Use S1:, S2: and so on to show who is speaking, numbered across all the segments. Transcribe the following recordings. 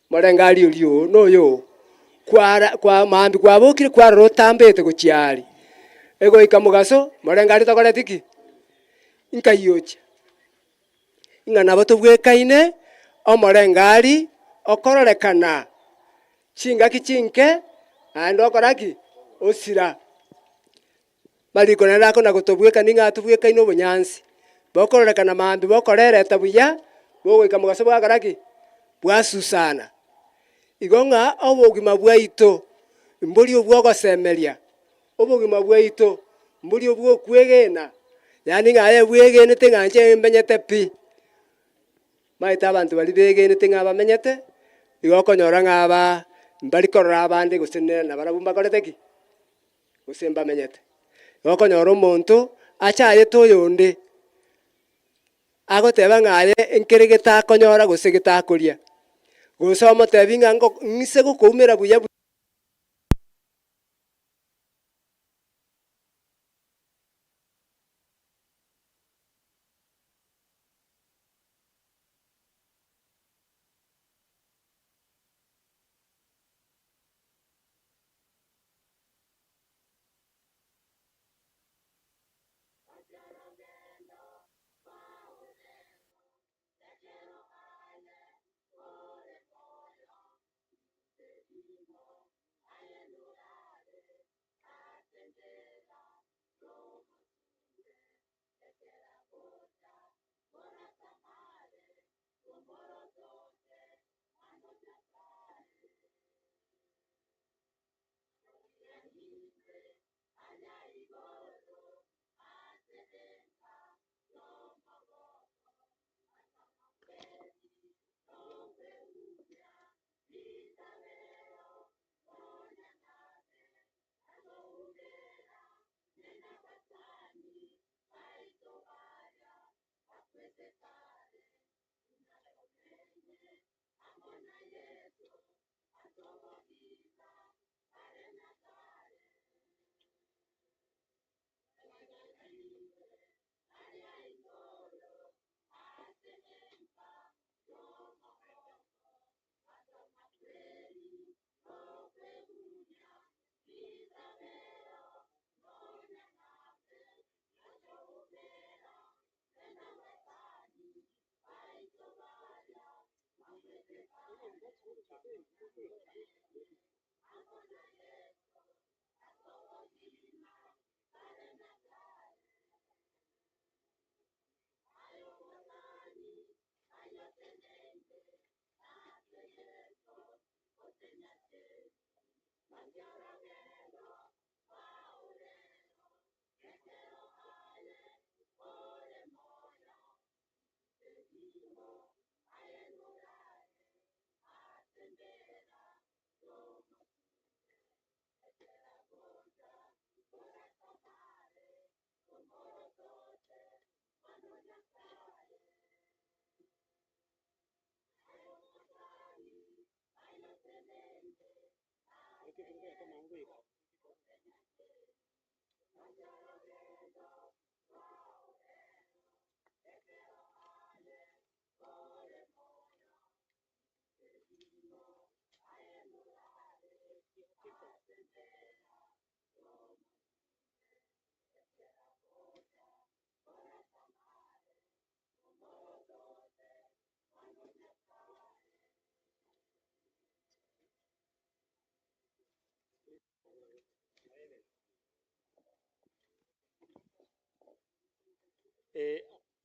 S1: Morengari oria oo noyo oo, kwara kwa maambia kwabokire kwarora otambete gochia aria, egoika mogaso morengari tokoreti ki? Nkai ochia. Ng'a nabo tobwekaine omorengari okororekana chingaki chinke naende okora ki? Osira. Mariko naende akona gotobwekania ng'a atobwekaine obonyansi, bokororekana mambia bokorereta buya, bogoika mogaso bwakora ki? Bwasusana. Igo ng'a obogima bwaito mbori obwogosemeria, obogima bwaito mbori obwokwegena, yaani ng'a aye bwegenete ng'a inche mbenyete pi. Omanyete abanto baria begenete ng'a bamenyete, igo okonyora ng'a aba mbari korora abande gose ne nabarabwo mbakorete ki? Gose mbamenyete. Igo okonyora omonto achayete oyonde, agoteba ng'a aye nkere getakonyora gose getakoria, gose omotebi ng'a ngo ng'ise gokoumera buya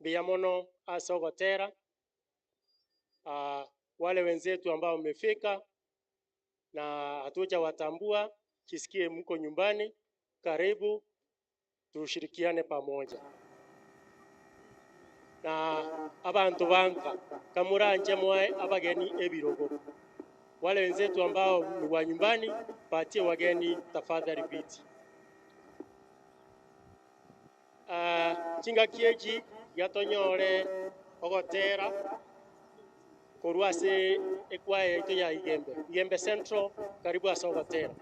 S2: Mbuya mono ase ogotera, wale wenzetu ambao mmefika na hatujawatambua, jisikie mko nyumbani, karibu tushirikiane pamoja. Na abanto banka, kamoranche moe abageni ebirogo. Wale wenzetu ambao ni wa nyumbani, patie wageni tafadhali viti. Ah, chingaki echi iga tonyore ogotera korwa ase ekwaya yaito ya Igembe, Igembe Central, karibu ase ogotera.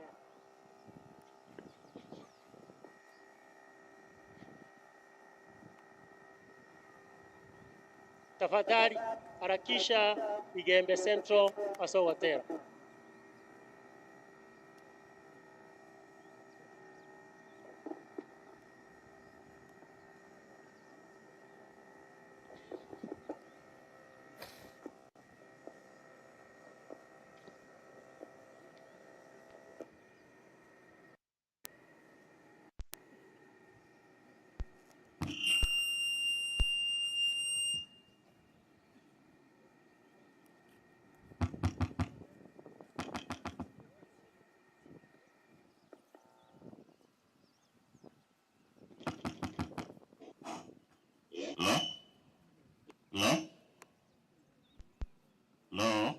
S2: Tafadhali harakisha Igembe Central ase ogotera.
S3: Hello? Hello? Hello?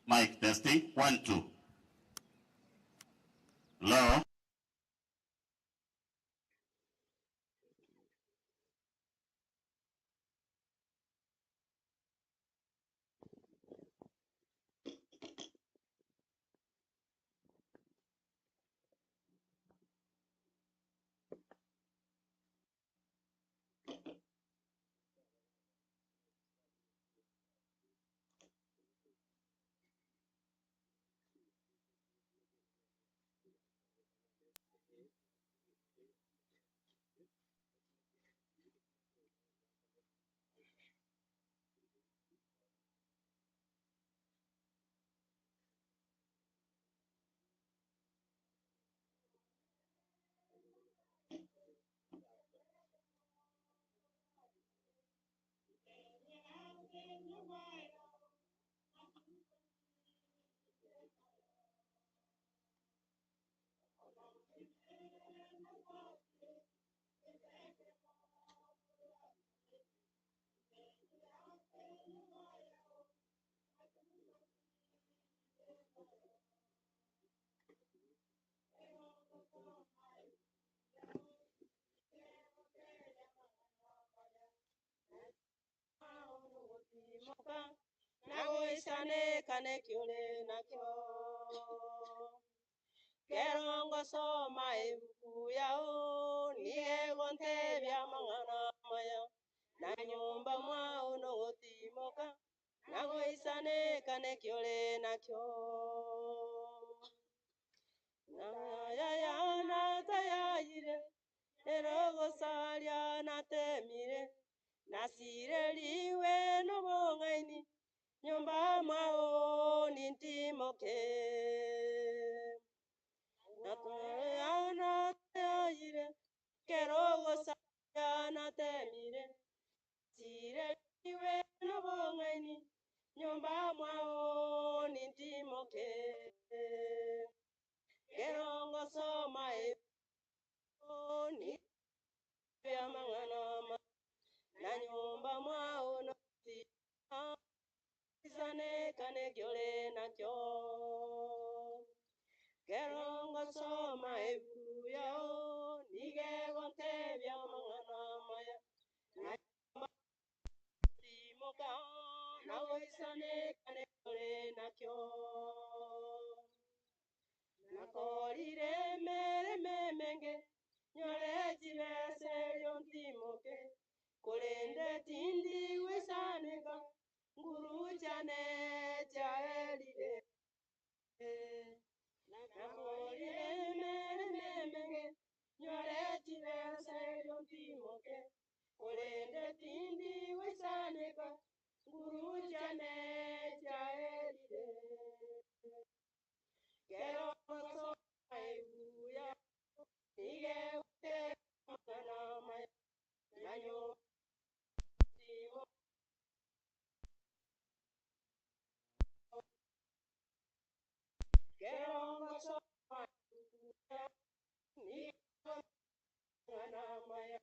S3: Mic testing. 1, 2. Hello?
S4: Nagoisaneka neki ore nakio. Kero ngosoma ebuku yao, nigo egontebia amang'ana amaya. Na nyomba mwao nogotimoka, nagoisaneka neki ore nakio. Nayaya natayayire, ero gosaria natemire, nasireriwe nobong'aini. Nyomba mwao nintimoke. Nakoyire kero ogosaya natemire, Sireriwe nobong'aini, nyomba mwao nintimoke. Kero ngosoma ebuku amang'ana na nyomba mwao noisanekane kiore nakio. Kero ngosoma ebuku yao nigo egontebia amang'ana amaya, na nyomba timoka na goisanekane kiore nakio. Nakorire emeremo emenge, nyore chibesa erio ntimoke, korende tindi goisaneka, nguru chiane chiaerire. Nakorire emeremo emenge, nyore chibesa erio ntimoke, korende tindi goisaneka, nguru chiane chiaerire. Kero ngosoma ebuku yao, nigo egotebia amang'ana amaya, na nyomba timoka. Kero ngosoma ebuku yao, nigo amang'ana amaya.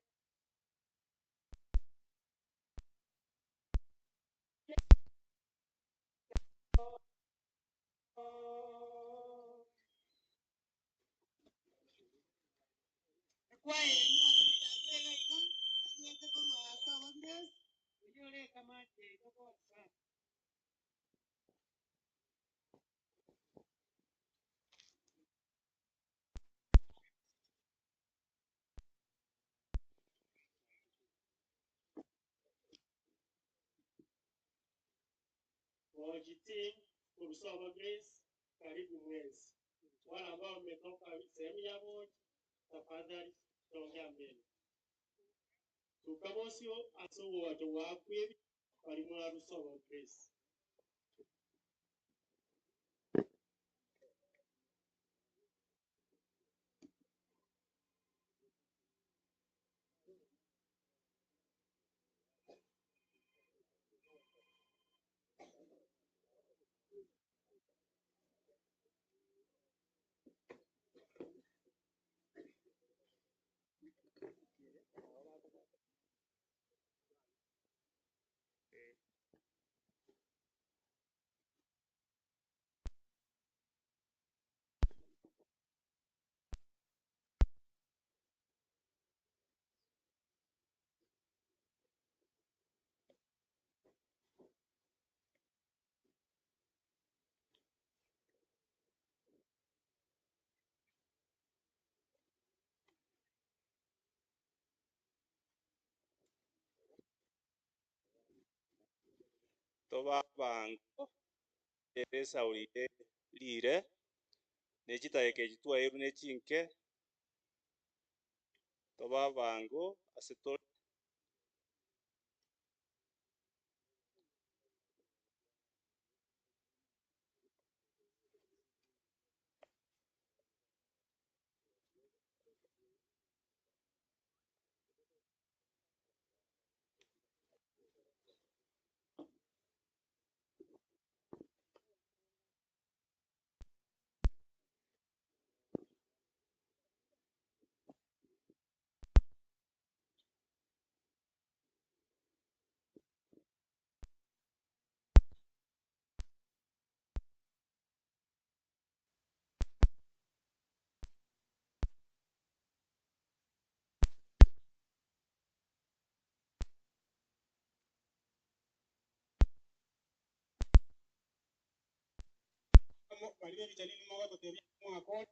S5: Ekwaya eye yarure iga iga, yarwete korwa ase Obo Grace, oyio ore ekamati yaito pole sana.
S2: Woji team korwa Grace, karibu mwensi. Wale ambao mmetoka sehemu ya Woji, tafadhali songea mbele. Tukabosio ase obowacho bwakwebi bari mwarusobo Grace.
S6: Tobabango ere esauri rire nechitageka echi twairwe ne chinke tobabango ase tore.
S5: Bari b'ebicha nini mogototebia mwakore.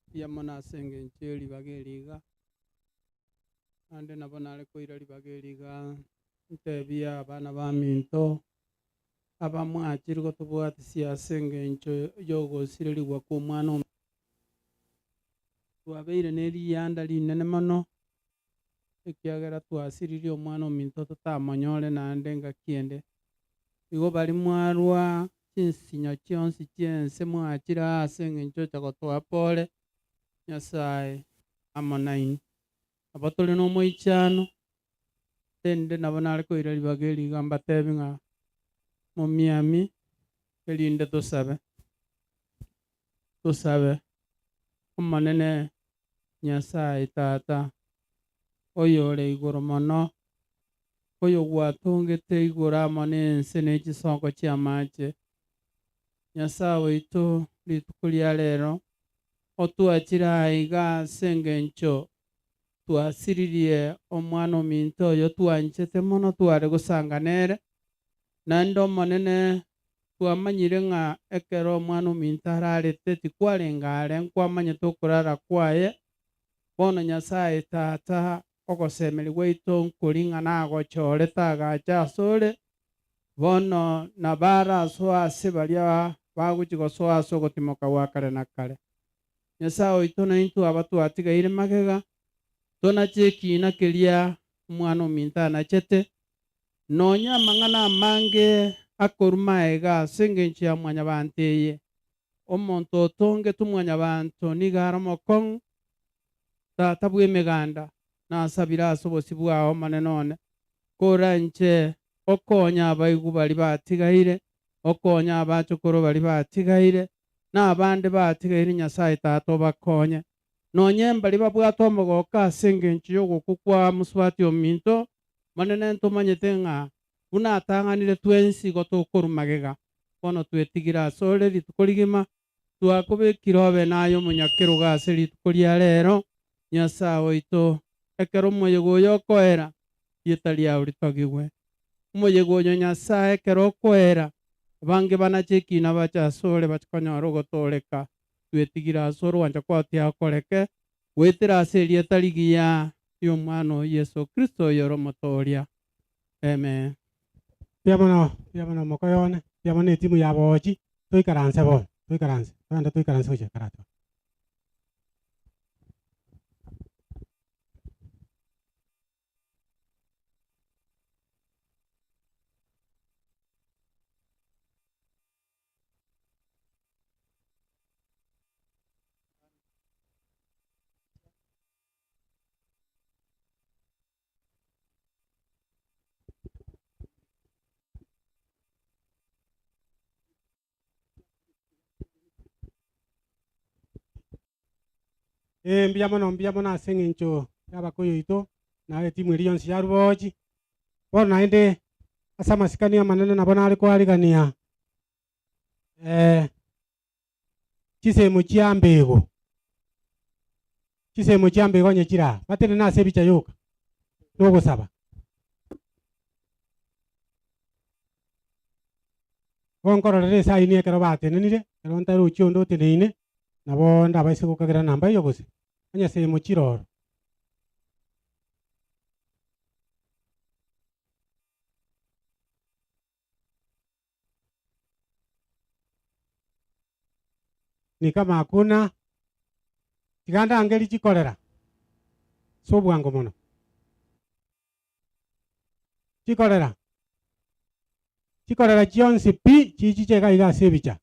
S7: Mbuya mono ase engencho ye ribaga eri iga, naende nabo nare koira ribaga eri iga ntebie abana baminto, abamwachire gotobwatisia ase engencho y'ogosirerigwa kw'omwana ominto. Twabeire ne rianda rinene mono, ekiagera twasiririe omwana ominto totamonyore naende engaki ende. Igo baria mwarwa chinsinyo chionsi chi'ense mwachire aa ase engencho ocha gotoa pore, Nyasae amo nainwe. Nabo tore nomoichano, rende nabo nare koira ribaga eri iga mbatebi ng'a momiami, erinde tosabe. Tosabe. Omonene Nyasae Tata, oyore igoro mono, oyogwatongete igoro amo nense ne chisoko chi'amache. Nyasae oito, rituko ria rero otwachire aa iga ase engencho twasiririe omwana ominto oyo twanchete mono tware gosanga nere, naende Omonene twamanyire ng'a ekero omwana ominto ararete tikwarenge are nkwamanyete okorara kwaye, bono Nyasae Tata ogosemeria gwaito nkori ng'a nagochorete agacha asore, bono nabo arasoe ase baria bagochia gosoa ase ogotimoka gwa kare na kare. Nyasae oito naintwe aba twatigaire magega, tonache ekiina keria omwana ominto anachete, nonya amang'ana amange akorwa magega ase engencho ya mwanyabanto eye. Omonto otongetwe mwanyabanto nigo are omokong'u, Tata bw'emeganda, nasabire ase obosio bwao, Omonene one, koranche okonye abaigwa baria batigaire, okonye abachokoro baria batigaire, na abande batigaire Nyasae Tata obakonye. Nonye mbaria babwate omogoko ase engencho y'ogokwa kwa mosubati ominto, Omonene ntomanyete ng'a buna atang'anire twensi igo tokorwa magega, bono twetigire asore rituko rigima, Twakobekire obe naye omonyakerogo ase rituko ria reero, Nyasae oito, ekero omoyega oyo okoera, rieta riao ritogigwe. Omoyega oyo Nyasae ekero okoera, abange banache ekiina bache asore bache konyora ogotooreka. Twetigire ase orwancha kwao tiakoreke, goetera ase erieta rigiya ri'Omwana oo Yeso Kristo oyore Omotooria. Amen.
S8: Mbuya mono, mbuya mono omokoyo one, mbuya mono etimu ya bochi, toikaranse bono, toikaranse, togende toikaranse gochia karato. Ee, mbuya mono, mbuya mono ase eng'encho y'abakoyo oito, na etimu eria yonsi ya Rubochi. Bono naende ase amasikani amanene nabo nare koarigania chisemo chia mbego, chisemo chia mbego onye chire aa, batenene ase ebicha yoka, nogosaba. Bono nkororera esaini ekero batenenire, ekero ntarochi onde oteneine, nabo ndabaise gokagera namba eyio gose, onye semo chire oro. Ni kama hakuna, tiga ndangerie chikorera ase obwango mono. Chikorera, chikorera chionsi pi chichiche iga iga ase ebicha.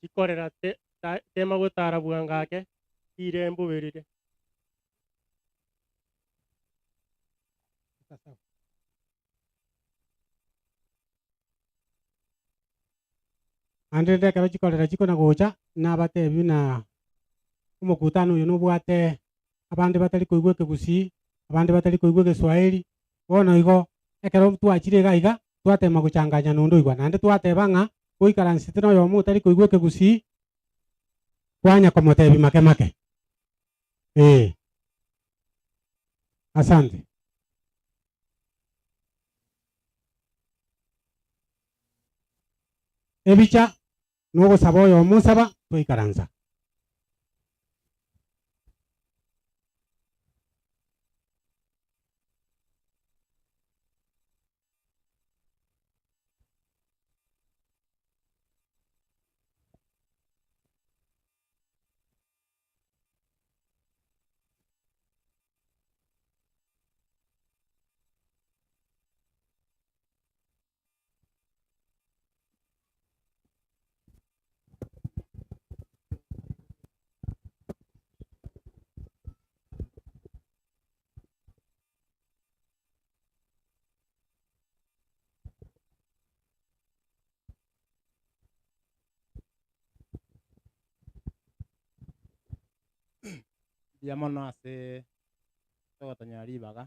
S2: Chikorera tema gotara bwango ake, riire mbobe rire.
S8: Naende rende ekero chikorera chikona gocha, nabatebi buna omokutano oyo nobwate abande batari koigwa ekegusii, abande batari koigwa egeswahili, bono igo ekero twachire iga iga, twatema gochanganya na onde oigwa. Naende twateba ng'a goikaransete na oyomo otari koigwa ekegusii, kwanya komotebia make make, eh. Asante. Ebicha nogosaba oyomo osaba twaikaransa.
S9: Mbuya mono ase togotonyora ribaga,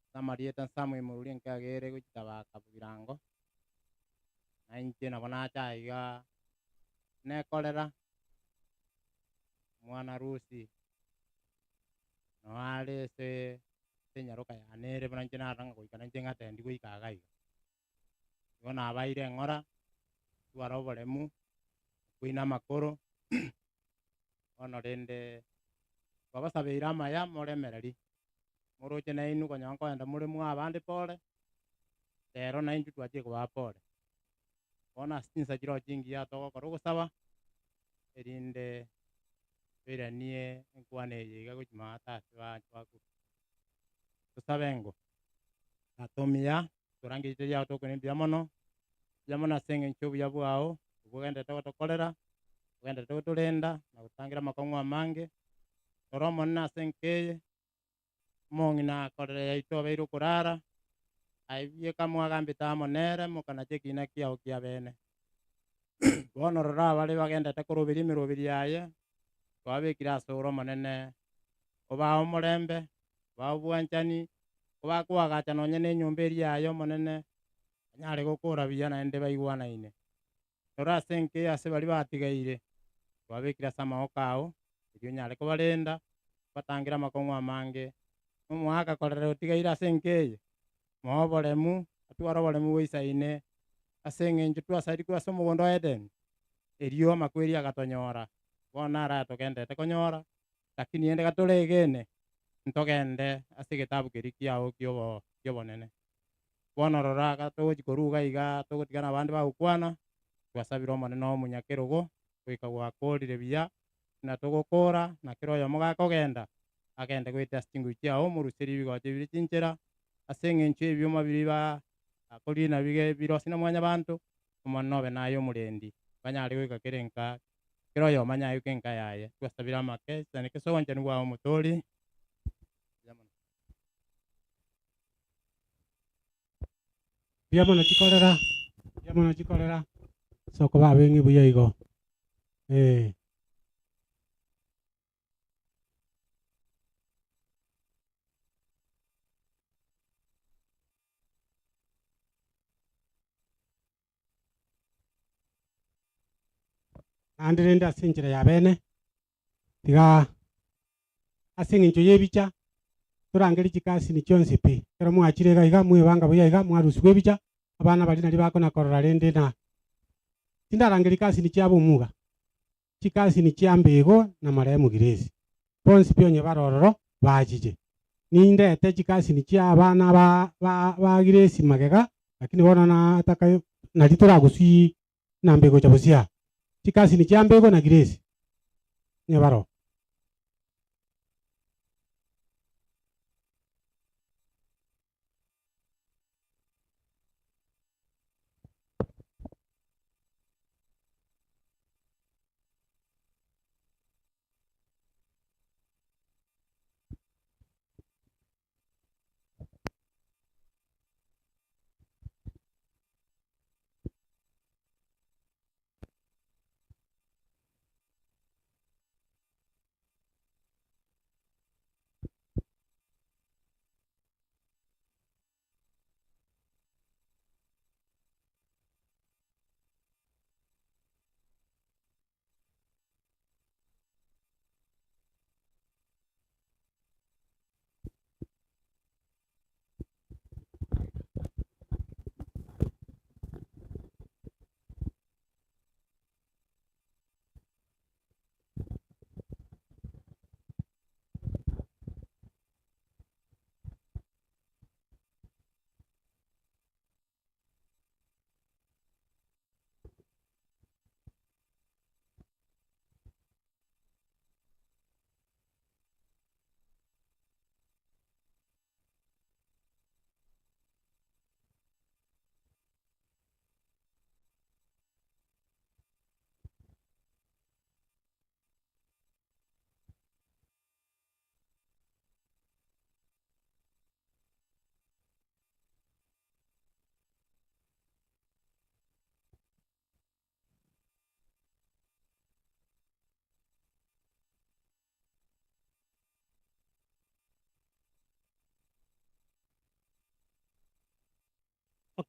S9: ase amarieta Samuel Moruri enkegere gochia tabaka bogirango, na inche nabo nacha aiga nekorera, omwana Lucy noo are ase enyaroka yane ere buna inche narora ng'a goika nainche ng'atendi goika iga iga. Igo nabaire eng'ora, ntware oboremu, nkwine amakoro, bono rende twabasabeire amaya moremereri, moroche nainwe konya nkoenda more mwa abande pore, rero naintwe twachire kobaa pore. Bono ase chinsa chirochio chingiya togokora ogosaba, erinde toiranie enkwana eye iga gochia maate ase abanto abwo. Tosabe ng'o, Tata omuya, Torangeretie riao tokore mbuya mono, mbuya mono ase engencho y'obuya bwao, obwo ogendererete gotokorera, ogendererete gotorenda na gototangera amakong'u amange. Rora Omonene ase enka eye, omong'ina korera yaito obeire okorara, aye bieka mwagambete amo nere, mokanacha ekiina kiao kia bene. Bono rora abare bagendererete koroberia emeroberi yaye, twabekire asore Omonene, obae omorembe, obae obwanchani, kobakoagacha nonya nenyomba eria yaye Omonene, banyare gokora buya naende baigwanaine. Rora ase enka eye ase baria batigaire, twabekire ase amaboko ao, erio onyare kobarenda, obatangere amakong'u amange. Nomoaka korera otigaire ase enka eye, moe oboremu, atware oboremu boisaine, ase eng'encho twasarigwe ase omogondo o Edeni, erio amakweri agatonyora, bono naro ayatogenderete konyora, Lakini rende gatoregene, ntogende ase egetabu keria kiao ki'obonene. Bono rora, gatogochia korwa iga iga, togotigana abande bagokwana, twasabire Omonene omonyakerogo, goika gwakorire buya, buna togokora, na kera oyomo gakogenda, agende goeta ase chinguru chiao, omoruserie ebigocha bire chinchera, ase engencho y'ebioma biria bakorire na birosie na mwanyabanto, Omonene obe naye omorendi, banyare goika kera enka Kera oyomo anyayoke enka yaye. Twasabire amake, chisani kese obwanchani bwao omotoori. Mbuya mono.
S8: Mbuya mono chikorera, mbuya mono chikorera, ase okoba abeng'e buya igo, eh. Naende rende ase enchera ya bene, tiga ase eng'encho y'ebicha torangerie chikasini chionsi pi. Ekero mwachire iga iga, mwebanga buya iga, mwarusigwa ebicha, abana baria naria bakona korora rende na tindarangeria kasini chiabo omuga. Chikasini chia Mbego na Marehemu Giresi, bonsi pi onye bare ororo, bachiche. Nindete chikasini chia abana ba ba ba Giresi magega, lakini bono nataka nari toragusii na Mbego gocha bosio aa. Chikasini chia Mbego na Giresi, onye bare oo.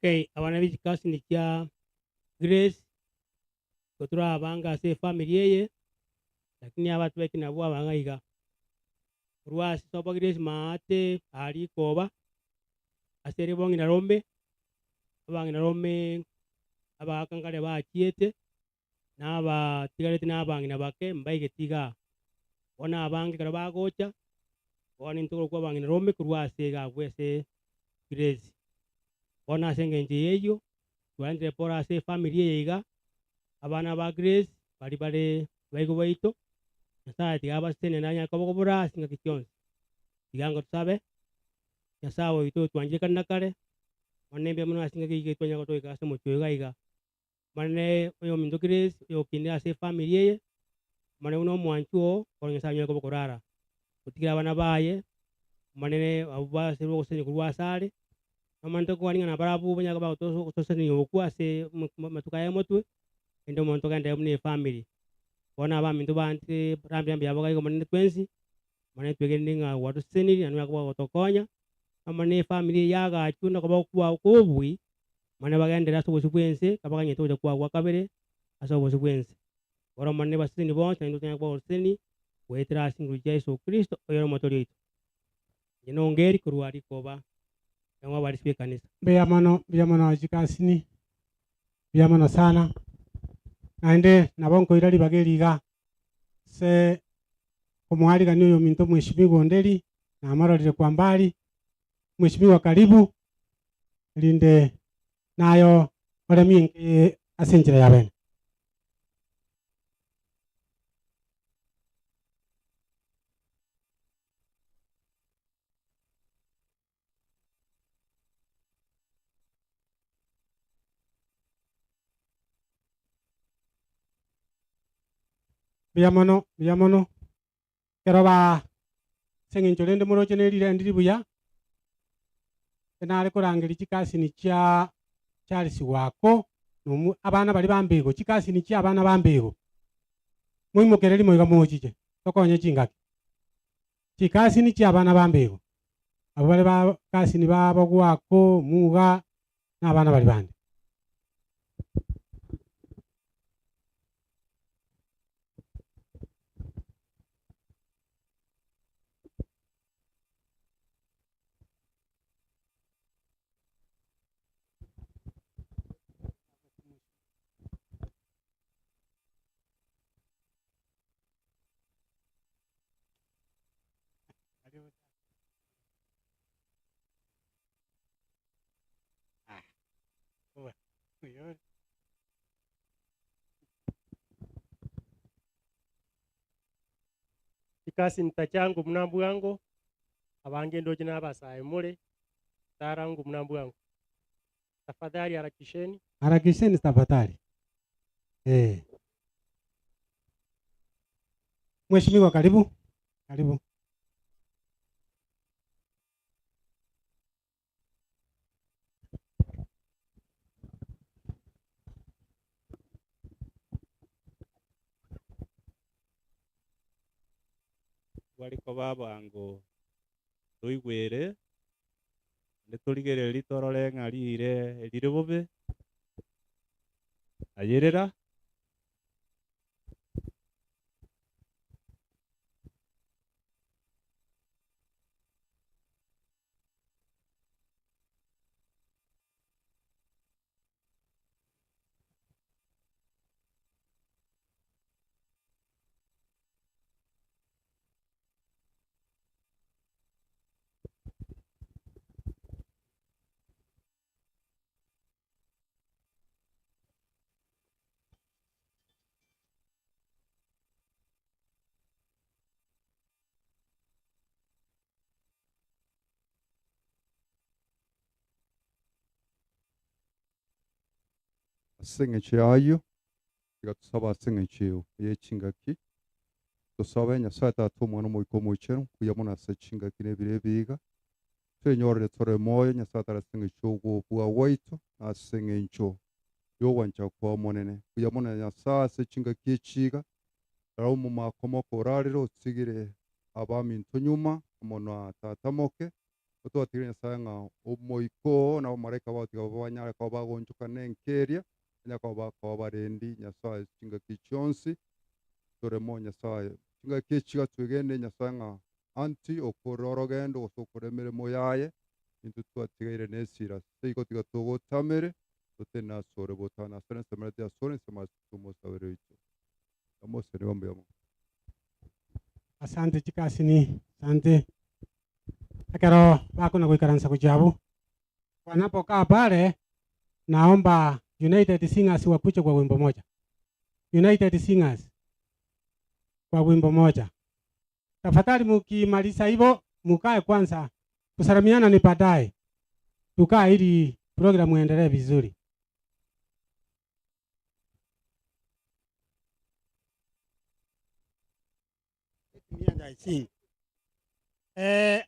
S10: Okay, aba nabe chikasini chia Grace, igo torabange ase efamiri eye, lakini abatubeti nabwo abang'a iga. Korwa ase sobo Grace maate aa rikoba, ase ere bong'ina rome, abang'ina rome abagaka nkare bachiete, na abatigarete na abang'ina bake mbaigeti igaa. Bono abange ekero bagocha, bono intwe tokorokwa abang'ina rome korwa ase iga abwo ase Grace. Bono ase engencho eyio, twarentire pore ase efamiri eye iga, abana ba Grace baria bare baigo baito, Nyasaye tiga abasesenie naende anyare koba kobora ase chingaki chionsi. Tiga ngotosabe, Nyasaye oito oyotwanchire kare na kare, bono mbuya mono ase chingaki echi twanyara gotoika ase omochie oyo iga iga. Omonene oyominto Grace oyokinde ase efamiri eye, Omonene buna omwanchwa oo, bono Nyasae anyare koba okorara, otigere abana baye, Omonene abwo basirwe ogosesenia korwa asare, Omonene tokogania ng'a nabarabwo banyare koba bagotosesenia okwo ase amatuko aya motwe, erinde omonto togenderere buna efamiri. Bono abaminto bantire rambi rambi yabo iga Omonene twensi, Omonene twegenire ng'a gwatosesenirie naende onyare koba ogotokonya, Omonene efamiri eye yagachwe na koba kwao kw'obobui, Omonene bagenderere ase obosio bw'ense, kabaganyete ogocha kwao gwa kabere ase obosio bw'ense. Ore Omonene baseseni bonsi, naintwe tonyare koba oboseseni goetera ase chinguru chia Yeso Kristo, oyore Omotoori oito. Inche nongeri korwa rikoba riang'u abarisia b'ekanisa.
S8: Mbuya mono, mbuya mono chikasini, mbuya mono sana. Naende nabo nkoira ribaga eri iga ase omoarigani oyominto omweshimiwa Onderi, namororire kwa mbali, Mheshimiwa karibu, erinde naye oremie enka ase enchera ya bene. Mbuya mono, mbuya mono. Ekero ba ase eng'encho rende moroche ne rirendi ribuya, nare korangeria chikasini chia Charles Wako na omo abana baria ba Mbego, chikasini chia abana ba Mbego, moimokereri rimo iga mochiche, tokonye chingaki. Chikasini chia abana ba Mbego, abwo bare ba kasini babo Gwako, Muga, na abana baria bande.
S2: Chikasini tachangu buna bwango, abange ndoche na abasae more, tarangu buna bwango. Tafadhali harakisheni.
S8: Harakisheni tafadhali. Eh. Mheshimiwa karibu. Karibu.
S6: Bare koba abango toigwere, naende torigererie torore ng'a riire erire bobe, ayerera.
S11: Ase eng'encho y'ayio, tiga tosabe ase eng'encho ye chingaki, tosabe Nyasae Tata, Omwana, Omoika Omochenu, mbuya mono ase chingaki na ebiro ebi iga, twenyorere tore moyo Nyasae tari ase eng'encho y'ogobua gwaito, na ase eng'encho y'ogwancha kwa Omonene. Mbuya mono Nyasae ase chingaki echi iga, rora omomako moke orarire otigire abaminto nyuma amo na tata moke. Otwatigire Nyasae ng'a omoika oo na abamalaika bao tiga banyare koba bagoonchoka nenka eria, banyare koba bakoba abarendi Nyasae chingaki chionsi toremo Nyasae. Chingaki echi iga twegene Nyasae ng'a anti okore orogendo gose okore emeremo yaye, intwe twatigaire nesira. Ase igo tiga togotamere, totenene asore botano asore nsemereti asore nsemo ase omosabere oito. Mose nigo mbuya mono.
S8: Asante chikasini, asante. Ekero bakona goikaransa gochia abwo, wanapokaa pale, naomba United Singers wakuje kwa wimbo moja. United Singers kwa wimbo moja. Tafadhali mukimaliza hivyo mukae kwanza, kusalamiana ni baadaye. Tukae ili programu iendelee vizuri.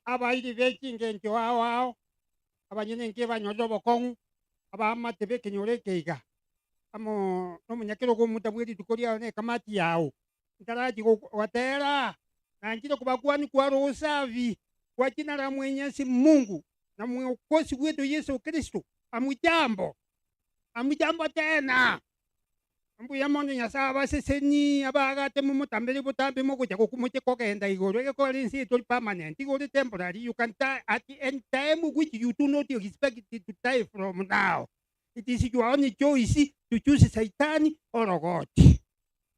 S12: Abairi be chingencho ao ao, abanyene inki banyorire obokong'u, abaamate b'ekenyoro eke iga, amo nomonyakerogo omonto bwe rituko riao na ekamati yao, ntarachia gotera, nanchire kobakwania kwa Roho Safi, kwa jina la Mwenyezi Mungu na Mwokozi wetu Yesu Kristo, hamujambo? Hamujambo tena? Mbuya mono Nyasae abasesenie, abaagate momotambere botambe mogocha gokwa moche kogenda igoro, egekogera ense eye tori permanent, igo ore temporary, you can die at any time which you do not expect to die from now. It is your own choice to choose Saitani or God.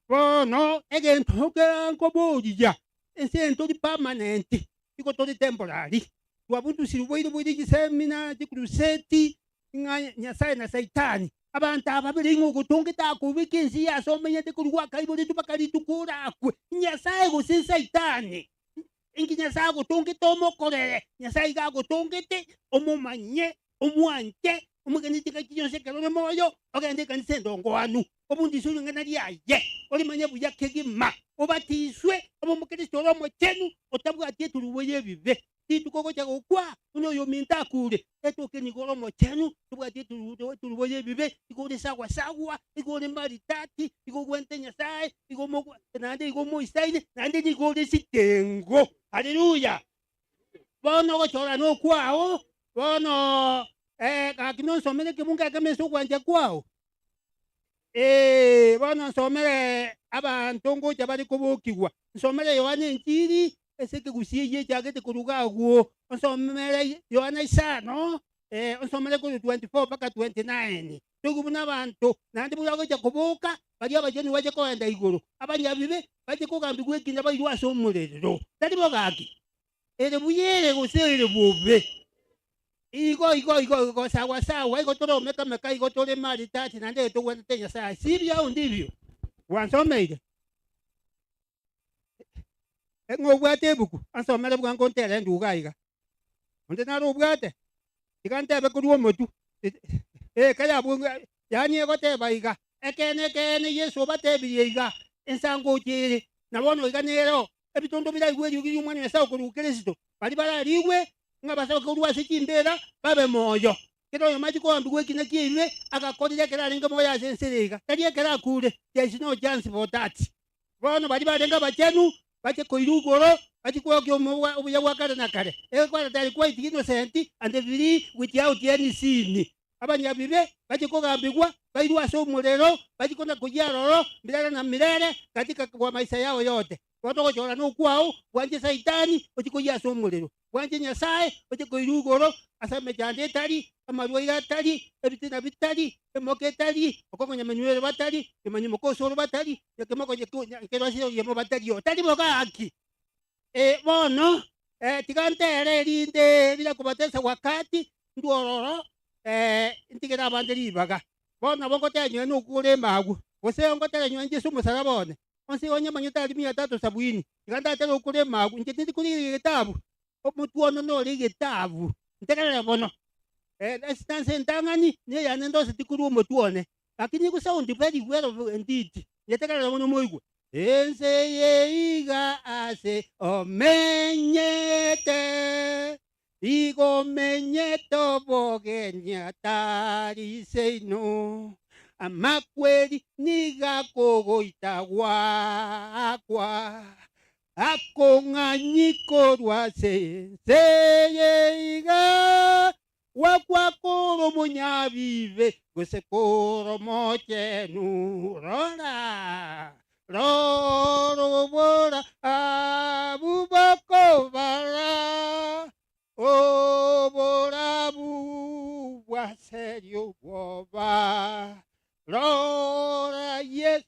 S12: Bono egento kera nkoboria, ense eye ntori permanent, igo tore temporary. Twabundusirwe boire boire chisemina, chikruseti, ng'a Nyasae na Saitani, abanto aba babere ing'o ogotongete akobeka ense eye ase omenyete korwa gwakaiboretwe mpaka rituko orakwe, Nyasae gose Saitani? Inki Nyasae agotongete omokorere? Nyasae iga agotongete omomanye, omwanche, omogeni chingaki chionsi ekero ore moyo, ogende ekanisa endongoanu, obundiswe ring'ana riaye, orimanye buya kegima, obatiswe, obe omokristo ore omochenu, otabwati eturubo y'ebibe. Rituko ogocha gokwa, buna oyominto akure, etoke nigo ore omochenu, tobwati eturubo y'ebibe, igo ore sagwa-sagwa, igo ore maritati, igo ogwente Nyasae, igo omogwa, naende igo omoisaine, naende nigo ore sitengo. Haleluya! Bono ogochora nokwao, bono gaki nonsomere ekebungo ekemo ase ogwancha kwao. Ee, bono nsomere abanto ngocha bare kobokigwa. Nsomere Yohana Enchiri ase ekegusii eyio echagete korwa iga agwo. Onsomere Yohana isano, onsomere korwa 24 mpaka 29. Toigwe buna abanto naende buna bagocha koboka, baria abachenu bache kogenda igoro, abanyabibe bache kogambigwa ekina bairwe ase omorero. Tari bo gaki? Ere buya ere gose ere bobe? Igo, igo, igo, igo, sawa, sawa, igo tore omekameka, igo tore maritati, naende igo togwenerete Nyasae. Sibio au ndibio? Gwansomeire? Ng'a obwate ebuku, ansomere bwango ntere nduga aiga. Onde nare obwate? Tiga ntebe korwa omotwe. Eka yabwo yaani egoteba iga, Ekeene, ekeene, Yeso obatebirie iga, Ensango oche ere, na bono iga nero, ebitondo biraigwe eriogi ri'Omwana o Nyasae okorwa Kristo, baria bararigwe ng'a basoke korwa ase chimbeera babe moyo. Kera oyomo achie koambigwa ekina ki'ebibe agakorire ekero arenge moyo ase ense ere iga, tari ekero akure, there is no chance for that. Bono baria barenge abachenu bache koirwa igoro, bachie kwokia obuya bwa kare na kare, egekwara tari quite innocent and free without any sin. Abanyabibe bachie kogambigwa, bairwe ase omorero, bachie kona koyia aroro milele na milele katika kwa maisha yao yote. Bono ogochora nokwao, bwanche Saitani, ochie koyia ase omorero. Bwanche Nyasae, oche koirwa igoro ase emechando etari, amarwaire atari, ebitina bitari, emoka etari, okong'onya emenwa batari, kemanyia mokosoro batari, na kero ase oyomo batari oo. Tari bo gaki. Ee, bono, tiga ntere erinde bila kubatesa wakati, ndwe ororo, ntigere abande ribaga. Bono nabo ngoteba nyowe nokure emagwa, gose ngotebe nyowe Jesu omosalaba one, Onsi onye manyete aria mia tatu sabuini, iga ndatere okore emagu, inche tindi korigereria egetabu, omotwe one nore egetabu. Ntegerere bono. Esitance entang'ani neyane ndoseti korwa omotwe one, lakini ego sound very well indeed. Nyetegerere bono moigwe. Ense eye iga ase omenyete, Igo omenyete obogeni atari seino, amakweri nigo akogoita gwakwa.
S13: Akong'anyi korwa ase ense eye iga, Gwakwa kore omonyabibe, gose kore omochenu. Rora, rora oborabu bokobara, oborabu bwaseria obwoba. Rora Yeso.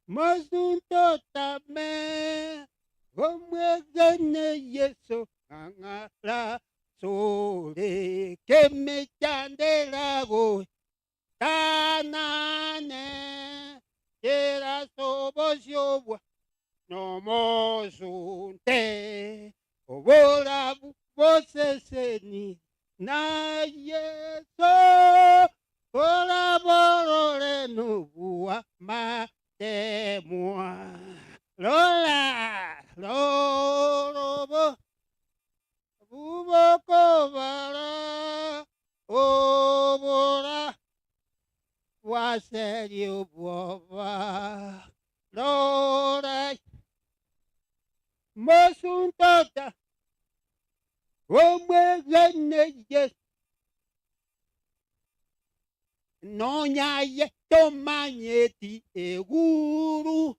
S13: Mosunte otame, omwegene Yeso, ng'ang'ara sore, kemechandera goetanane, kera as'obosio bwa nomosunte, oborabu boseseni na Yeso, koraborore nobua matemwa. Rora, rorobo bubokobara obora bwaseria obwoba. Rora, mosuntota omwegene Yeso. Nonya aye tomanyeti egurube,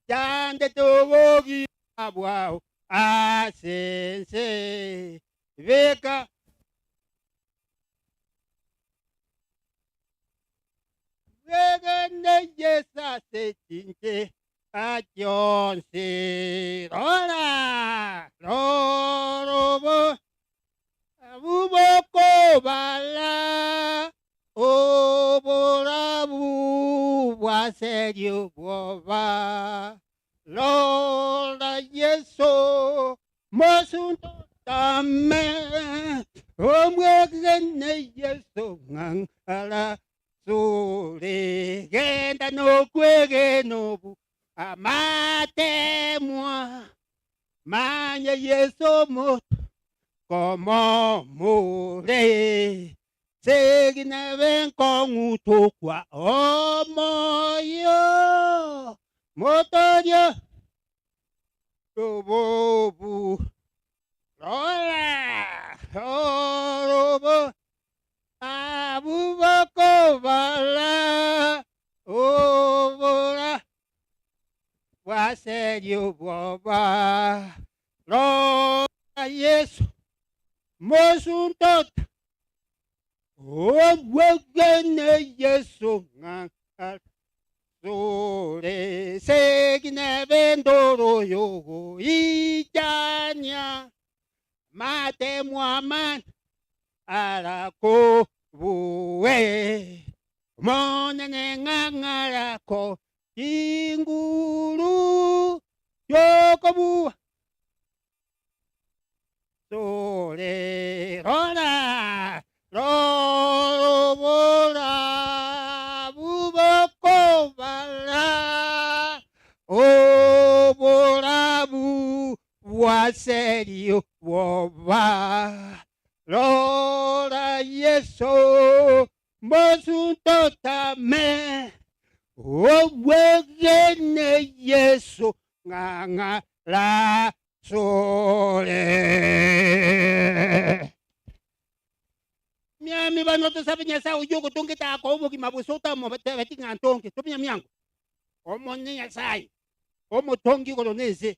S13: chandete obogima bwao ase ense, beka. Bwegene Yeso ase chinchera chionsi, rora, rora obo. Abwo bokobara oborabu bwaseria obwoba. Rora Yeso, mosunte otame, omwegene Yeso ng'ang'ara sore, genda nokwegena obu amatemwa. Manye Yeso omoto komomore, segi nebe nkong'u tokwa omoyo, motorio obobu, rora orobo abu bokobara obora. Bwaseria obwoba. Rora Yeso, mosuntota, omwegene Yeso ng'a asore segi nebe endoro y'ogoichania matemwa man arakobue. Omonene ng'a ng'arako Chinguru chi'okobua tore, rora, rora oborabu bokobara, oborabu bwaseria obwoba. Rora Yeso, mosunte otame, Omwegene Yeso ng'ang'a rasore. Miami bano tosabe Nyasae oyio ogotongete akoe obogima bosa otamotebeti ng'a ntonge. Tominya miango. Omonene Nyasae, omotongi igoro na ense,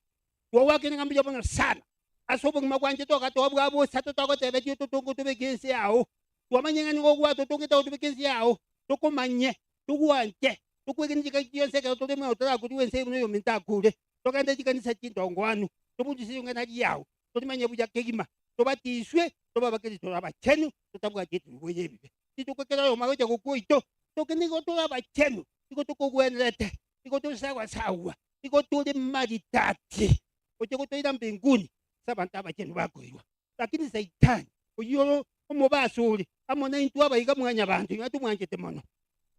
S13: twagwakire ng'a mbuya mono sana ase obogima bwanche togatoa bwa bosa totagotebeti ototonge otobeke ense yao. Twamanyire ng'a nigo gwatotongete otobeke ense yao, tokomanye Togwanche, tokwegene chingaki chionsi ekero tore mwao torakurigwe ense eye buna oyominto akure. Togende chikanisa chintongoanu, tobundise ring'ana riao, torimanye buya kegima, tobatiswe, tobe abakristo abachenu, totabwati eturugo y'ebibe. Rituko ekero oyomo agocha gokwa oito, toke nigo tore abachenu, nigo tokogwenerete, nigo tore sawa sawa, nigo tore maridadi, gocha gotoira mbinguni ase abanto abachenu bakoirwa. Lakini Saitani, oyio ore omobasi ore amo naintwe abaiga mwanyabanto, inwe tomwanchete mono,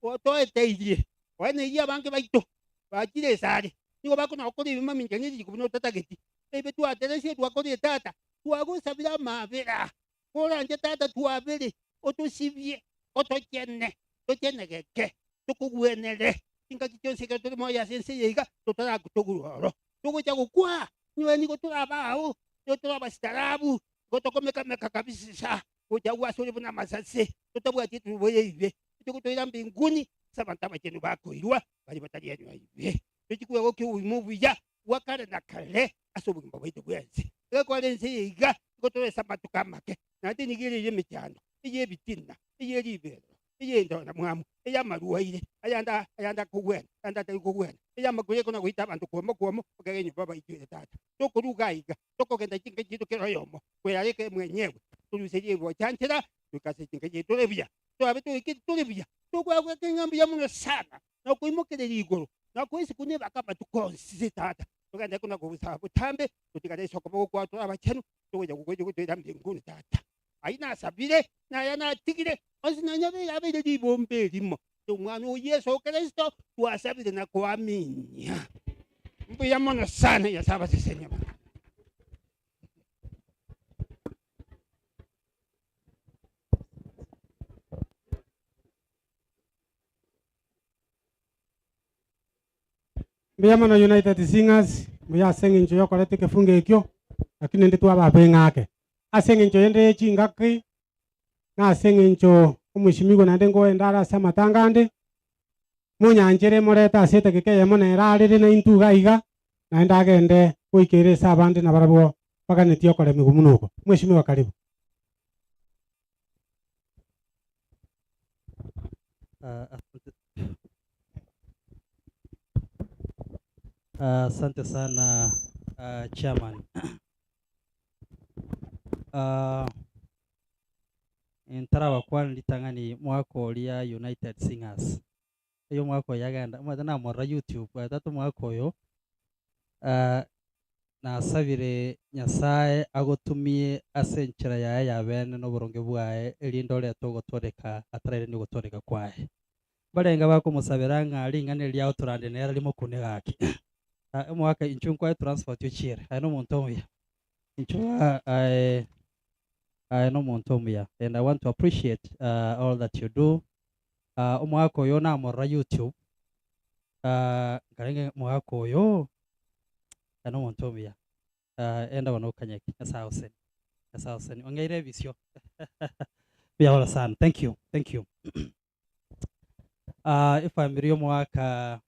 S13: otoeteirie, oeneirie abange baito bachire esare, nigo bakona gokora ebibe mamincha ne richiko buna otatageti. Ebibe twateresie twakorire Tata, twagosabire amabera, koranche Tata twabere, otosibie, otochene, tochenegeke, tokogwenere. Chingaki chionsi ekero tore moyo ase ense eye iga, totarakotogurwa oro. Togocha gokwa, inwe nigo tore abaao, nigo tore abasitarabu, nigo tokomeka-meka kabisa gocha agwo asore buna amasase, totabwati eturubo y'eibe. Toche gotoira mbinguni ase abanto abachenu bakoirwa, baria batari enywa ibe. Tochie kwegokia obogima obuya bwa kare na kare ase obogima bwaito bwensi. Egekora ense eye iga, nigo tore ase amatuko amake, naende nigo ere ey'emechando, ey'ebitina, ey'eriberero, ey'endoromwamu, ey'amarwaire, ayande ayande akogwena, ayande atari kogwena, ey'amakweri ekona goita abanto kwomo kwomo, ekero enyomba baitwere tata. Tokoruga aiga, tokogenda chinka chiaito kera oyomo, kwerareka mwenyewe, toruserie gochanchera, goika ase chinka chiaito tore buya. Twabe toikire tore buya, tokoagweka ng'a mbuya mono sana, na okoimokereria igoro, na okoisiko nebaka amatuko onsi tata. Togende kona kogosaba botambe, totigare ase okoboko kwao tore abachenu, togocha gokocha gotoira mbinguni tata. Ayio nasabire, na aya natigire, onsi nanyabeire abeire ribomba erimo, Omwana o Yeso Kristo, twasabire na koaminia. Mbuya mono sana, Nyasae abasesenie mono.
S8: Mbuya mono United Singers, mbuya ase eng'encho yokoreta ekefungo ekio, lakini inde twababa eng'ake. Ase eng'encho yende ye chingaki, na ase eng'encho omwesimigwa naende nkoenda are ase amatanga ande, monyanchere morete ase edageka eyemo nere arere naintwe iga iga, naende agende goika ere ase abande nabarabwo baganetie okoremigwa buna oko. Mheshimiwa karibu.
S14: Asante. Asante sana chairman. Ntarabakwana ritang'ani mwaka oria United Singers, oyo omwaka oyo agenda, omanyete namorora YouTube tata omwaka oyo Nasabire Nyasae agotumie ase enchera yaye ya bene na oboronge bwaye, erinde orete ogotooreka atarairania ogotooreka kwaye. Mbarenge abakomosabera ng'a ring'ana eri riagotorande nere rimokune gaki. Omogaka inchuo nkwae transport ochiere, aye nomonto omuya. Inchuo aye aye nomonto omuya and I want to appreciate all that you do. Omogaka oyo namorora YouTube, nkarenge omogaka oyo Aye nomonto omuya, enda bono okanyeke. Nyasae agosenie, Nyasae agosenie. Ong'eire ebisio. Mbuya mono sana. Thank you, thank you. Efamiri y'omogaka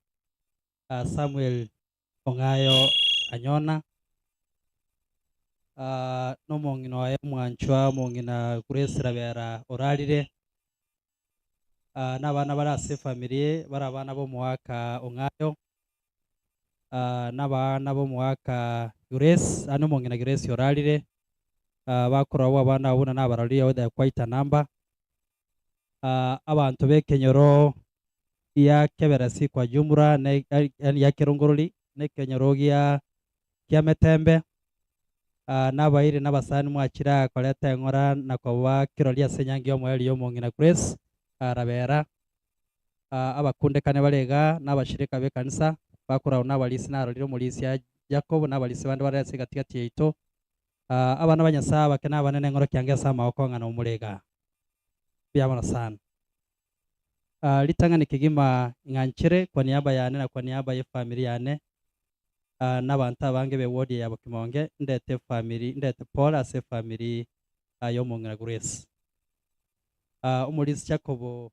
S14: Samuel Ong'ayo Anyona, nomong'ina oye omwanchwa omong'ina Grace Rabera orarire, nabana bare ase efamiri eye bare abana b'omogaka Ong'ayo. Nabana b'omogaka Grace, yaani omong'ina Grace orarire, bakorwa abwo abana abwo buna nabarorire abwo they are quite a number. Abanto b'ekenyoro gia Keberesi kwa jumla ne yaani gia Kerongorori na ekenyoro gia kia Metembe, nabaeire na abasani mwachire aa koreta eng'ora na koba kirori ase enyangi y'omoerio y'omong'ina Grace Rabera. Abakundekane bare igaa, na abashirika b'ekanisa, bakoragwa nabarisia narorire omorisia Jakobo na abarisia bande bare ase egati-gati yaito. Abana ba Nyasae abake na abanene eng'oro kiange ase amagoko ng'a nomore igaa. Mbuya mono sana. Ritang'ani kegima ng'anchere kwa niaba yane na kwa niaba y'efamiri yane, na abanto abange b'eward eye ya Bokimonge, ndete efamiri, ndete pole ase efamiri y'omong'ina Grace. Omorisia Jakobo.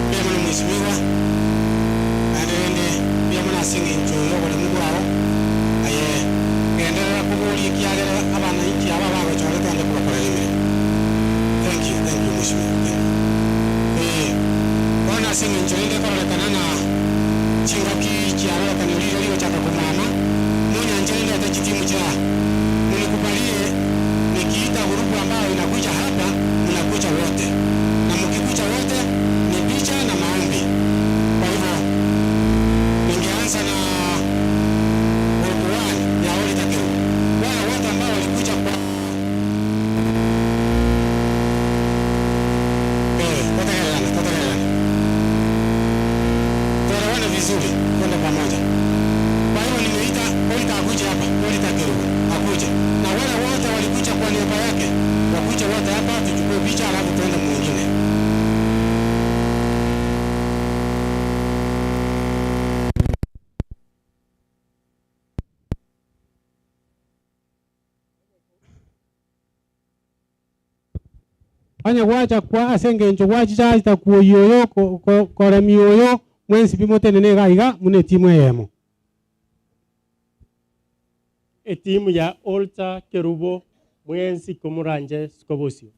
S8: Mbuya mono mheshimiwa, naende rende mbuya mono ase eng'encho y'oboremu bwao, aye genderera koboria ekiagera abananchi aba bagochorete ande kobakorera emeremo. Thank you, thank you mheshimiwa, thank you. Eh, bono ase eng'encho rende ekororekana ng'a chingaki chiarorekana riria rigochaka komama, monyanche ndete chitimu chia munikubalie nikiita gurupu ambayo inakuja hapa, mnakuja wote, na mkikuja wote ni picha na maombi. Kwa hivyo ningeanza na group 1 ya Olita Kerubo, wale wote ambao walikuja kwa eh, totegererane, totegererane, tuelewane vizuri, twende pamoja. Kwa hivyo nimeita Olita akuje hapa, Olita Kerubo akuje, na wale wote walikuja kwa niaba yake wakuje wote hapa, tuchukue picha alafu tuende mwingine. Onye gwacha kwa ase eng'encho gwachichachete kuoyia oyo ko- ko- koremia oyo mwensi pi motenene iga iga buna etimu eyemo.
S2: Etimu ya Olta Kerubo mwensi komoranje sikobosio.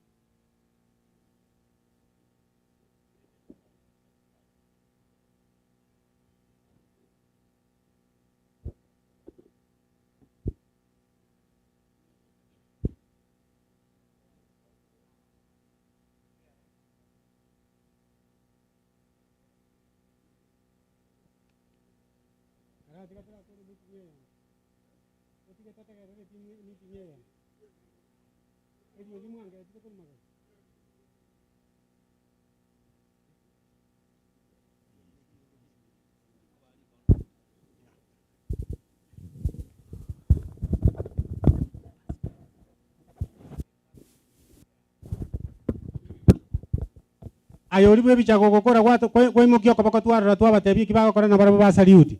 S8: Aye oria bw'ebicha gogokora gwato kwaimokia okoboko twarora twabatebia eki bagokora nabarabwo basaliuti.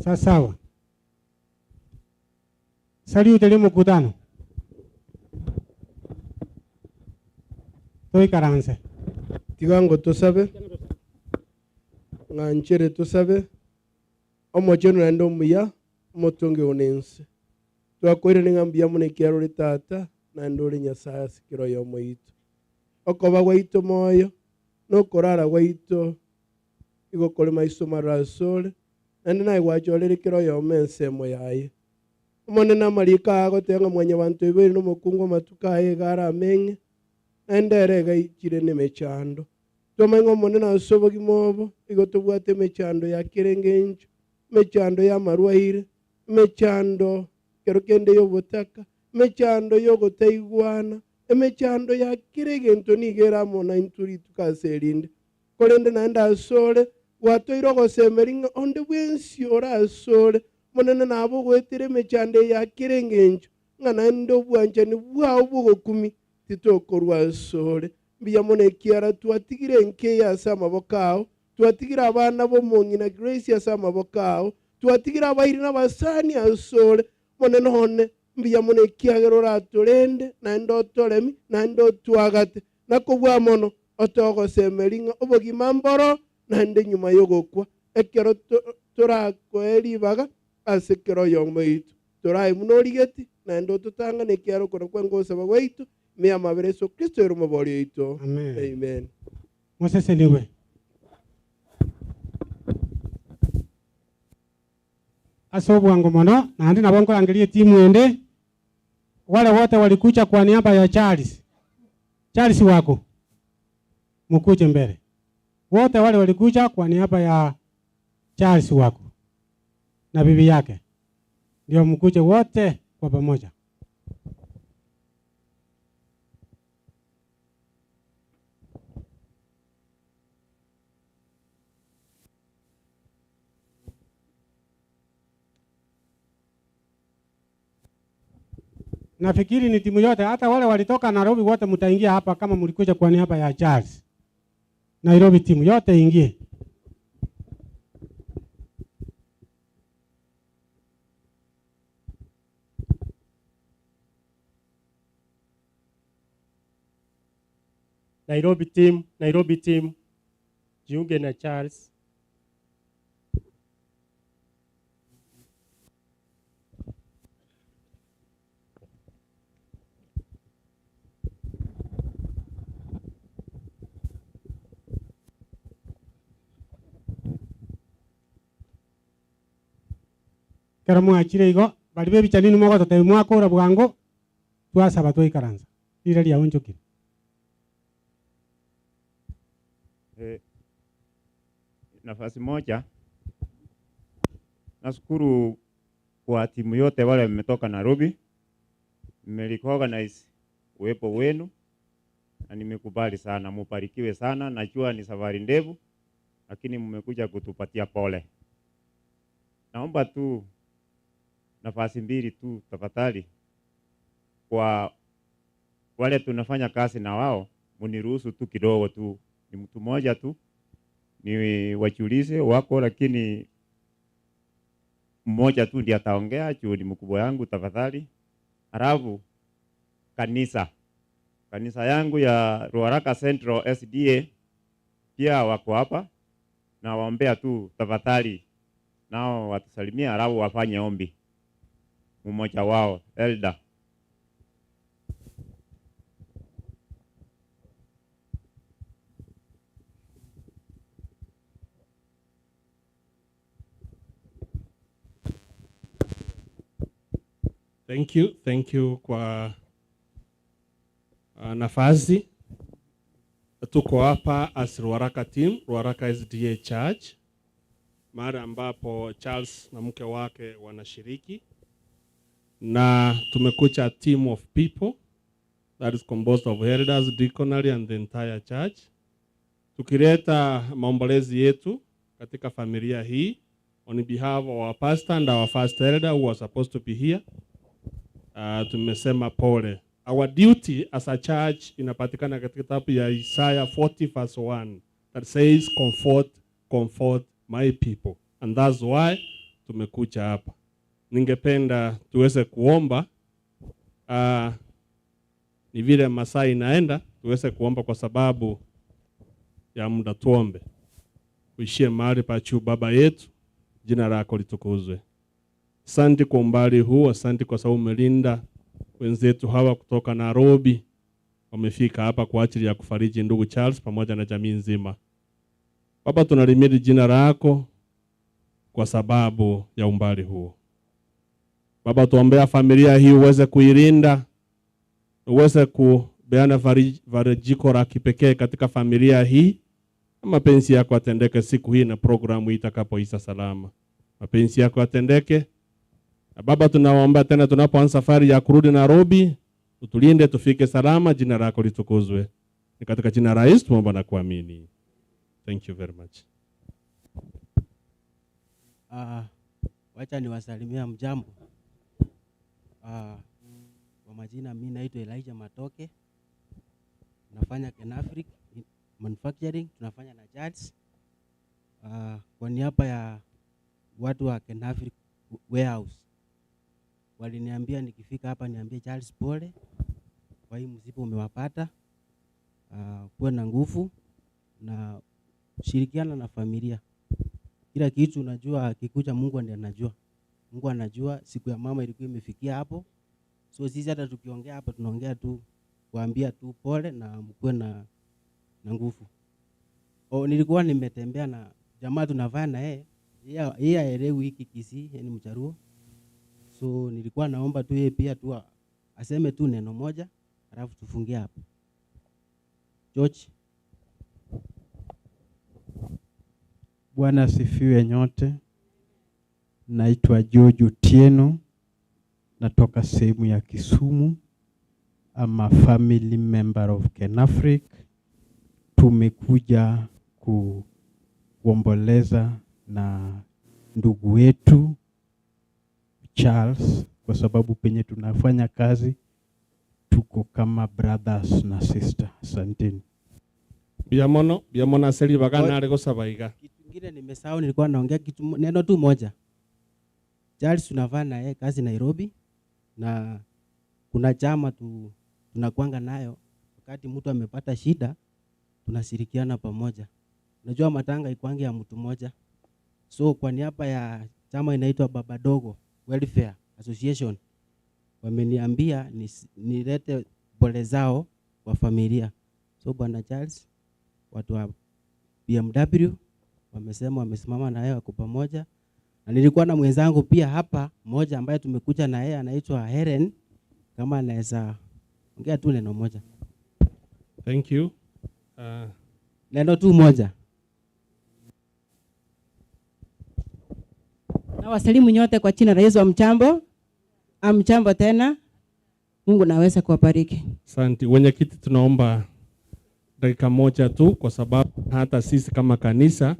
S8: Sasawa. Saliuti eria omokutano. Toikaranse.
S15: Tiga ngo tosabe, ng'a nchere tosabe, Omochenu naende omuya, omotongi one ense. Twakoirania ng'a mbuya mono ekiagera ore Tata, naende ore Nyasae ase kera oyomo oito. Okoba gwaito moyo, na okorara gwaito igo kore maiso maroro asore, naende naye gwachorire kera oyomo ensemo yaye. Omonene amariiko aya agoteba ng'a mwanyabanto oiboire nomokungu amatuko aye iga arameng'e, naende ere iga aichire nemechando. Twamanye ng'a Omonene ase obogima obo igo tobwate emechando ya kera engencho, emechando y'amarwaire, emechando ekero kende y'obotaka, emechando y'ogotaigwana, emechando ya kera egento nigo ere amo naintwe rituko ase erinde. Korende naende asore gwatoire ogosemeria ng'a onde bwensi ore asore, Omonene nabe ogoetera emechando eye ya kera engencho, ng'a naende obwanchani bwao bw'ogokumia titokorwa asore. Mbuya mono ekiara twatigire enka eye ase amaboko ao, twatigire abana b'omong'ina Grace ase amaboko ao, twatigire abairi na abasani asore. Omonene one, mbuya mono ekiagera oratorende, naende otoremi, naende otwagate, na kobua mono, otogosemerie ng'a obogima mboro, naende nyuma y'ogokwa, ekero torakoe ribaga ase kera oyomo oito, torae buna origeti, naende ototang'ane ekiagera oko nakwo engosaba gwaito, ime y'amabera Yeso Kristo ere Omobori oito.
S8: Amen.
S15: Amen.
S8: Mosesenigwe. Ase obwango mono, naende nabo nkorangeria etimu ende, wale wote walikuja kwa niaba ya Charles. Charles wako? Mukuje mbele. Wote wale walikuja kwa niaba ya Charles wako na bibi yake, ndio mkuje wote kwa pamoja. Nafikiri ni timu yote, hata wale walitoka Nairobi wote mtaingia hapa kama mlikuja kwa niaba ya Charles. Nairobi timu yote ingie.
S2: Nairobi team, Nairobi team, jiunge na Charles.
S8: Ekero mwachire igo, baria b'ebichani inwe mogototebia mwakora bwango, twasaba twaikaransa. Riira riaonchokire.
S16: Eh, nafasi moja. Nashukuru kwa timu yote wale mmetoka Nairobi, mmerecognize uwepo wenu na nimekubali sana, mubarikiwe sana. Najua ni safari ndefu, lakini mmekuja kutupatia pole. Naomba tu nafasi mbili tu tafadhali, kwa wale tunafanya kazi na wao, muniruhusu tu kidogo tu, ni mtu mmoja tu ni wachulize wako, lakini mmoja tu ndiye ataongea juu ni mkubwa yangu, tafadhali. Halafu kanisa kanisa yangu ya Ruaraka Central SDA pia wako hapa, na waombea tu tafadhali, nao watusalimie, halafu wafanye ombi, mmoja wao elder.
S6: Thank you, thank you kwa nafasi. Tuko hapa as Ruaraka team, Ruaraka SDA Church, mahali ambapo Charles na mke wake wanashiriki, na tumekuja team of people that is composed of elders, deaconry and the entire church, tukileta maombolezi yetu katika familia hii. On behalf of our pastor and our first elder who was supposed to be here, tumesema pole. Our duty as a church inapatikana katika kitabu ya Isaiah 40 verse 1 that says comfort, comfort my people. And that's why tumekuja hapa. Ningependa tuweze kuomba, ni vile masaa inaenda, tuweze kuomba kwa sababu ya muda. Tuombe. Uishie mahali pa juu Baba yetu, jina lako litukuzwe. Asante kwa umbali huu, asante kwa sababu umelinda wenzetu hawa kutoka Nairobi, wamefika hapa kwa ajili ya kufariji ndugu Charles pamoja na jamii nzima. Baba, tunalimidi jina lako kwa sababu ya umbali huo. Baba, tuombea familia hii uweze kuilinda, uweze kubeana farijiko la kipekee katika familia hii, na mapenzi yako yatendeke siku hii na programu hii itakapoisha salama. Mapenzi yako yatendeke. Na Baba, tunaomba tena tunapoanza safari ya kurudi Nairobi, utulinde tufike salama, jina lako litukuzwe. Ni katika jina la Yesu tuomba na kuamini. Thank you very much.
S17: Wacha niwasalimia mjambo. Kwa majina mimi naitwa Elijah Matoke. Nafanya Kenafric Manufacturing, tunafanya na Charles. Kwa niaba ya watu wa Kenafric Warehouse waliniambia nikifika hapa niambie Charles pole kwa hii msiba umewapata. Kuwe na nguvu na shirikiana na familia. Kila kitu unajua kikuja Mungu ndiye anajua. Mungu anajua siku ya mama ilikuwa imefikia hapo. So sisi hata tukiongea hapa tunaongea tu kuambia tu pole na mkuwe na nguvu. Nilikuwa nimetembea na jamaa tunavaa na yeye. Yeye haelewi hiki Kisii, yeye ni Mjaluo. So nilikuwa naomba tu yeye pia tu aseme tu neno moja alafu tufungie hapo. George.
S7: Bwana asifiwe nyote. Naitwa George Otieno, natoka sehemu ya Kisumu. I'm a family member of Kenafric. Tumekuja kuomboleza na ndugu wetu Charles, kwa sababu penye tunafanya kazi tuko kama brothers na sister. Asanteni.
S6: Biamono, biamono aseri bagana are gosabaiga.
S17: Kitu kingine nimesahau, nilikuwa naongea kitu neno tu moja. Charles tunafanya na yeye kazi Nairobi, na kuna chama tunakuanga nayo. Wakati mtu amepata shida tunashirikiana pamoja. Unajua matanga ikwangi ya mtu mmoja. So kwa niaba ya chama inaitwa Baba Dogo Welfare Association, wameniambia nilete pole zao kwa familia. So Bwana Charles, watu wa BMW wamesema wamesimama na yeye, wako pamoja. Na nilikuwa na mwenzangu pia hapa mmoja ambaye tumekuja na yeye anaitwa Helen, kama anaweza ongea tu neno moja.
S6: Thank you.
S17: Neno tu moja.
S18: Na wasalimu nyote kwa jina la Yesu. Amchambo. Amchambo tena. Mungu naweza kuwabariki.
S6: Asante. Wenyekiti, tunaomba dakika moja tu kwa sababu hata sisi kama kanisa,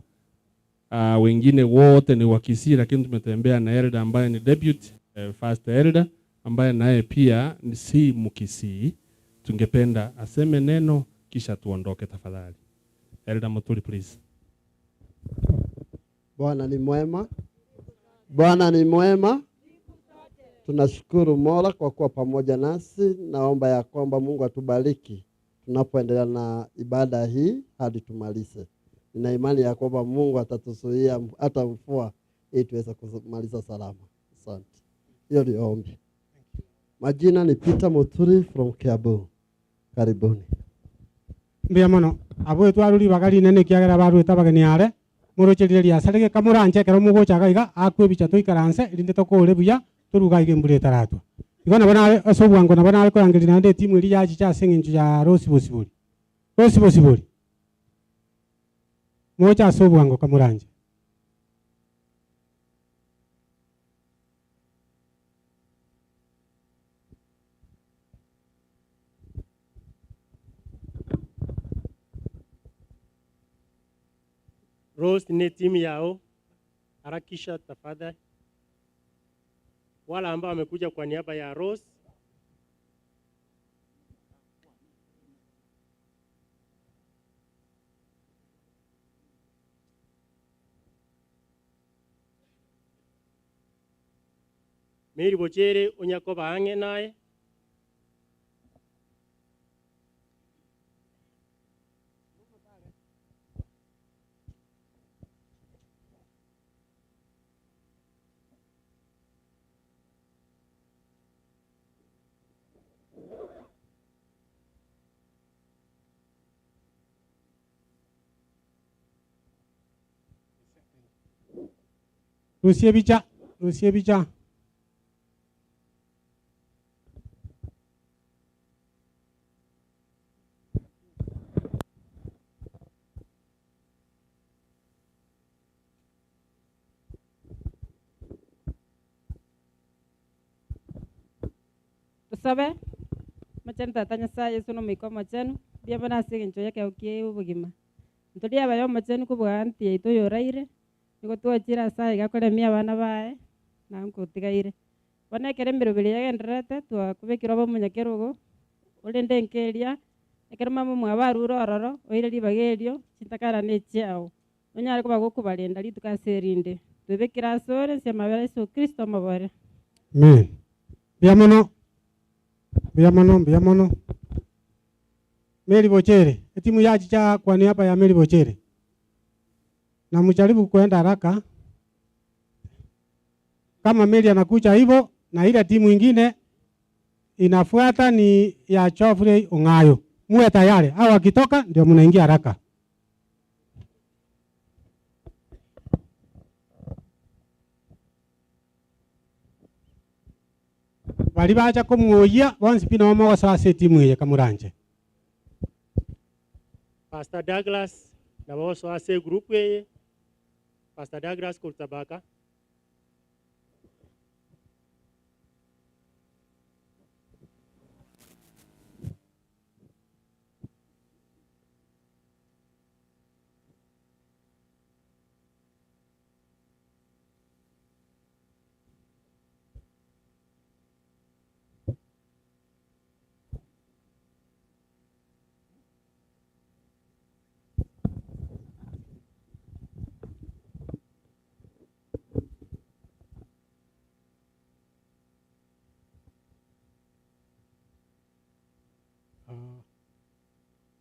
S6: wengine wote ni wa Kisii, lakini tumetembea na elder ambaye ni deputy first elder ambaye naye pia ni si Mkisii. Tungependa aseme neno kisha tuondoke tafadhali. Elder Muturi, please.
S19: Bwana ni mwema. Bwana ni mwema. Tunashukuru Mola kwa kuwa pamoja nasi. Naomba ya kwamba Mungu atubariki tunapoendelea na ibada hii hadi tumalize. Nina imani ya kwamba Mungu atatuzuia hata mvua ili tuweze kumaliza salama. Asante. Hiyo ndio ombi. Majina ni Peter Muturi from Kiambu. Karibuni.
S8: Mbia mono. Abo twaruri bagari nene kiagera barweta bageni are. Murocherire riasare geka muranche kero mugochaga iga akwebicha toikaranse rinde tokore buya toruga iga embura etaratwa. Igo nabo nare ase obwango nabo nare korangeria naende etimu eria yachicha ase eng'encho ya Rose Bosibori. Rose Bosibori. Mocha ase obwango kamuranje.
S2: Rose ni timu yao. Harakisha tafadhali. Wale ambao wamekuja kwa niaba ya Rose. Mary Bochere onyakoba ang'e naye.
S8: Rusie ebicha, rusie ebicha.
S4: Tosabe, Omochenu Tata Nyasaye Yeso na Omoika Omochenu, mbuya mono ase eng'encho y'ekeegwa kia obogima. Ntori abaye omochenu kobua aunty yaito oyoraire, nigo twachire ase aiga koremia abana baye, na nkotigaire. Bono ekero emeroberi yagendererete, twakobekire obe omonyakerogo, orende enka eria, ekero mama omwabo arure ororo, oire ribaga erio, chintakara na echiago. Onyare koba gokobarenda rituko ase erinde. Twebekire asore nse y'amabera a Yeso Kristo omobore.
S8: Amen. Mbuya mono, mbuya mono, mbuya mono. Mary Bochere, etimu yachicha kwa niaba ya Mary Bochere. Na mjaribu kuenda haraka. Kama Mary anakuja hivyo na ile timu ingine inafuata ni ya Geoffrey Ong'ayo. Muwe tayari, hao wakitoka ndio mnaingia haraka. Baria bacha komwoyia bonsi pi nabo mogosoa ase etimu eye kamoranche.
S2: Pastor Douglas nabo osoa ase egroup eye. Pastor Douglas korwa Tabaka.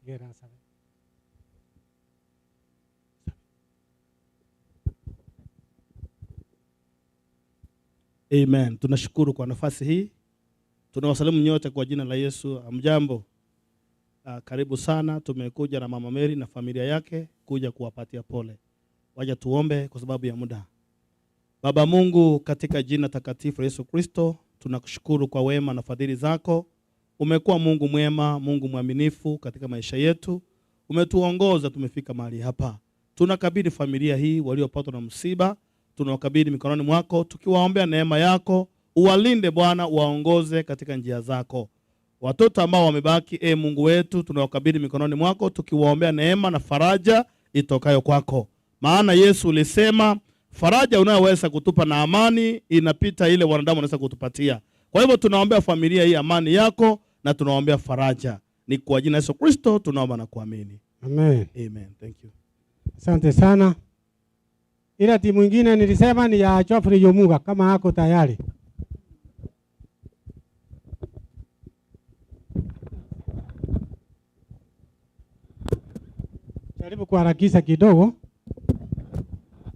S8: Gera asabe.
S6: Amen. Tunashukuru kwa nafasi hii. Tunawasalimu nyote kwa jina la Yesu. Hamjambo? Karibu sana. Tumekuja na Mama Mary na familia yake kuja kuwapatia pole. Wacha tuombe kwa sababu ya muda. Baba Mungu, katika jina takatifu la Yesu Kristo, tunakushukuru kwa wema na fadhili zako. Umekuwa Mungu mwema, Mungu mwaminifu katika maisha yetu. Umetuongoza tumefika mahali hapa. Tunakabidhi familia hii waliopatwa na msiba, tunawakabidhi mikononi mwako, tukiwaombea neema yako, uwalinde Bwana, uwaongoze katika njia zako. Watoto ambao wamebaki, Mungu wetu, tunawakabidhi mikononi mwako, tukiwaombea neema na faraja itokayo kwako. Maana Yesu ulisema faraja unayoweza kutupa na amani inapita ile wanadamu wanaweza kutupatia. Kwa hivyo tunaombea familia hii amani yako na tunaombea faraja. Ni kwa jina Yesu Kristo tunaomba na kuamini.
S8: Amen.
S6: Amen. Thank you.
S8: Asante sana. Ila timu nyingine nilisema ni ya Geoffrey Yomuga kama hako tayari. Jaribu kuharakisha kidogo.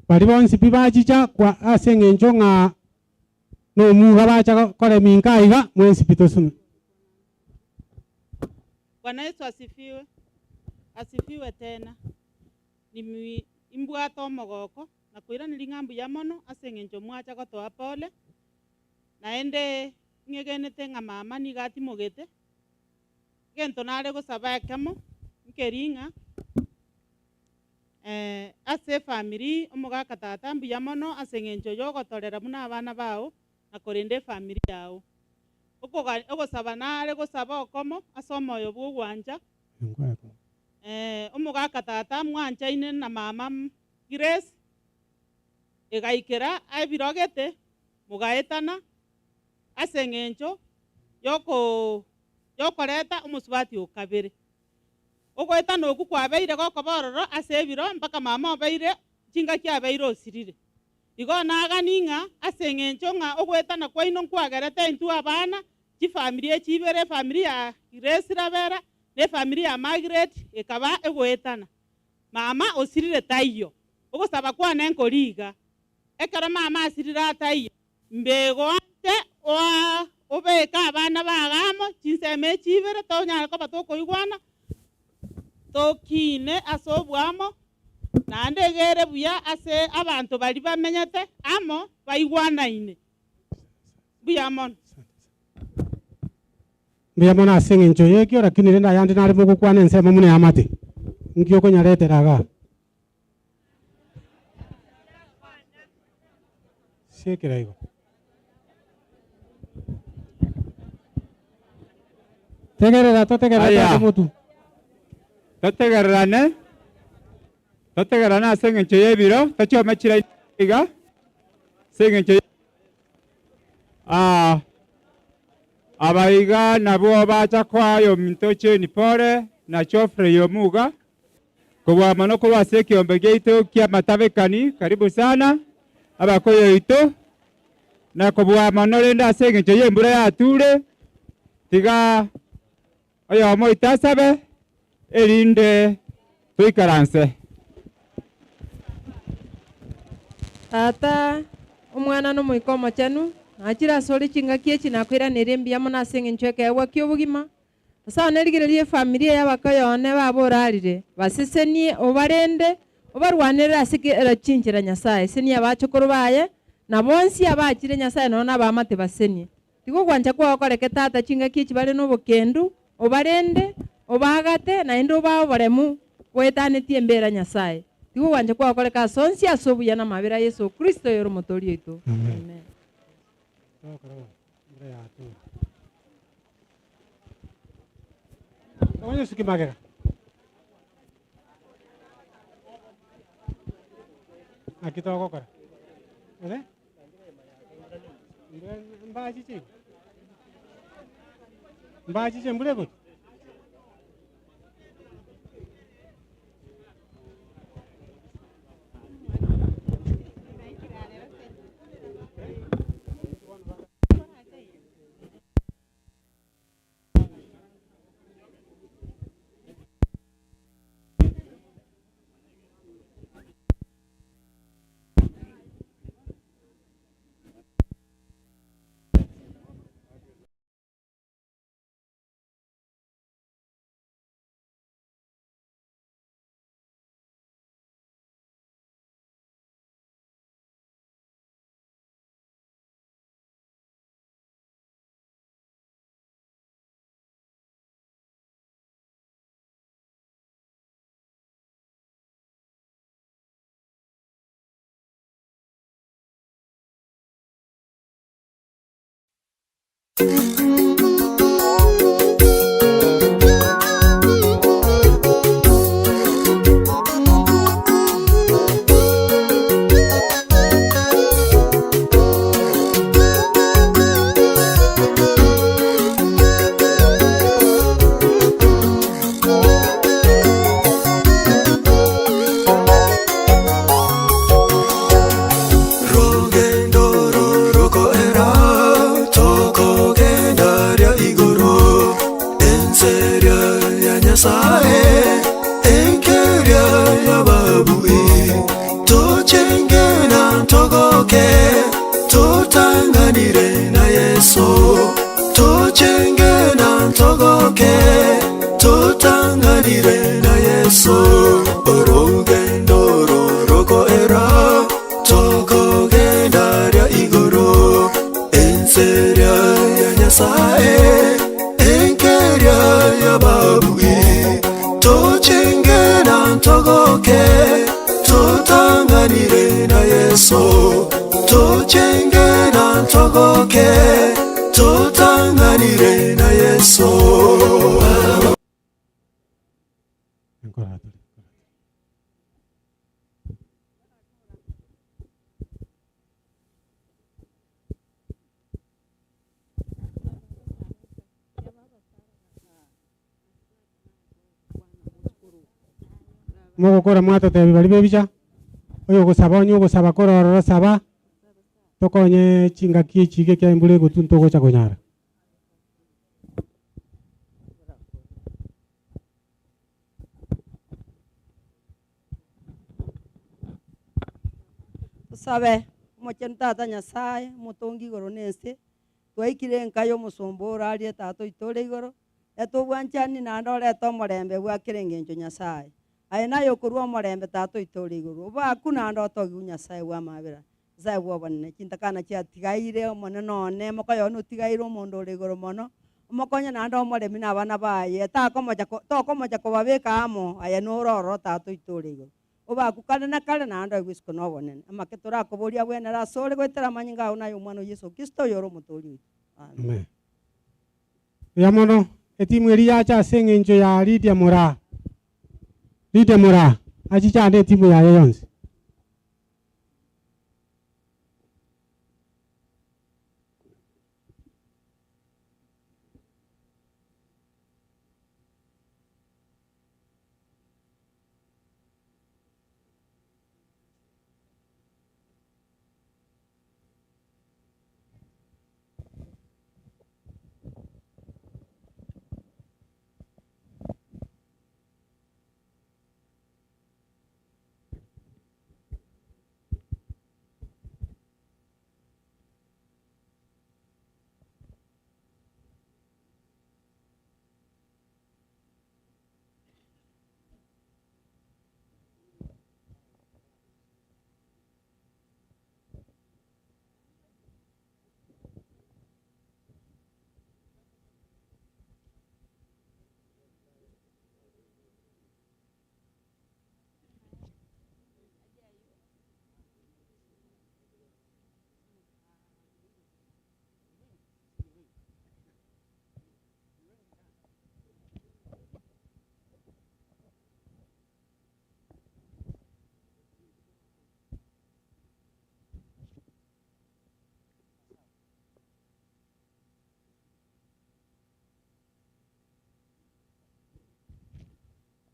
S8: Bari bonsi pi bachicha kwa ase eng'encho ng'a nomuga bacha korema iga mwensi pi tosome.
S20: Bwana Yesu asifiwe. Asifiwe tena. Nimi imbwate omogoko na kwira niri ng'a mbuya mono ase eng'encho mwacha gotoa pole. Naende ng'egenete ng'a mama nigo atimogete. Egento nare gosaba ekemo, nkeri ng'a, ase efamiri omogaka tata mbuya mono ase eng'encho yogotorera buna abana bao na korenda efamiri yao. Okoga-, ogosaba nare gosaba okomo ase omoyo bwa ogwancha. Omogaka tata mwanchaine na mama Grace. Egaikera ebirogete mogaetana ase eng'encho yoko yokoreta omosubati o kabere. Ogoetana okwo kwabeire gokoba ororo ase ebiro mpaka mama obeire chingaki abeire osirire. Igo nagani ng'a ase eng'encho ng'a ogoetana kwaino nkwagerete intwe abana, chifamiri echi ibere, efamiri ya Grace Rabera na efamiri ya Margaret ekaba egoetana. Mama osirire taiyo. Ogosaba kwane nkori iga, Ekero mama asirire ataiyo, mbegoanche oa obeke abana bago amo chinsemo echi ibere tonyare koba tokoigwana, tokiine ase oboamo, naende egere buya ase abanto baria bamenyete amo baigwanaine. Mbuya mono.
S8: Mbuya mono ase eng'encho y'ekio, lakini rende ayande nare mogokwana ensemo buna eamate. Nki okonyaretera igaa? Siekera igo. Tegerera totegerere
S16: Aya.
S8: tata motu.
S16: Totegererane, totegererane ase eng'encho y'ebiro, tochome chira iga, ase eng'encho y- Ah, aba iga nabwo bacha koa oyominto Jane pore na Geoffrey Omuga, Kobua mono korwa ase ekiombe giaito ki'amatabekani, karibu sana, abakoyo oito, na kobua mono rende ase engencho y'embura yature, tiga oyomo oito asabe, erinde toikaranse.
S4: Tata, Omwana, na Omoika Omochenu, nachire asore chingaki echi nakoiraneria mbuya mono ase engencho y'ekeegwa ki'obogima, Nyasae one rigereria efamiri eye abakoyo one baba orarire, basesenie, obarende, obarwanerere ase kera chinchera Nyasae, senia abachokoro baye, na bonsi abachire Nyasae nonya nabaamate basenie. Tiga ogwancha kwao koreke Tata chingaki echi bare nobokendu, obarende, obaagate, naende obae oboremu boetanetie embera Nyasae. Tiga ogwancha kwao koreke ase onsi ase obuya na amabera a Yeso Kristo oyore Omotoori oito. Amen.
S8: Onye suki magega. Naki togokora? Ere? Mbura mbachiche igo? Mbachiche mbura egotwa?
S21: Rogendo rorokoera tokogenda ria igoro enseria ya Nyasaye enkeria y'ababui tochenge na togoke totang'anire na Yeso tochenge na togoke totang'anire na Yeso orogendo rorokoera tokogenda ria igoro enseria ya Nyasaye enkeria y'ababui tochenge na togoke totang'anire na Yeso tochenge na togoke totang'anire na Yeso.
S8: Mogokora mwatotebi baria ba ebicha, oyo ogosaba onye ogosaba kore ororo saba, tokonye chingaki echi iga ekiagera embura egotwa ntogocha konyara.
S1: Tosabe, Omochenu Tata Nyasae, omotongi igoro na ense, twaikire enka y'omosomba orarie Tata oito ore igoro, reta obwanchani naende orete omorembe bwa kera engencho Nyasae. Aye naye okorua omorembe Tata oito ore igoro, obakwe naende otogigwe Nyasae bw'amabera, Nyasae bw'obonene. Chintakana chiatigaire, Omonene one, mokoyo one otigaire omonto ore igoro mono, omokonye naende omoremi na abana baye, takomocha ko tokomocha kobabeka amo, aye nore ororo Tata oito ore igoro. Obakwe kare na kare naende oigwe isiko na obonene. Amake torakoborie abwenere asore goetera amanyinga ao na ay'Omwana o Yeso Kristo, oyore Omotoori oito. Amen.
S8: Amen. Mbuya mono. Etimu eria yacha ase eng'encho ya Lydia Moraa. Lydia Moraa, achiche ande etimu yaye yonsi.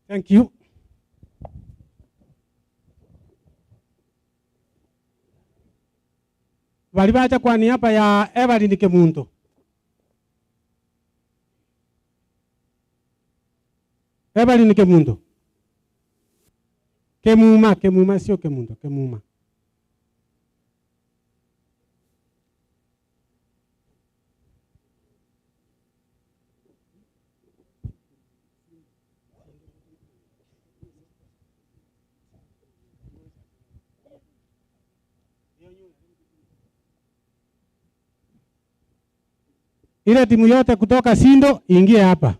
S8: Thank you. Baria bacha kwa niaba ya Evelyn Kemunto. Evelyn Kemunto. Kemuma, Kemuma sio Kemunto, Kemuma. Ile timu yote kutoka Sindo ingie hapa.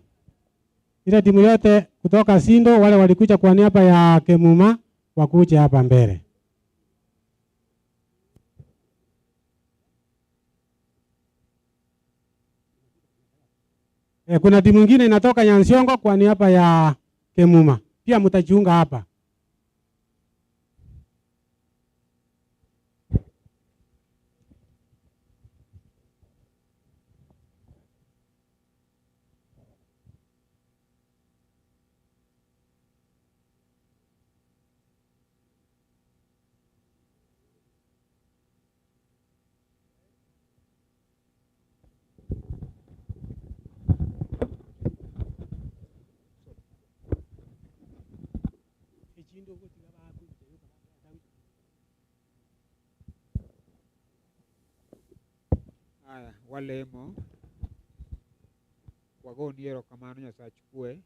S8: Ile timu yote kutoka Sindo, wale walikuja kwa niaba ya Kemuma wakuje hapa mbele. Kuna timu nyingine inatoka Nyansiongo kwa niaba ya Kemuma. Pia mtajiunga hapa.
S22: Aya, walemo wagoni erokamano Nyasach kwe,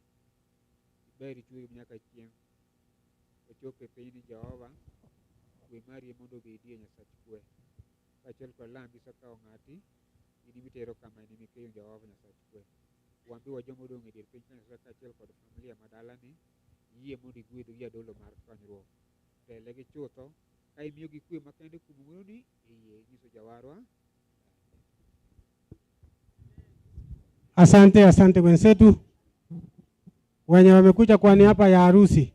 S22: iber ichwe nyaka chieng'. Wachopo e pinyni Jehova, kwe mari mondo obedie Nyasach kwe. Kaachiel kod lambi isekawo ng'ati, in emitero kama in emikeyo Jehova Nyasach kwe. Wan be wajoma odong' e dier piny ka Nyasaye kaachiel kod familia ma dalani, yie mondo igwedhgi jadolo mar konyruok. Telegi chutho, ka imiyogi kwe makende kuom ng'wononi, iyie inyiso jawarwa.
S8: Asante, asante wenzetu wenye wamekuja kwa niaba ya harusi.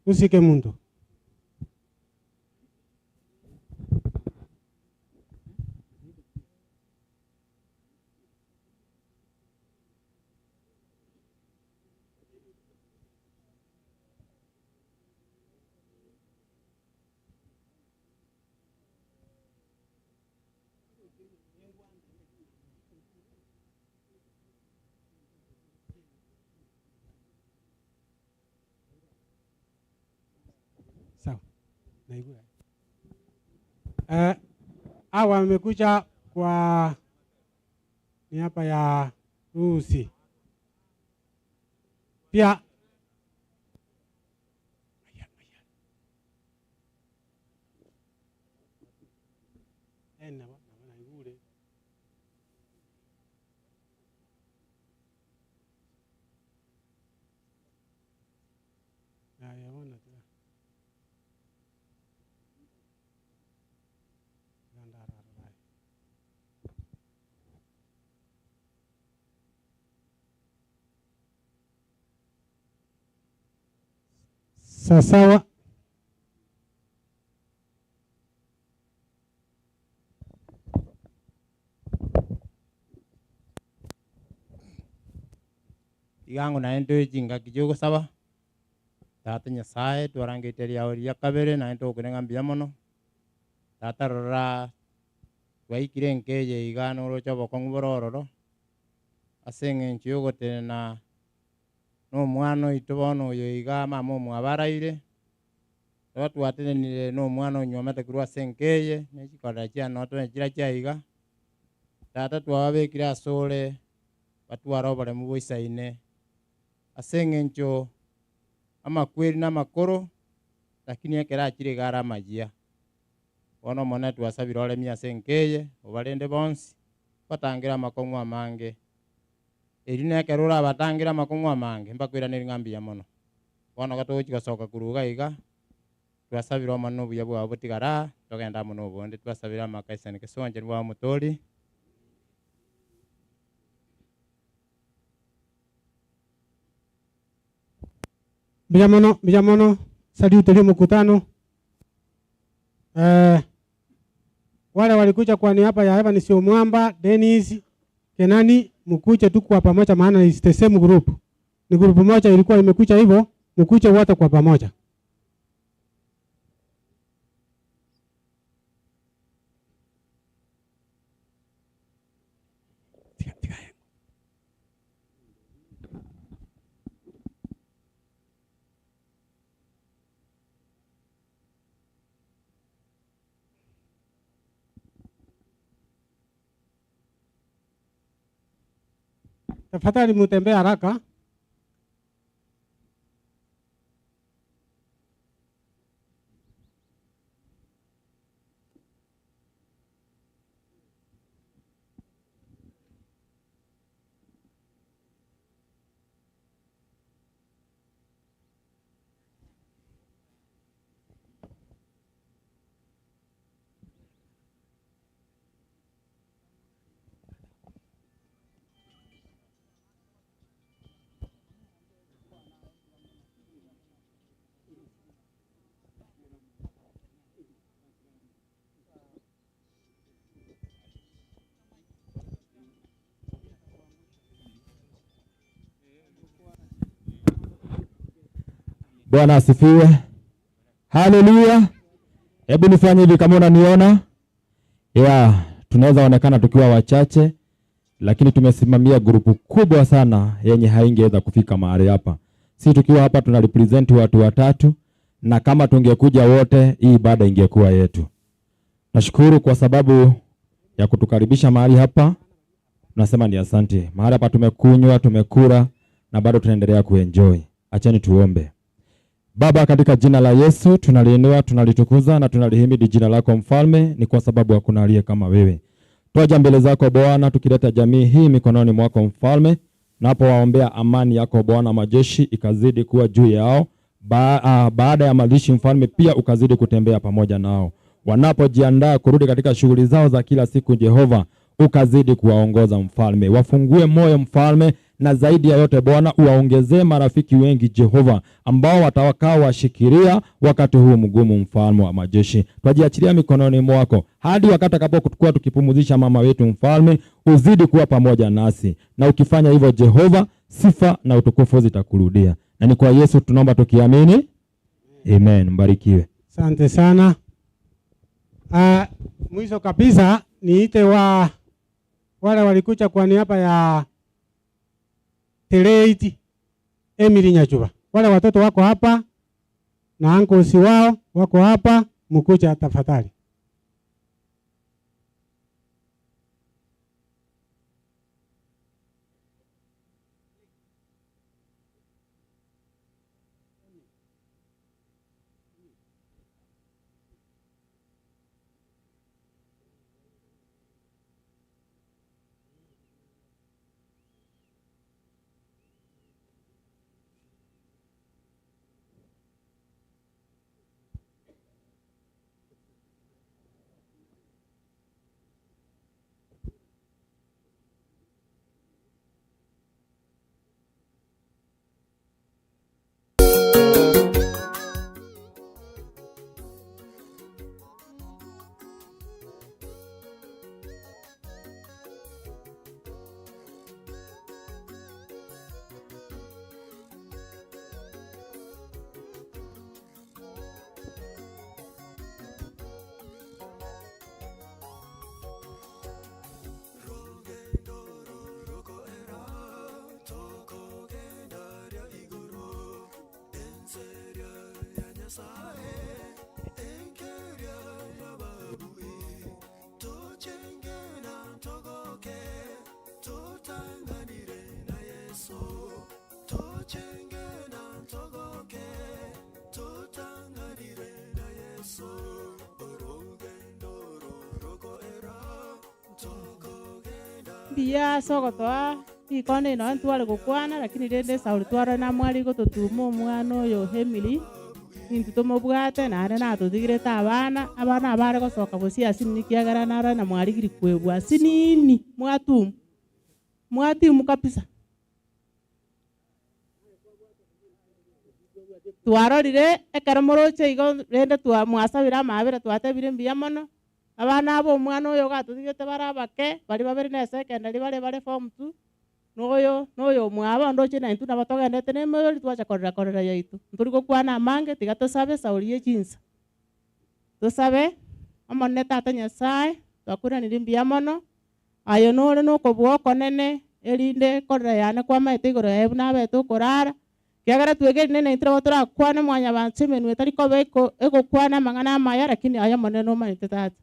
S8: Lucy Kemunto. Naigure. Eh, hawa wamekuja kwa niaba ya Lucy. Pia Eh, naigure. Nayabona tu. Sawa.
S9: Igango naende chingaki chiogosaba tata nyasaye twarangete riao ria kabere naende tokorenga mbuya mono tata rora twaikire enkeye iga noroche obokong'u bore ororo ase eng'encho ya ogotenena na omwana oito bono oyo iga mama omwabo araire roba twatenenire na omwana onywomete korwa ase enkeye na echikorera chiane notone chira chia iga tata twababekire ase ore batware oboremu boisaine ase eng'encho amakweri na amakoro lakini ekero achire iga are amayia bono omonene twasabire oremie ase enkeye obarende bonsi batangere amakong'u amange eri na ekero orabatangere amakong'u amange mbakoiraneri ng'a mbuya mono bono iga togochi gosoka korwa iga iga twasabire omonene obuya bwabo botigare aa togende amo na obonde twasabire amakaisani gese bwa omotori.
S8: Mbuya mono, mbuya mono, salute ria mkutano. Eh, wale walikuja kwa niaba ya Evans Omwamba, Dennis, Kenani, mkuje tu kwa pamoja maana is the same group. Ni group moja ilikuwa imekuja hivyo, mkuje wote kwa pamoja. Tafadhali mutembee haraka.
S3: Bwana asifiwe. Haleluya. Hebu nifanye hivi kama unaniona. Yeah, tunaweza onekana tukiwa wachache lakini tumesimamia grupu kubwa sana yenye haingeweza kufika mahali hapa. Si tukiwa hapa tuna represent watu watatu na kama tungekuja wote hii ibada ingekuwa yetu. Nashukuru kwa sababu ya kutukaribisha mahali hapa. Tunasema ni asante. Mahali hapa tumekunywa, tumekula na bado tunaendelea kuenjoy. Acheni tuombe. Baba, katika jina la Yesu tunaliinua, tunalitukuza na tunalihimidi jina lako Mfalme, ni kwa sababu hakuna aliye kama wewe. Twaja mbele zako Bwana, tukileta jamii hii mikononi mwako Mfalme, napowaombea amani yako Bwana majeshi ikazidi kuwa juu yao. Baada ya mazishi Mfalme, pia ukazidi kutembea pamoja nao wanapojiandaa kurudi katika shughuli zao za kila siku. Jehova, ukazidi kuwaongoza Mfalme, wafungue moyo Mfalme, na zaidi ya yote Bwana uwaongezee marafiki wengi Jehova, ambao watawakaa washikilia wakati huu mgumu. Mfalme wa majeshi, twajiachilia mikononi mwako hadi wakati atakapokuwa tukipumzisha mama wetu Mfalme, uzidi kuwa pamoja nasi, na ukifanya hivyo Jehova, sifa na utukufu zitakurudia, na ni kwa Yesu tunaomba tukiamini, amen. Mbarikiwe.
S8: Asante sana. Mwisho kabisa niite wa wale walikuja kwa niaba ya Tereit Emily Nyachuba. Wale watoto wako hapa na uncles wao wako hapa. Mukucha tafadhali.
S4: Mbuya ase ogotoa rikone eri nonye ntware gokwana lakini rende esauri twarora namware gototuma omwana oyo Emily, intwe tomobwate naende natotigerete abana, abana aba bare gosoka bosio asinini ekiagera narore namwarigiri kwebwa asinini mwatuma, mwatimu kabisa. Twarorire ekero moroche igo rende twa mwasabire amaabera twatebire mbuya mono, abana aba omwana oyo iga atotigete bare abake, baria babere na esecondary bare bare form two, na oyo na oyo omwabo ndoche na intwe nabo togendete na emerori twacha korera korera yaito. Ntori gokwana amange tiga tosabe esauri ya chinsa. Tosabe, Omonene Tata Nyasaye, twakoiranirie mbuya mono, Aye nore nokobua okonene, erinde korera yane kwamaete igoro yaye buna abete okorara, ekiagera twegerine naintwe nabo torakwane mwanyabanto emenwa etari koba egokwana amang'ana amaya, lakini aye Omonene nomanyete Tata.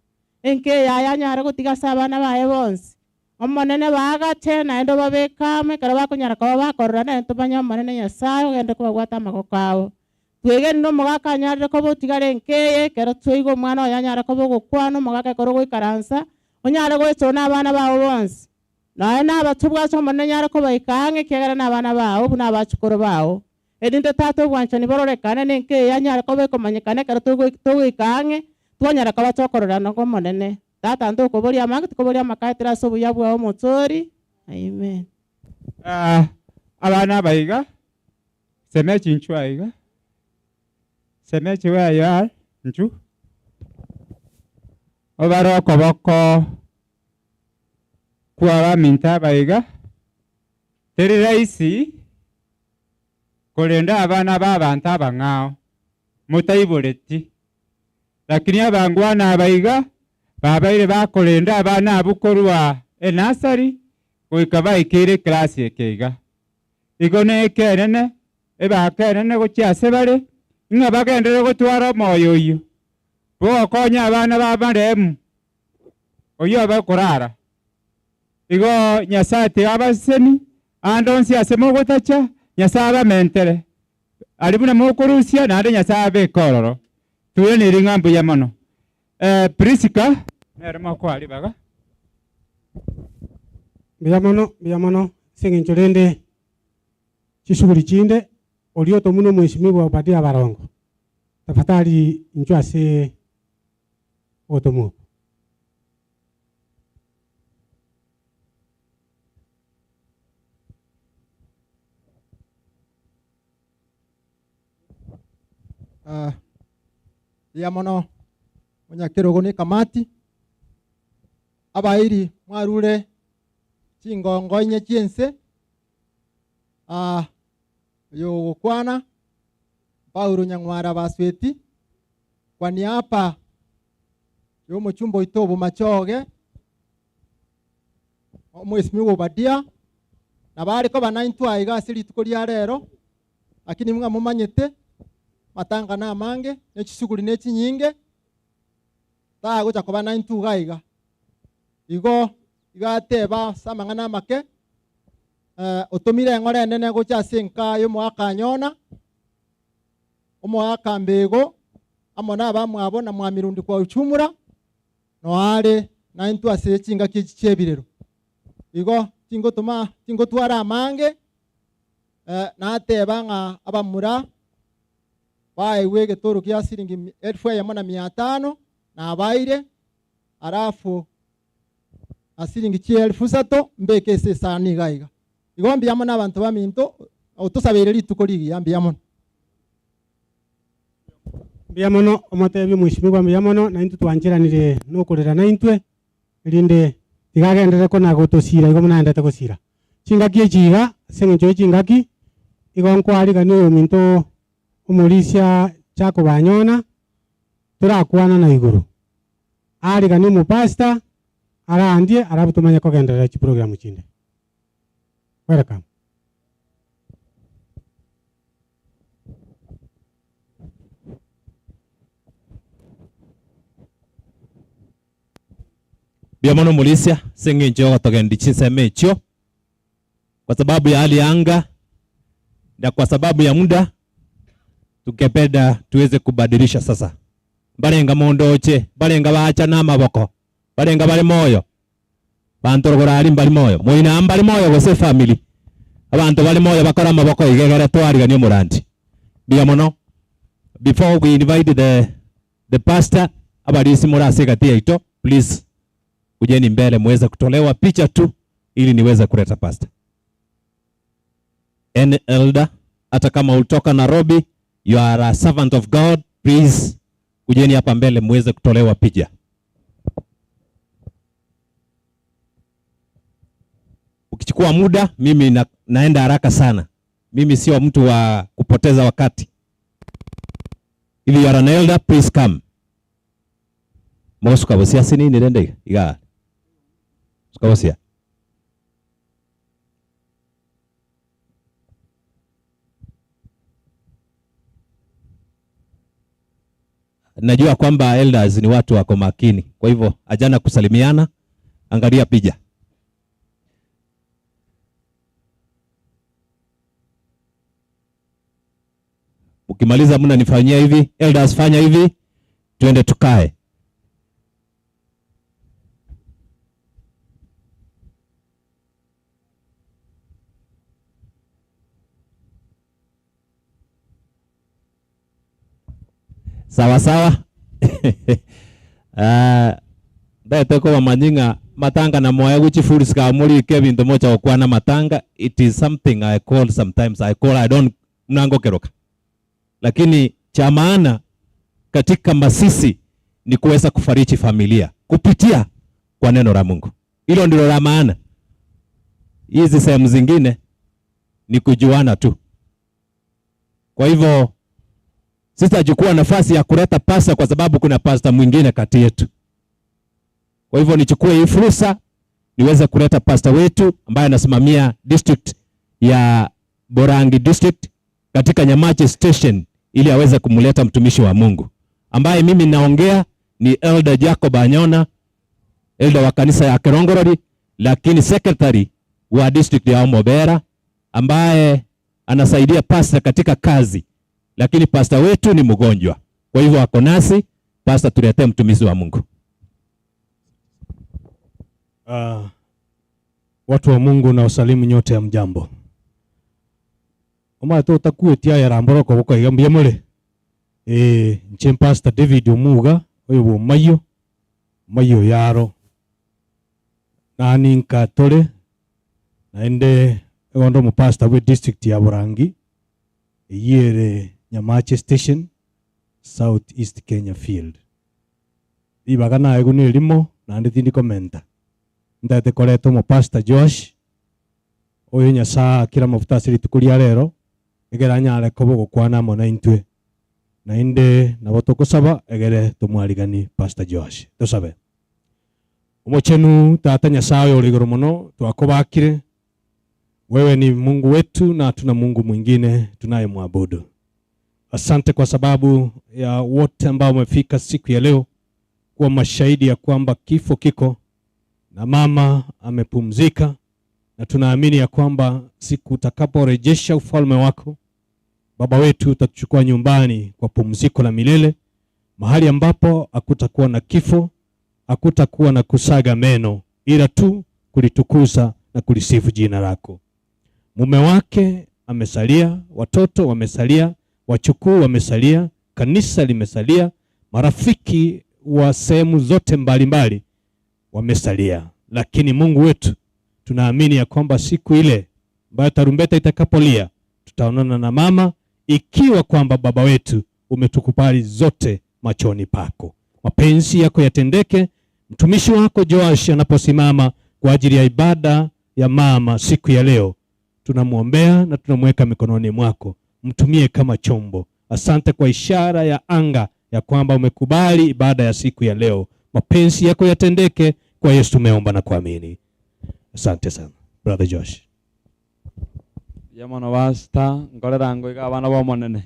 S4: Enka eye aye anyare gotiga ase abana baye bonsi. Omonene baagache, naende obabeke amo, ekero bakonyara koba bakorora naende tomanye Omonene Nyasae ogende kobabwata amagoko abo. Twegenire omogaka anyarire koba otigare enka eye, ekero twaigwa omwana oye anyare koba ogokwana, omogaka ekero ogoikaransa, onyare goechwa nabana bao bonsi. Nonya nabatubwa ase Omonene nyare kobaika ang'e, ekiagera nabana bao, buna abachukuru bao. Erinde Tata obwanchani bororekane, na enka eye anyare koba ekomanyekana ekero togoika ang'e, twanyara koba tokororana kw'Omonene. Tata ntokoboria amange, tikoboria amakaetera ase obuya bwao Omotoori. Amen.
S22: Abana aba iga, Semechi inchuo aiga, Semechi where you are, nchu, obare okoboko kw'abaminto aba iga, teri rahisi korenda abana b'abanto abang'ao motaiboreti, lakini abangwana aba iga babaire bakorenda abana abwo korwa enursery goika baikeire eclass eke iga. Igo nekeene, ebakeene gochia ase bare, ng'a bagenderere gotwara omoyo oyio bw'ogokonya abana ba marehemu oyio obe okorara. Igo Nyasae tiga abaseseni ande onsi ase mogotacha, Nyasae abamentere aria buna mokorusia, naende Nyasae abeke ororo. Tuiraneri ng'a mbuya mono. Prisca nere mokoa ribaga.
S8: Mbuya mono, mbuya mono, ase eng'encho rende chishughuli chinde, oria otomwa na omwesimigwa Obadia Barongo, tafadhali inchwo ase ogotomwa okwo.
S5: Ah, mbuya mono omonyakerogo na ekamati, abairi mwarure chingongo inye chi'ense, ah, oyo ogokwana Paulo Nyang'wara Basweti, kwa niaba y'omochumba oito Obomachoge, omwesimigwa Obadia, nabo are koba naintwe aiga ase rituko ria rero, Lakini ng'a momanyete, amatanga namange, ne chisuguri ne chinyinge. Tagocha koba naintwe iga iga. Igo iga ateba ase amang'ana amake, otomire eng'ora enene gocha ase enka y'omogaka Anyona, omogaka Mbego, amo nabamwabo na Mwamirundi kwa uchumura, noare naintwe ase chingaki echi chi'ebirero. Igo tingotoma tingotwara amange, nateba ng'a abamura baegwe egetoro gia siringi elfu eyemo na mia tano, nabaeire, alafu na siringi chielfu isato mbeke ase esani iga iga. Igo mbuya mono abanto baminto, otosabeire rituko rigiya, mbuya mono.
S8: Mbuya mono omotebi omwesimigwa mbuya mono, naintwe twancheranire nokorera naintwe, erinde tiga agenderere kona gotosira igo buna aendete gosira. Chingaki echi iga, ase eng'encho ye chingaki, igo nkwarigania oyominto omorisia Jacob Anyona, torakwana na igoro. Ariganie omopastor, arandie, alafu tomanye kogenderera chiprogramu chinde. Welcome.
S3: Mbuya mono omorisia ase eng'encho yogotogendia chinsemo echio, kwa sababu ya hali ya anga na kwa sababu ya muda tungependa tuweze kubadilisha sasa. Mbarenga mondoche, mbarenga bacha na amaboko, mbarenga bare moyo, banto rogoro aria mbari moyo, moino aa mbari moyo gose efamiri, abanto bare moyo bakore amaboko iga egere twariganie omorandi. Mbuya mono. Before we invite the the pastor, abarisi more ase egati yaito, please kujeni mbele muweze kutolewa picha tu ili niweze kuleta pastor. Any elder, hata kama ulitoka Nairobi, you are a servant of God, please kujeni hapa mbele muweze kutolewa picha. Ukichukua muda, mimi na, naenda haraka sana. Mimi sio mtu wa kupoteza wakati. If you are an elder, please come. Mogosuka bosia sinini rende iga. Suka bosia. Najua kwamba elders ni watu wako makini, kwa hivyo ajana kusalimiana, angalia picha. Ukimaliza mnanifanyia hivi, elders fanya hivi, tuende tukae. Sawa sawa. Ah, ndete kobamanyi ng'a matanga na moya gochifurisika morike ebinto mocha gokwana matanga it is something I call sometimes I call I don't mnangokeroka lakini cha maana katika masisi ni kuweza kufariji familia kupitia kwa neno la Mungu. Hilo ndilo la maana. Hizi sehemu zingine ni kujuana tu. Kwa hivyo sitachukua nafasi ya kuleta pasta kwa sababu kuna pasta mwingine kati yetu. Kwa hivyo nichukue hii fursa niweze kuleta pasta wetu ambaye anasimamia district ya Borangi district katika Nyamache station ili aweze kumleta mtumishi wa Mungu ambaye mimi naongea ni Elder Jacob Anyona, elder wa kanisa ya Kerongorori, lakini secretary wa district ya Omobera ambaye anasaidia pastor katika kazi, lakini pastor wetu ni mgonjwa, kwa hivyo ako nasi. Pastor, tuletee mtumishi wa Mungu.
S6: Watu wa Mungu na wasalimu nyote ya mjambo. Omanyete otakuetie aya rambora okoboko iga mbuya more? Ee, inche Pastor David Omuga, oyo bwa Omayio, Omayio oyaro. Nani nka tore, naende igo nde omopastor bwe district ya Borangi, eyio ere Nyamache Station, South East Kenya Field. Ribaga naegwe nerimo, naende tindi komenta. Ntagete koreta omopastor Joash, oyo Nyasae aakire amafuta ase rituko ria rero, egere anyare koba ogokwana amo naintwe. Naende nabo togosaba egere tomwariganie Pastor Joash. Tosabe. Omochenu Tata Nyasae oyore igoro mono, twakobakire. Wewe ni Mungu wetu na hatuna Mungu mwingine tunayemwabudu. Asante kwa sababu ya wote ambao wamefika siku ya leo
S10: kuwa mashahidi ya kwamba kifo kiko na mama amepumzika, na tunaamini ya kwamba siku utakaporejesha ufalme wako Baba wetu, utatuchukua nyumbani kwa pumziko la milele, mahali ambapo hakutakuwa na kifo, hakutakuwa na kusaga meno, ila tu kulitukuza na kulisifu jina lako. Mume wake amesalia, watoto wamesalia, wachukuu wamesalia, kanisa limesalia, marafiki wa sehemu zote mbalimbali wamesalia. Lakini Mungu wetu, tunaamini ya kwamba siku ile ambayo tarumbeta itakapolia, tutaonana na mama, ikiwa kwamba Baba wetu umetukubali zote machoni pako. Mapenzi yako yatendeke. Mtumishi wako Joash anaposimama kwa ajili ya ibada ya mama siku ya leo, tunamwombea na tunamweka mikononi mwako, mtumie kama chombo. Asante kwa ishara ya anga ya kwamba umekubali ibada ya siku ya leo. Mapenzi yako yatendeke, kwa Yesu tumeomba na kuamini. Asante sana Brother Josh.
S11: Mbuya mono Pastor, nkorera ngoiga abana b'Omonene.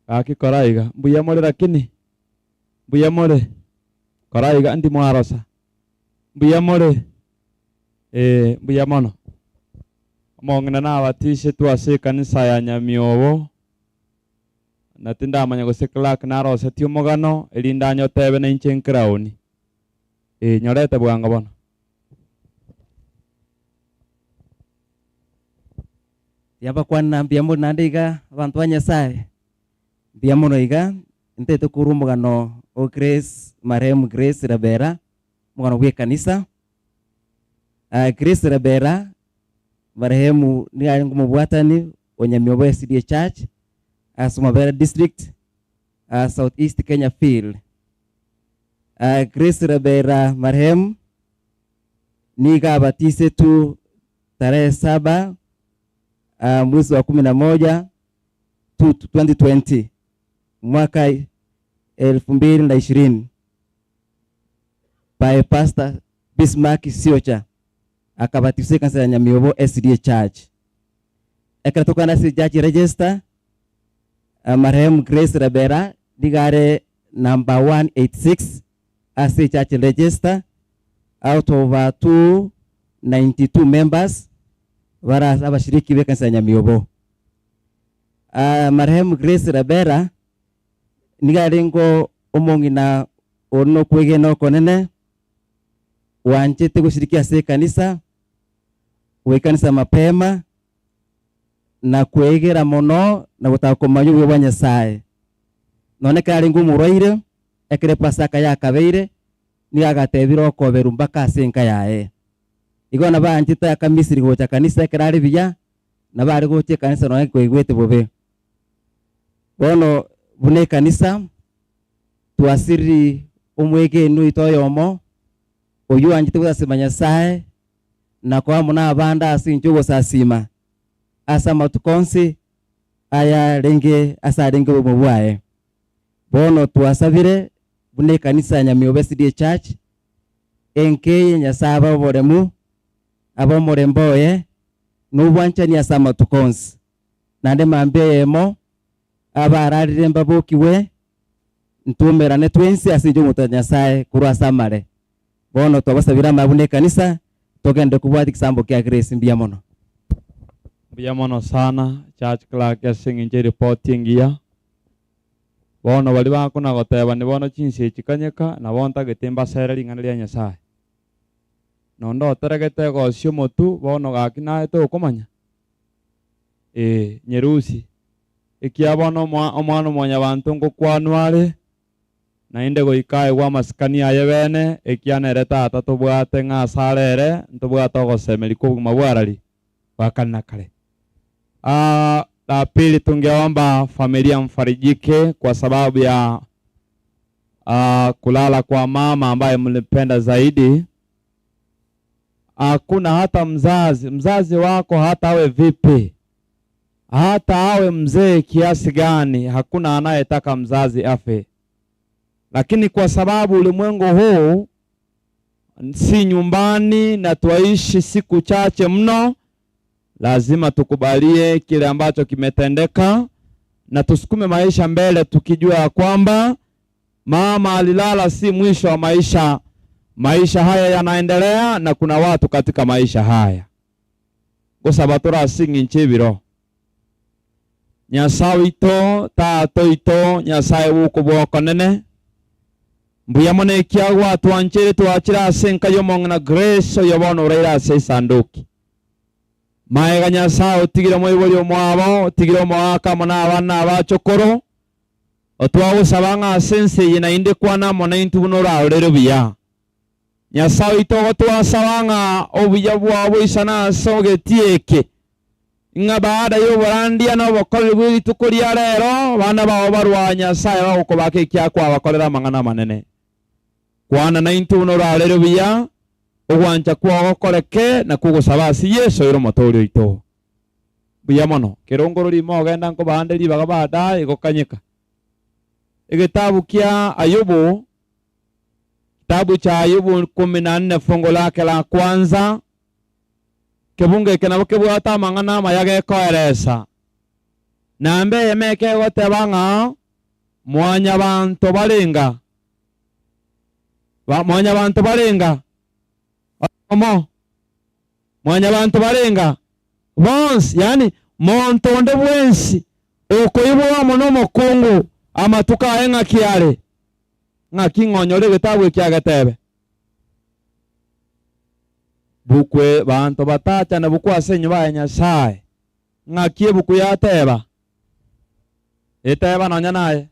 S11: Gaki kora iga, mbuya more lakini? Mbuya more? Kora iga ndi mwarosa. Mbuya more? Ee, mbuya mono. Omong'ina nabatishetwe ase ekanisa ya Nyamiobo, na tindamanya gose clerk narosetie omogano, erinde anyotebe nainche ncrown. Ee, nyorete bwango bono.
S23: Yabakwana mbuya mono naende iga abanto ba Nyasaye, mbuya mono iga, ntaete korwa omogano o Grace, marehemu Grace Rabera, omogano bwa ekanisa. Grace Rabera, marehemu nigo arenge omobwatani o Nyamiobo SDA Church, ase Mabera District, South East Kenya Field. Grace Rabera marehemu nigo abatisetwe tarehe saba mwezi wa kumi na moja 2020 mwaka elfu mbili na ishirini by Pastor Bismarck Siocha akabatiswe kanisa ya Nyamiobo SDA Church. Ekero tokwana ase church register, marehemu Grace Rabera nigo are number 186 ase church register out of 292 members bara abashiriki b'ekanisa ya Nyamiobo. Marehemu Grace Rabera nigo arenge omong'ina ore na okwegena okonene, wanchete goshiriki ase ekanisa, goikanisa mapema, na kwegera mono na gotaka komanya obuya bwa Nyasaye. Nonye ekero arenge omorwaire, ekero epasaka yakabeire, nigo agatebire okoberwa mpaka ase enka yaye. Igo nabo anchete akamisiri gocha kanisa ekero are buya, nabo are gocha ekanisa nonye koigwete bobe. Bono buna ekanisa, twasiriri omwegeni oito oyomo, oyio oanchete gosasima Nyasaye, na koa amo na abande ase eng'encho y'ogosasima ase amatuko onsi aya arenge ase arenge obogima bwaye. Bono twasabire buna ekanisa ya Nyamiobo SDA Church, enka eye Nyasaye abe oboremu, abe omorembe oye, na obwanchani ase amatuko onsi. Naende mambia eyemo, abararire mbabokigwe, ntwaumerane twensi ase inche omonto wa Nyasaye korwa ase amare. Bono twabasabire amaya buna ekanisa, togende kobwatia egesambo kia Grace mbuya mono.
S11: Mbuya mono sana church clerk ase eng'encho eripoti engiya. Bono baria bakona gotebani bono chinsa echi kanyeka nabo ntagete mbasere ring'ana ria Nyasaye. Nonde oteregete egosi omotu bono gaki naye tokomanya? Ee, nyerusi. Ekiagera bono omwana o mwanyabanto ngokwanwa are, naende goika aegwe amasikani aye bene, ekiagera nere tata tobwate ng'a asare ere, ntobwate ogosemeria kw'obogima bw'arari bwa kare na kare. La pili tungeomba familia mfarijike kwa sababu ya kulala kwa mama ambaye mlipenda zaidi. Hakuna hata mzazi, mzazi wako hata awe vipi, hata awe mzee kiasi gani, hakuna anayetaka mzazi afe. Lakini kwa sababu ulimwengu huu si nyumbani na twaishi siku chache mno, lazima tukubalie kile ambacho kimetendeka na tusukume maisha mbele tukijua ya kwamba Mama alilala si mwisho wa maisha. Maisha haya yanaendelea na kuna watu katika maisha haya. Ngosaba tore ase eng'encho y'ebiro. Nyasae oito, Tata oito, Nyasae bw'okobua okonene, mbuya mono ekiagera gwatwancheire twachire ase enka y'omong'ina Grace oyo bono oraire ase esanduki. Magega Nyasae otigire omoibori omwabo, otigire omogaka amo nabana na abachokoro, otwagosaba ng'a ase ense eye naende kwana amo naintwe buna orarorere buya. Nyasae oito ogotwasaba ng'a obuya bwao boisane ase egetii eke, ng'a baada y'oborandia na obokoreri bwe rituko ria rero, abana bao barwa Nyasae bagokobaka ekiagera kwabakorera amang'ana amanene. Kwana naintwe buna orarere buya, ogwancha kwao gokoreke, nakwo ogosaba ase Yeso ere Omotoori oito. Mbuya mono. Kerongoro rimo ogenda nkobaande ribaga baadaye gokanyeka. Egetabu kia Ayubu Kitabu cha Ayubu kumi na nne fungu lake la kwanza, kebungo eke nabo kebwate amang'ana amaya gekoeresa. Namba eyemo ekegoteba ng'a mwanyabanto barenga ba mwanyabanto barenga oyomo mwanyabanto barenga bonsi, yaani monto onde bwensi okoiborwa amo nomokungu amatuko aye ng'aki are. Ng'aki ng'onyore egetabu eki agetebe? Bukwe banto batachane bukwe ase enyomba ya Nyasae. Ng'aki ebuku yateba? Eteba nonya naye.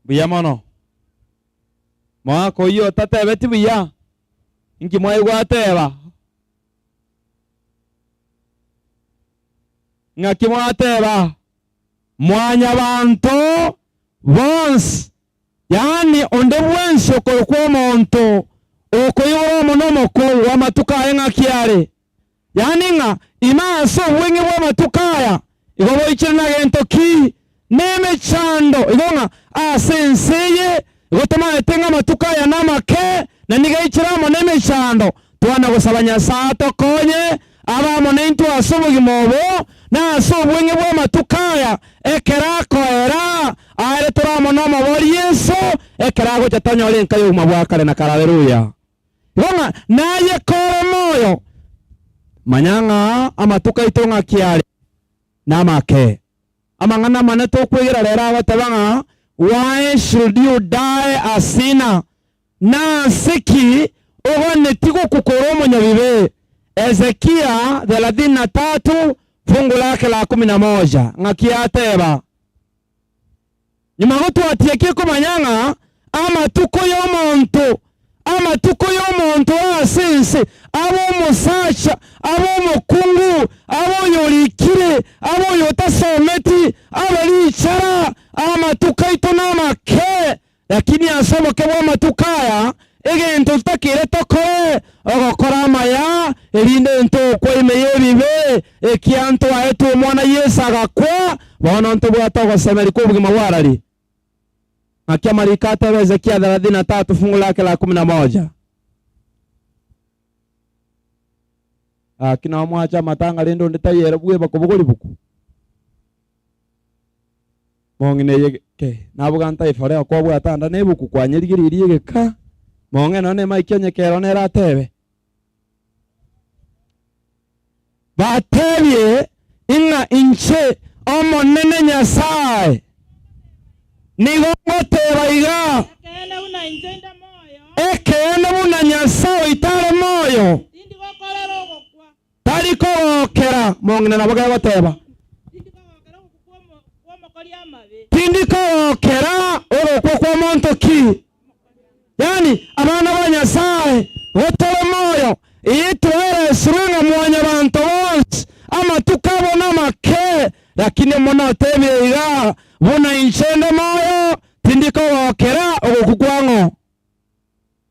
S11: Mbuya mono. Moaka oyio otatebeti buya, inki mwaigwa ateba? Ng'aki mwateba? Mwanyabanto bonsi, yaani onde bwensi okorokwa omonto, okoigora amo nomokungu amatuko aye ng'aki are. Yaani ng'a ime ase obweng'e bw'amatuko aya igo boichire na gento ki? Nemechando. Igo ng'a ase ense eye igo tomaete ng'a amatuko aya namake, na nigo aichire amo nemechando. Twana gosaba Nyasae atokonye abe amo naintwe ase obogima obo, na ase obweng'e bw'amatuko aya, ekero akoera, aere tore amo nomobori Yeso, ekero agocha tonyore enka y'obogima bwa kare na kare. Haleluya! Igo ng'a naye kore moyo, manya ng'a amatuko aito ng'aki are namake. Amang'ana amane tokwegera rero agoteba ng'a why should you die a sinner? Nase ki oganeti gokwa kore omonyabibe? Hezekia thelathini na tatu fungu lake la kumi na moja ng'aki ateba. Nyuma gotwatiekire komanya ng'a amatuko y'omonto, amatuko y'omonto ase ense, abe omosacha, abe omokungu, abe oyorikire, abe oyotasometi, abe richara, amatuko aito namake. Lakini ase oboke bw'amatuko aya, egento totakeire tokore, ogokora amaya, erinde ntokwa ime y'ebibe, ekiagera ntwaetwe Omwana Yeso agakwa, bono ntobwate ogosemeria kw'obogima bw'arari. Naki amariko ateba Hezekia thelathini na tatu fungu lake la kumi na moja. Gaki nao mwache amatanga rende onde taiyo ere bweba kobogori buku. Mong'ina eye ke, naboga ntaifore okwabwata anda nebuku kwanyerigereirie egeka, mong'ina one emaiki onye kero nere atebe. Batebie ing'a inche Omonene Nyasae nigo ngoteba iga, Ekeene buna Nyasae oito are moyo, Tari kogokera, mong'ina nabo gegoteba. Tindi kogokera ogokwa kw'omonto ki? Yaani abana ba Nyasae, gotore moyo, ii twaeresirwe ng'a mwanyabanto bonsi amatuko abo namake, lakini mono otebire iga, buna inche nde moyo, tindi kogokera ogokwa kwang'o?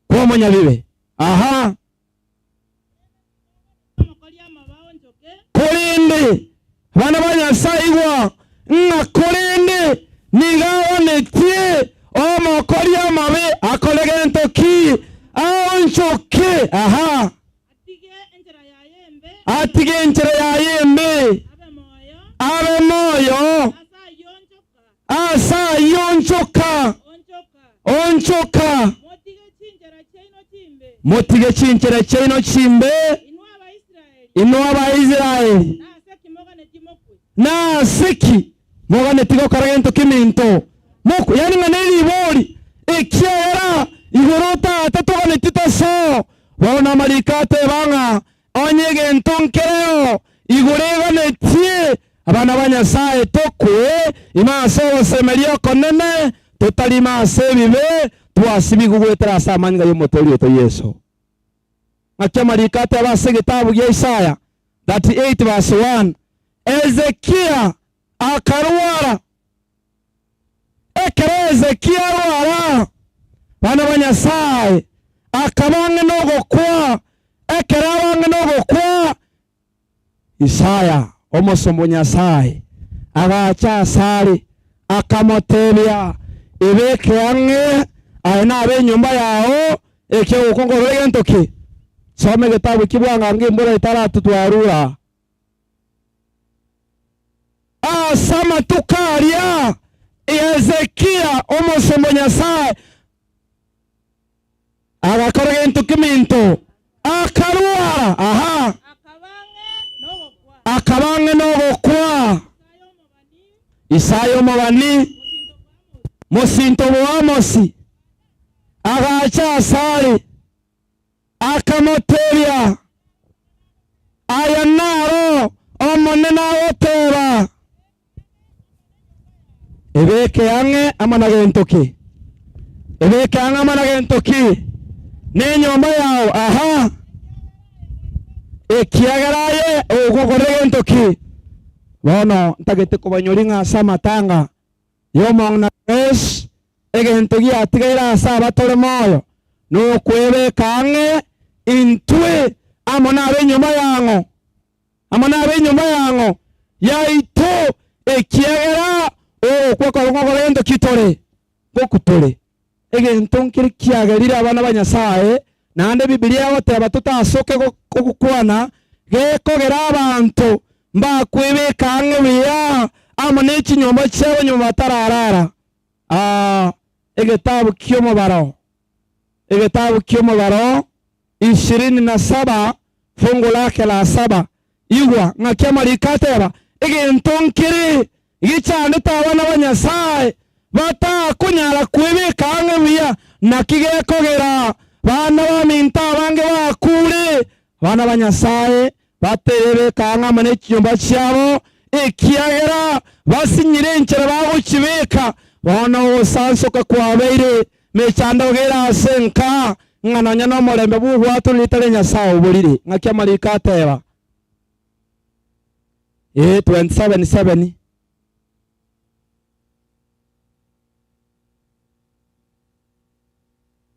S11: Kw'omonyabibe. Aha. Korende, abana ba Nyasae, igwa ng'a korende nigo aonetie omokori amabe akore gento ki? Aonchoke.
S12: Aha. Atige enchera yaye embe, abe moyo. Ase ayio onchoka, onchoka, motige chinchera chiaino chimbe, inwe Abaisraeli. Nase ki moganeti gokora gento keminto? Mokwe, yaani ng'a neribori, ekiagera igoro Tata toganeti tosoe. Bono amariko ateba ng'a Onye egento nkereo igoro eganetie abana ba Nyasae tokwe ime ase ogosemeria okonene, totari ime ase ebibe, twasibigwe goetera ase amanyinga y'Omotoori oito Yeso. Naki amariko ateba ase egetabu gia Isaya 38 verse 1, Hezekia akarwara. Ekero Hezekia arwara, bana ba Nyasae, akaba ang'e nogokwa. Ekero aba ang'e nogokwa, Isaya, omosomba o Nyasae, agacha asare, akamotebia, Ebeke ang'e aye na ab'enyomba yao, ekiagera ogokwa nkorora egento ki? Soma egetabu ekio bwango embura etaratotwarura. Ase amatuko aria Hezekia omosomba o Nyasae agakora gento keminto, akarwara, aha, akaba ang'e nogokwa. Isaya omobani, mosinto bw'Amosi, agacha asare. Akamotebia, Aya naro Omonene agoteba, Ebeke ang'e amo na gento ki? Ebeke ang'e amo na gento ki? Nenyomba yao, aha, ekiagera aye ogokorera egento ki? Bono ntagete kobanyoria ng'a ase amatanga y'omong'ina Grace, egento giatigaire ase abatore moyo nokwebeka ang'e intwe amo nab'enyomba yang'o, amo nab'enyomba yang'o yaito, ekiagera ogokwa kwabo ngokora gento ki tore? Ngoku tore. Egento nkere kiagerire abana ba Nyasae, naende Bibilia egoteba totasoke gokwana, gekogera abanto mbakwebeka ang'e buya amo ne chinyomba chiabo nyuma batararara. Aa, egetabu ki'omobaro, egetabu ki'omobaro ishirini na saba fungu lake la saba. Igwa ng'aki amariko ateba, Egento nkere gechandete abana ba Nyasae batakonyara kwebeka ang'e buya, naki gekogera bana baminto abange bakure. Abana ba Nyasae batebeka ang'e amo ne chinyomba chiabo, ekiagera basinyire enchera bagochibeka. Bono ogosansoka kwabeire mechando gere ase enka, ng'a nonya nomorembe bw'ogwatorwa rieta ria Nyasae oborire. Ng'aki amariko ateba? Ee, 27:7.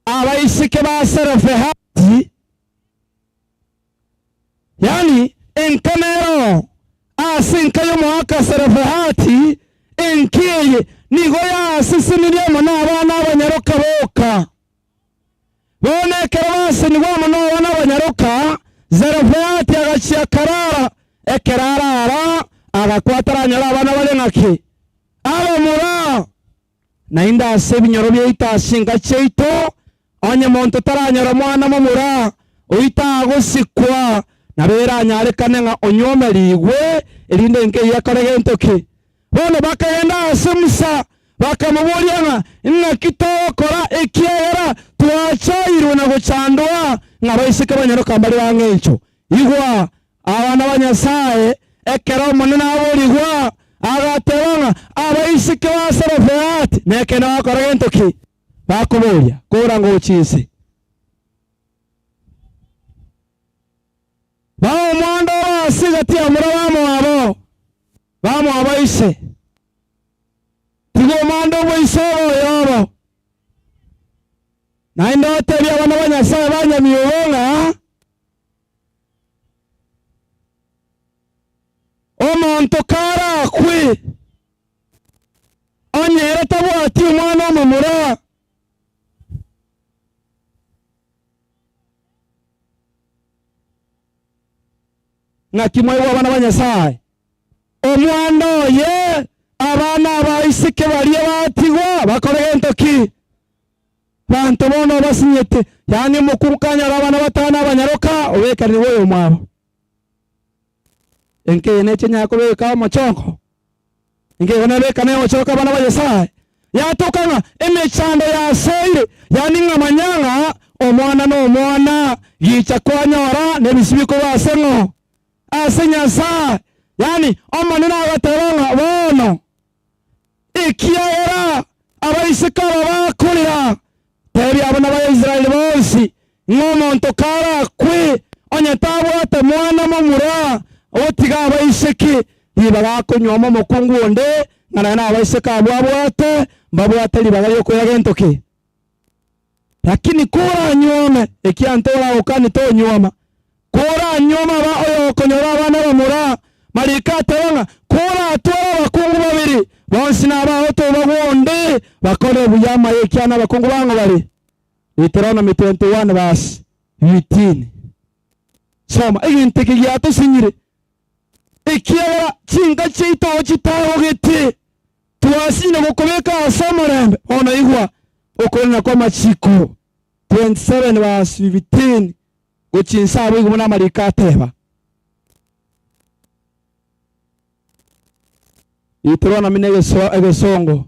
S12: Abaiseke ba Selofehadi, yaani enka nero ase enka y'omoaka Selofehadi, enka eye nigo yasesenirie amo nabana abanyaroka boka. Bono ekero basenigwe amo nabana abanyaroka, Zelofehadi agachia akarara. Ekero arara, agakwa ataranyora abana bare ng'aki? Abamura. Naende ase ebinyoro biaito ase enka chiaito, onye monto taranyora mwana momura, oyio tagosikwa, nabo eranyarekane ng'a onywomerigwe, erinde enka eyio ekore gento ki? Bono bakagenda ase Musa, bakamoboria ng'a, Naki togokora, ekiagera twachairwe na gochandwa ng'a abaiseke banyaroka mbare bang'encho? Igwa, Abana ba Nyasae, ekero Omonene aborigwa, agateba ng'a abaiseke ba Selofehadi nekeene bagokora gento ki? Bakoboria, Kora ngochia inse. Bae omwando ore ase egati ya mura bamwabo, bamwabo ise. Tiga omwando bwa ise obe oyobo. Naende otebie abana ba Nyasae ba nyamiobo ng'a Omonto karakwe, onye ere tabwati omwana omomura. Ng'aki mwaigwa abana ba Nyasae? Omwana oye, abana abaiseke baria batigwa bakore gento ki? Banto bono obasinyete, yaani omokungu kanyora abana batano abanyaroka, obekanirwe oyomwabo. Enka eye neche nyara kobeka omochoko, enka eye nebekane omochoko abana ba Nyasae. Yatoka ng'a emechando yasoire, yaani ng'a manya ng'a omwana na omwana gicha kwanyora nebisio bikorwa ase ng'o? Ase Nyasae. Yaani Omonene agateba ng'a bono Ekiagera abaiseke aba bakorera, tebia abana ba Israeli bonsi, ng'a omonto karakwe, onye tabwate mwana momura, otiga abaiseke, ribaga akonywoma omokungu onde, ng'a naye nabaiseke abwo abwate, mbabwate ribaga ri'okoira gento ki? Lakini koranywome, ekiagera ntoragokani tonywoma, koranywome aba oyokonyora abana bamura, mariko ateba ng'a koratware abakungu babere, bonsi nabao tobagwa onde, bakore buya amaya ekiagera nabakungu bang'o bare. Deuteronomy 21 verse 15. Soma, egento eke giatosinyire, ekiagera chinka chiaito chitagogete. Twasinyire gokobeka ase omorembe. Bono igwa okoirana kw'amachiko 27 verse 15 gochia inse abwo igo buna amariko ateba. Deuteronomy na egesongo.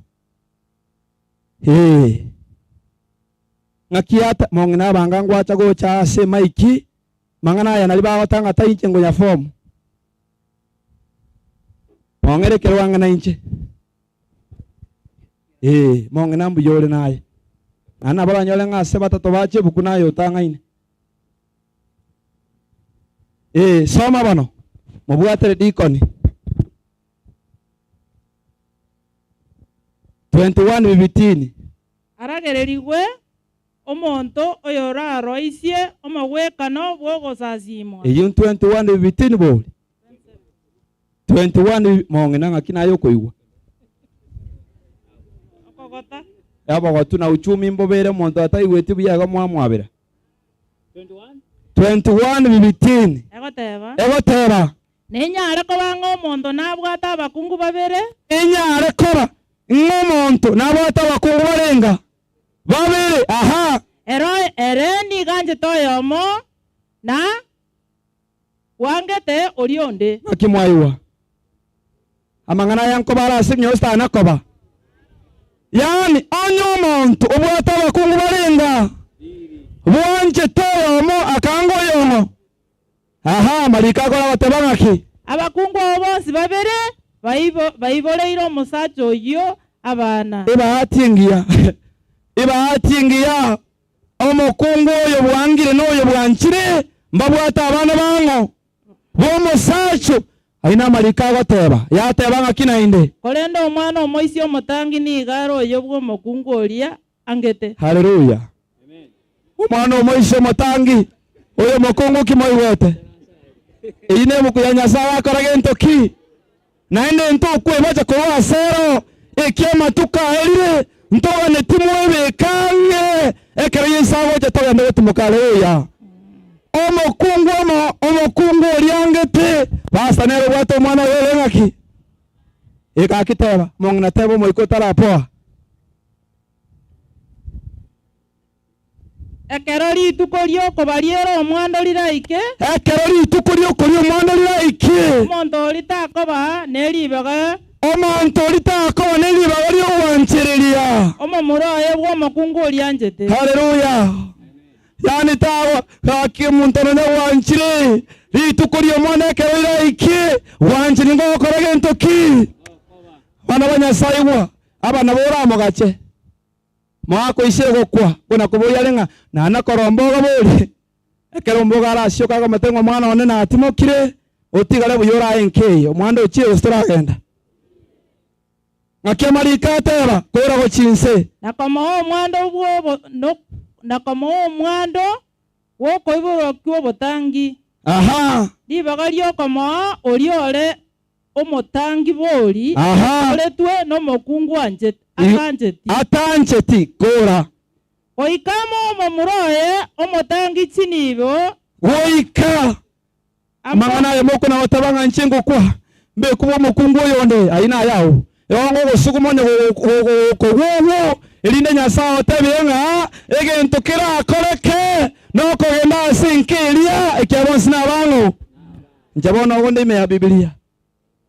S12: Ee. Ng'aki ata mong'ina abanga ngwacha gocha ase emaiki, mang'ana aya nari bagotanga tainche ngonya form. Mong'ere ekero ang'e nainche. Ee, mong'ina mbuya ore naye. Naende nabo oranyore ng'a ase batato bache ebuku naye otang'aine. Ee, soma bono, mobwatere dikoni. 21 bibitini.
S13: Aragererigwe omonto oyoraroisie omogwekano bw'ogosasiimwa.
S12: Eyio 21 bibitini bori. 21 mong'ina ng'aki naye okoigwa.
S13: Okogota.
S12: Obogotu na uchumi mbobere omonto ataigweti buya igo mwamwabera. 21 bibitini.
S13: Egoteba.
S12: Egoteba.
S13: Nenyare koba ng'a omonto nabwate abakungu babere.
S12: Nenyare koba ng'a omonto nabwate abakungu barenga? Babere. Aha.
S13: Ero ere nigo anchete oyomo, na bwangete oria onde.
S12: Naki mwaigwa amang'ana aya nkobara ase ebinyoro sitana koba? Yaani onye omonto obwate abakungu barenga? Bwanchete oyomo akaanga oyong'o. Aha, amariko akore agoteba ng'aki?
S13: Abakungu abo bonsi babere baiboreire omosacha oyio abana.
S12: Ebahati engiya, ebahati engiya, omokungu oyo bwangire na oyo bwanchire mbabwate abana bang'o? B'omosacha. Ayio namariko agoteba. Yateba ng'aki naende?
S13: Korende omwana omoisia omotangi nigo are oyo bw'omokungu oria angete.
S12: Haleluya! Omwana omoisia omotangi, oyo omokungu ki moigwete? Eyio nebuku ya Nyasae akora gento ki? Naende ntokwebacha korwa asero, eki amatuko aerire, ntoganeti mwebeke ang'e ekero Yeso agocha togende gotimoka. Haleluya! Omokungu omo, omokungu oria angete, basa nere obwate omwana oye ore ng'aki? Egaki teba, mong'ina teba omoika otarapoa.
S13: Ekero rituko ri'okobariera omwando riraike.
S12: Ekero rituko ri'okoria omwando riraike.
S13: Omonto oria takoba ne ribaga.
S12: Omonto oria takoba ne ribaga ri'ogwanchereria.
S13: Omomura oye bw'omokungu oria anchete.
S12: Haleluya! Yaani tago gaki omonto nonya gwanchire rituko ri'omwando ekero riraike, gwanchire ngogokora gento ki? Abana ba Nyasae igwa, aba nabo oramogache. Moakoisire gokwa, buna koboria are ng'a nana koromba ogaborie. Ekero omboga arasioke akomotebia ng'a omwana one natimokire, otigare buya orae enka eye, omwando ochire gose toragenda. Ng'aki amariko ateba, Kora gochia inse.
S13: Na komoa omwando bw'obo no na komoa omwando bw'okoiborwa kw'obotangi.
S12: Aha.
S13: Ribaga ri'okomoa oria ore omotangi bori
S12: Aha.
S13: oretwe nomokungu anchete, atancheti.
S12: Atancheti kora.
S13: Goika amo omomura oye omotangi chinibo.
S12: Goika. Amang'ana aye mokona goteba ng'a inche ngokwa, mbekwe bw'omokungu oyonde, ayio nayao. Igo ngogosuguma onye gokogwa ogwo, erinde Nyasae otebire ng'a egento kerakoreke nokogenda ase enka eria, ekiagera bonsi nabang'o. Inche bono ogo nde ime ya Bibilia.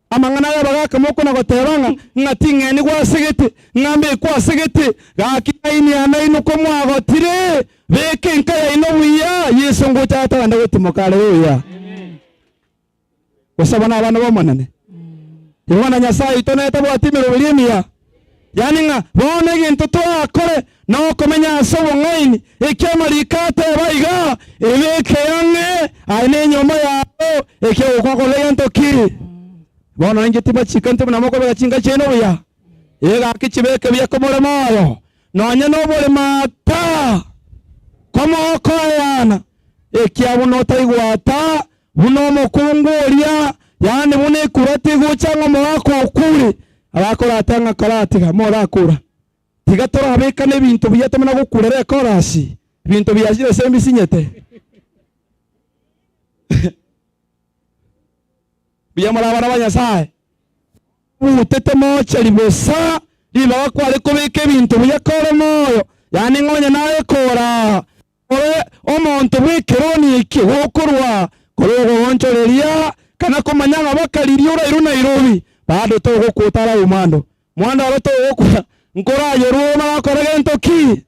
S12: Amang'ana aya bagaka mokona goteba ng'a ng'a ting'enigwe ase gete, ng'a mbekwe ase gete. Gaki ng'aini yane inwe komwagotire, beka enka yaino buya, Yeso ngocha atagende gotimoka. Haleluya! Gose aba nabana b'Omonene? Igo na Nyasae oito nere tabwati emeroberi emiya. Yaani ng'a bono egento torakore nokomenya ase obong'aini, eki amariko ateba iga, Ebeke ang'e aye nenyomba yao, eki ogokwa korora egento ki? Bono inche tibachika intwe buna mokobeka chinka chiaino buya, ee gaki chibeke buya komore moyo, nonya noborema ata komokoeana, ekiagera buna otaigwata Buna omokungu oria, yaani buna ekura tegocha ng'a omogaka okure, abakorata ng'a koratiga morakura. Tiga torabekane ebinto buya tomana gokurera ekorasi, ebinto biachire ase mbisinyete. Buya more abana ba Nyasaye. Butete mocheri bosa, ribaga kware kobeka ebinto buya kore moyo, yaani ng'a onye naye kora Ore omonto bw'ekeroni eke gokorwa korwa ogoonchoreria, kana komanya ng'a bakariria orairwe Nairobi, bado togokwa otaraba omwando. Mwando oro togokwa, nkorayorwe omanye gokora gento ki?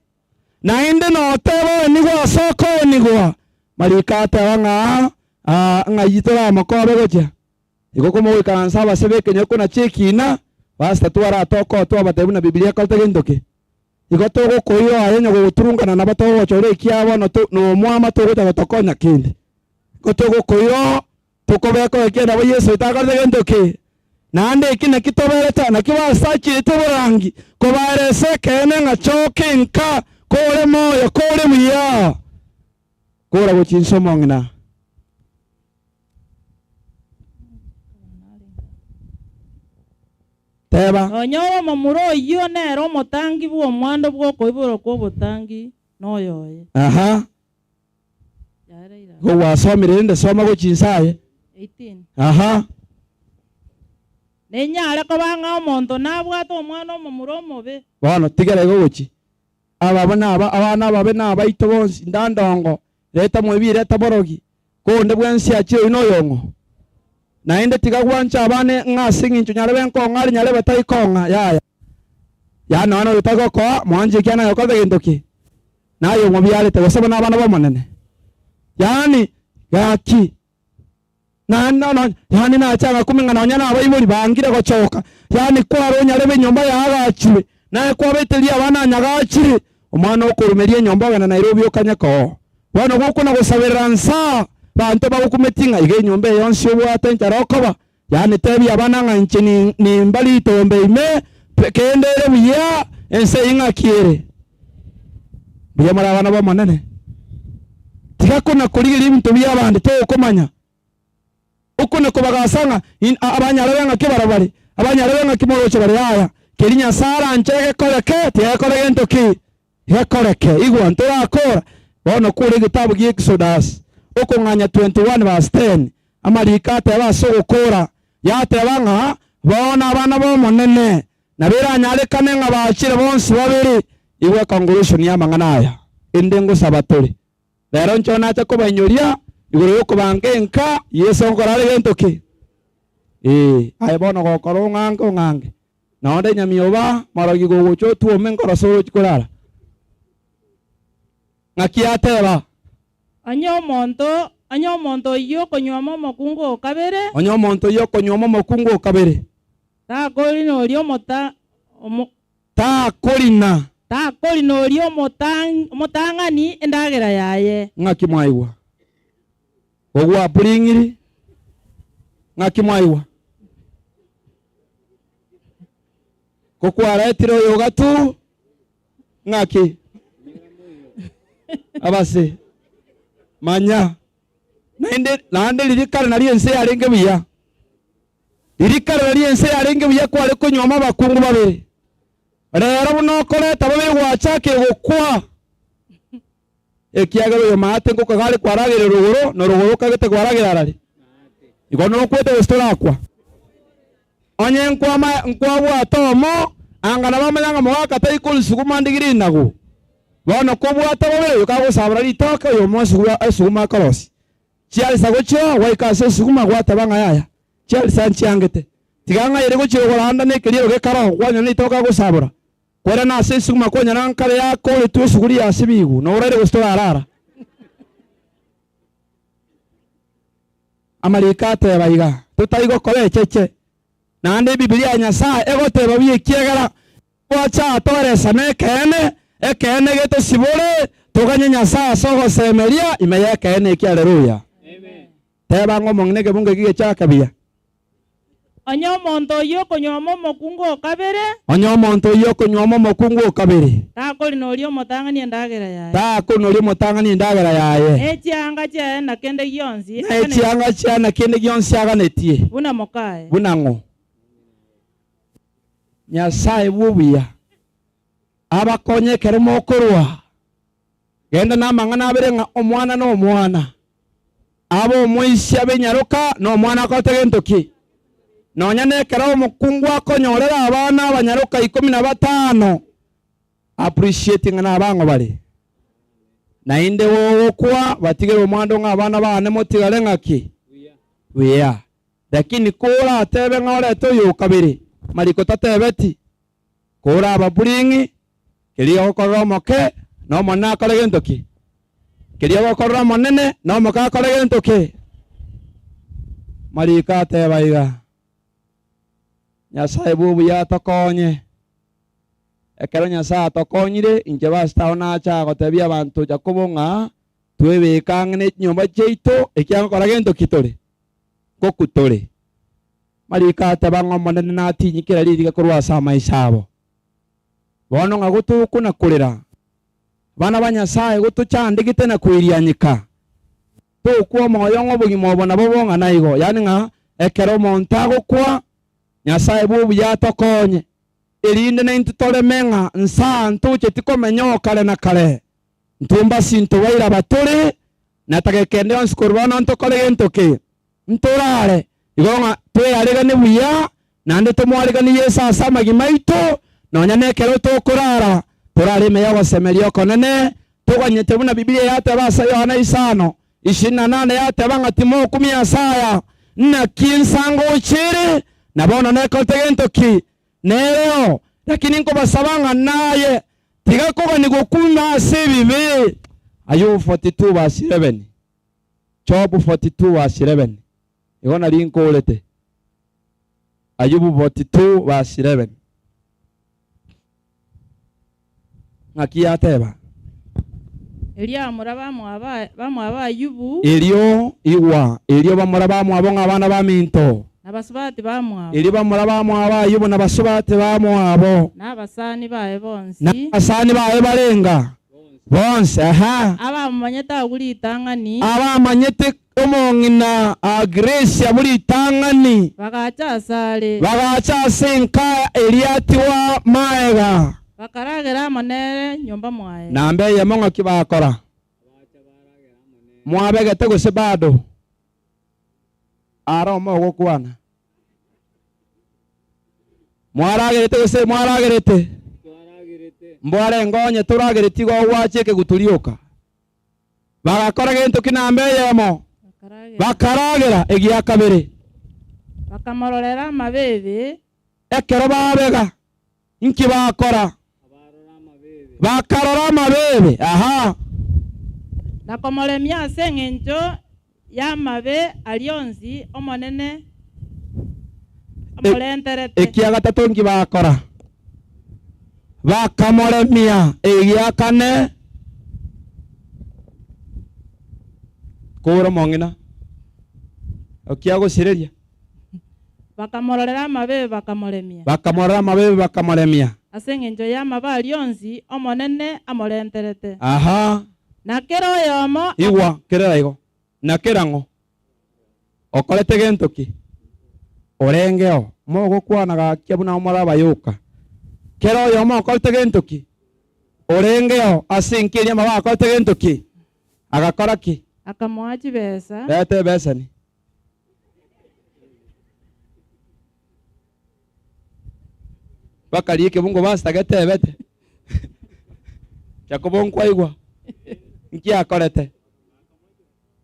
S12: Naende noteba oenigwe ase okoenigwa. Mariko ateba ng'a aa ng'ai toramokobe gochia? Igo komogoikaransa abase b'ekenyoro konacha ekiina, basi tatwaratoka twabatebia buna Bibilia ekorete gento ki. Igo togokoira aye onye gogoturungana nabo togochora ekiagera bono to nomwama togocha gotokonya kende. Igo togokoira tokobeka ekiagera nabo Yeso oito akorete gento ki? Naende eki naki toberete aa, naki basachete oborangi kobaeresa ekeene ng'a choka enka kore moyo kore buya. Kora gochia inse omong'ina. Teba.
S13: Onyore omomura oyio nere omotangi bw'omwando bw'okoiborwa kw'obotangi, noyoye.
S12: Aha. Igo gwasomire rende soma gochia inse aye.
S13: 18.
S12: Aha.
S13: Nenyare koba ng'a omonto nabwate omwana omomura omobe.
S12: Bono tigera igo gochia. Aba naba abana ababe nabaito bonsi, ndandongo, reta mwebi, reta borogi, konde bwensi achire oyio noyong'o. Naende tiga gwancha abane ng'a ase eng'encho nyarebe nkong'a are nyarebe tai kong'a, yaya. Yaani nonya noyo tagokoa, mwanche ekiagera naye okorete gento ki? Naye omobiarete, gose buna abana b'Omonene. Yaani gaki. Naende yaani nache agakumia ng'a nonya nabaibori bangire gochoka, yaani kware onyarebe enyomba yaagachirwe, naye kwabeteria abana anyagachire, omwana okorumeria enyomba ogenda Nairobi okanye koo. Bono gokona gosaberera nsaa, banto bagokumetie ng'a iga enyomba eye yonsi obwate enchara okoba, yaani tebia abana ng'a inche nimba ritombe ime, kende ere buya, ense eye ng'aki ere. Mbuya more abana b'Omonene. Tiga kona korigereria ebinto bi'abande tokomanya. Okona kobagasa ng'a in- a- abanyarebe ng'aki barabare, abanyarebe ng'aki moroche bare yaya. Keria Nyasae aranche gekoreke, tiga gekore gento ki? Gekoreke. Igwa, ntorakora. Bono kore egetabu gia Exodus, okong'anya 21 verse 10, amariko ateba ase ogokora, yateba ng'a, Bono abana b'Omonene, Nabo eranyarekane ng'a bachire bonsi babere, igwe econclusion y'amang'ana aya, ende ngosaba tore. Rero inche nacha kobainyoria igoro y'okobanga enka, Yeso nkora are gento ki? Ee, aye bono gokora ong'ange ong'ange. Nonde nyamioba, morogi gogocha otwome nkorosa orochi korara. Ng'aki ateba?
S13: Onye omonto, onye omonto oyio okonywoma omokungu o kabere.
S12: Onye omonto oyio okonywoma omokungu o kabere.
S13: Takorina oria omota, omo.
S12: Takorina.
S13: Takorina oria omotang, omotang'ani endagera yaye.
S12: Ng'aki mwaigwa? Ogwapuring'iri? Ng'aki mwaigwa? Ko kwaretire oyo gatu? Ng'aki? Abase. Manya. Naende, naende riria kare nario ense yarenge buya. Riria kare nario ense yarenge buya kware konyuoma abakungu babere. Rero buna okoreta babere gwachakire gokwa. Ekiagera oyo maate ngokaga are kwaragera rogoro, na rogoro okagete kwaragera arare. Igo nokwete gose torakwa? Onye nkwama nkwabwate omo, anga nabamanya ng'a mogaka tai konsuguma ndige rinagu. Bono kobwate babere oyo kagosabora ritoke oyomo esuguma esuguma akorosia. Chiarisa gochia gwaika ase esuguma gwateba ng'a yaya, chiarisa nchiangete. Tiga ng'ayere gochia rogoro na ekeriero gekaroo kwanyora ritoke agosabora. Kwerana ase esuguma kwanyora nkare yakoretwe esuguri yasibigwe, noraire gose torarara. Amariko ateba iga, Totari gokora echeche. Naende Ebibilia ya Nyasae egoteba buya ekiagera twacha toeresane nekeene, ekeene getosibore, toganye Nyasae ase ogosemeria ime y'ekeene eki. Aleluya! Teba ng'a omong'ina ekebungo eki gechake buya.
S13: Onye omonto oyio okonywoma omokungu o kabere.
S12: Onye omonto oyio okonywoma omokungu o kabere.
S13: Takorina oria omotang'ani endagera yaye.
S12: Takorina oria omotang'ani endagera yaye.
S13: Ne chianga chiaye na kende gionsi
S12: Ne chianga chiaye na kende gionsi aganetie.
S13: Buna mokaye.
S12: Buna ng'o? Nyasae bw'obuya abakonye ekero mokorwa. Genda namang'ana abere ng'a omwana nomwana. Abe omoisia b'enyaroka na omwana akorete gento ki? Nonya nekero omokungu akonyorera abana abanyaroka ikomi na batano, appreciate ng'a nabang'o bare. Naende gogokwa batigere omwando ng'a abana bane motigare ng'aki? Buya. Lakini koratebe ng'a orete oyo okabere, mariko tatebeti, Koraba buring'i, keria ogokorera omoke, na omonene akore gento ki? Keria ogokorera omonene, na omoke akore gento ki? Mariko ateba iga, Nyasae bw'obuya atokonye. Ekero Nyasae atokonyire, inche basi tao nacha gotebia abanto Jakobo ng'a twebeke ang'e ne chinyomba chiaito, ekiagera ngokora gento ki tore? Ngoku tore. Mariko ateba ng'a Omonene natinyi kera ririge korwa ase amaiso abo. Bono ng'a gotokuna korera, abana ba Nyasae gotochandegete na koirianyeka, tokwa omoyo ng'a obogima obo nabo bong'ana igo, yaani ng'a ekero omonto agokwa, Nyasae bw'obuya atokonye, erinde naintwe toreme ng'a nsa ntocheti komenya oo kare na kare. Ntwe mbasinto bairaba tore, na tageka ende yonsi korwa bono ntokore gento ki? Ntorare igo ng'a twearegane buya, naende tomoareganie Yeso ase amagima aito, nonya nekero tokorara, torare ime y'ogosemeria okonene, toganyete buna Bibilia yateba ase Yohana isano, ishirini na nane yateba ng'a timokumia ase aya, naki ensango gochia ere, na bono nekorete gento ki? Nereo, lakini nkobasaba ng'a naye tiga koganigwa kuma ase ebibe. Ayubu 42 verse 11. Job 42 verse 11. Igo nari nkorete. Ayubu 42 verse 11. Ng'aki yateba?
S13: Erio abamura bamwabo bamwabo Ayubu.
S12: Erio igwa, erio bamura bamwabo ng'a abana baminto.
S13: Na basubati bamwabo.
S12: Erio bamura bamwabo Ayubu na basubati bamwabo.
S13: Na abasani baye bonsi.
S12: Na abasani baye barenga bonsi, aha.
S13: Abamomanyete agwo ritang'ani.
S12: Abamanyete omong'ina Grace abwo ritang'ani.
S13: Bagacha asare.
S12: Bagacha ase enka eria atigwa maega.
S13: Bakaragera amo nere nyomba mwaye.
S12: Namba eyemo ng'aki bakora? Mwabegete gose bado? Ara omo ogokwana. Mwaragerete gose mwaragerete? Mbwarenge onye toragereti igo ogwacha ekegutu rioka. Bagakora gento ki namba eyemo? Bakaragera egia kabere.
S13: Bakamororera amabeebe.
S12: Ekero babega, inki bakora? Bakarora amabeebe. Aha.
S13: Na komoremia ase engencho y'amabe aria onsi Omonene amorenterete.
S12: Ekia gatato inki bakora? Bakamoremia. Egia kane, kora omong'ina okia gosireria.
S13: Bakamororera amabeebe bakamoremia.
S12: Bakamorora amabeebe bakamoremia.
S13: Ase engencho y'amabe aria onsi Omonene amorenterete.
S12: Aha.
S13: Na kera oyomo.
S12: Igwa, kerera igo. Na kera ng'o okorete gento ki? Orengeo, mogokwana gakia buna omore abayoka. Kera oyomo okorete gento ki? Orengeo, ase enka eria amabe akorete gento ki? Agakora ki?
S13: Akamoa chibesa.
S12: Reta ebeseni. Bakaria ekebungo pastor getebete. Jakobo nkwaigwa? Nki akorete?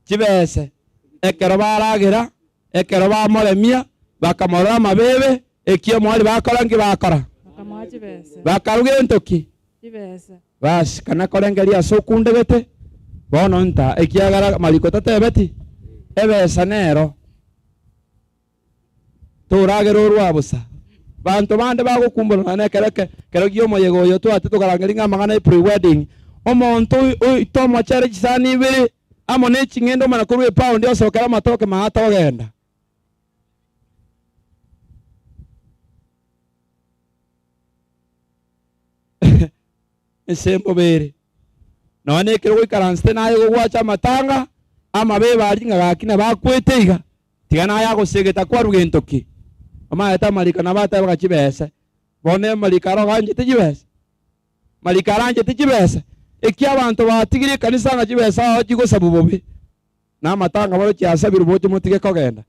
S12: Chibese. Ekero baragera, ekero bamoremia, bakamorora amabebe, eki omwari bakora nki bakora?
S4: Bakamoa chibesa.
S12: Bakaruga entoki.
S4: Chibesa.
S12: Basi, kana korengeria ase okundegete, bono nta, ekiagera mariko tatebeti, ebesa nero. Toragere orwa bosa. Banto bande bagokumbura nonya nekero eke kero gi'omoyega oyo twate tokarangeria ng'a amang'ana e pre-wedding. Omonto oito omochere chisani ibere amo ne ching'ende omana korwa epaundi osokere amatoke maate ogenda. Ense mbobe ere. Nonya nekero goikaransete naye gogwacha amatanga, amabe baria ng'a gaki nabakwete iga. Tiga naye agosegeta kwarwa gento ki? Omanyete amariko nabo atebaga chibese. Bono amariko aro oganchete chibesa? Mariko aranchete chibesa? Eki abanto batigire ekanisa ng'a chibesa ao chigosabwa bobe, na amatanga bono chiasabirwe boche motige kogenda.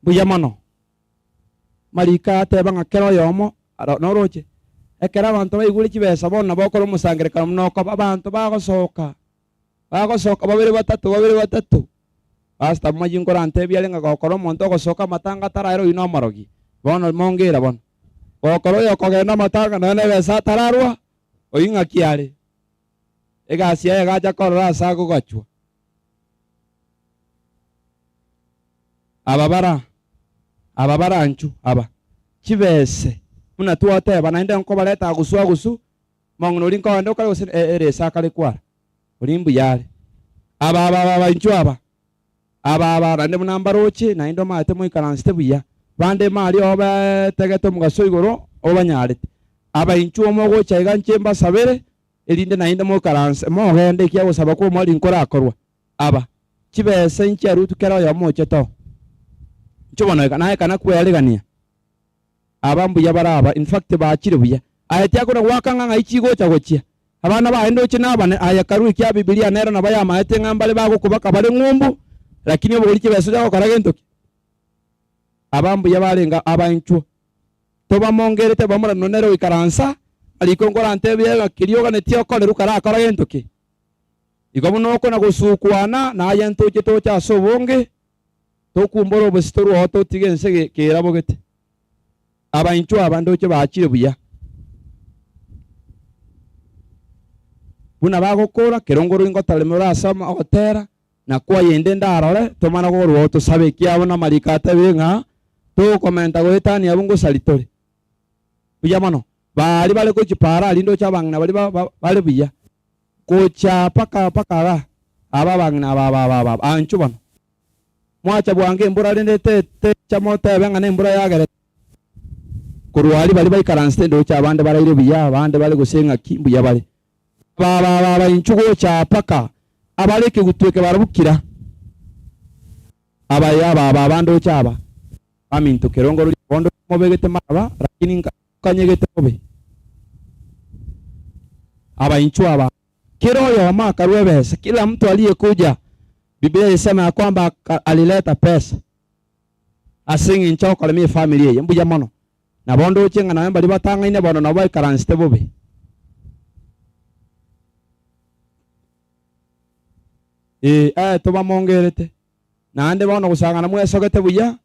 S12: Mbuya mono. Mariko ateba ng'a kera oyomo aro noroche, ekero abanto baigure chibesa bono nabo okora omosangererekano buna okoba, abanto bagosoka, bagosoka babere batato, babere batato. Pastor momayie nkorantebie are ng'a gokora omonto ogosoka amatanga ataraera oyio nomorogi, bono mongera bono. Gokora oyokogenda amatanga nonya na ebesa atararwa, oyio ng'aki are? Egasi yaye egacha korora ase agogachwa. Aba bara, aba baranchu aba, chibese, buna twateba, naende nkobareta agusu agusu, mong'ina oria nkogenda okare gose ere ase akare kwara, oria mbuya are. Aba aba aba aba inchuo aba, aba aba naende buna mbaroche, naende omanyete moikaransete buya, bande maria obetegete omogaso igoro obanyarete. Aba inchuo mogocha iga inche mbasabere, erinde naende moikaranse, mogende ekiagera ogosaba kw'omwari nkorakorwa. Aba, chibesa inchiarutwe kera oyomo ochete oo. Inche bono iga naye kana kwearigania. Aba mbuya bare aba, in fact bachire buya. Aye tiakona goaka ng'a ng'ai chigocha gochia. Abana baye ndoche nabane, aye karue ekia Bibilia nero nabo yamaete ng'a mbare bagokobaka bare ng'umbu, lakini obogori chibesa ocha gokora gento ki? Aba mbuya barenge aba inchuo. Tobamongerete bamura nonere goikaransa, mariko nkorantebie ng'a keria oganetie okorerwe karakora gento ki? Igo buna oko na gosukwana, na aye ntoche toche ase obonge, tokumbore obosito rwao totige ense kerabogete. Aba inchuo aba ndoche baachire buya. Buna bagokora, kerongoro ingotareme ore ase ogotera, na kwayende ndarore, tomana korwao tosabe ekiagera buna amariko atebire ng'a togokomenta goetania abwo ngosari tore. Buya mono. Baria bare gochipara aria ndoche abang'ina baria bare buya. Gocha mpaka mpaka iga, aba abang'ina aba aba aba aba anchwe bono. Mwacha bwango embura rende te techa motebe ng'a nembura yagerete. Korwa aria baria baikaransete ndoche abande baraire buya abande bare gose ng'aki mbuya bare. Aba aba aba aba inchwe gocha mpaka abare ekegutu eke barabwo kira. Aba aba aba aba ndoche aba. Baminto kerongo roria bondo mobegete maraba lakini nka. Kanyegete bobe. Aba inchuo aba. Kera oyomo akarua ebesa, kila mtu aliyekuja, Biblia yasema ya kwamba alileta pesa ase eng'encho okoremia efamiri eye. Mbuya mono. Nabo ndoche ng'a naye mbaria batang'aine bono nabo baikaransete bobe. Ee, eh, tobamongerete. Naende bono gosang'ana mwesogete buya,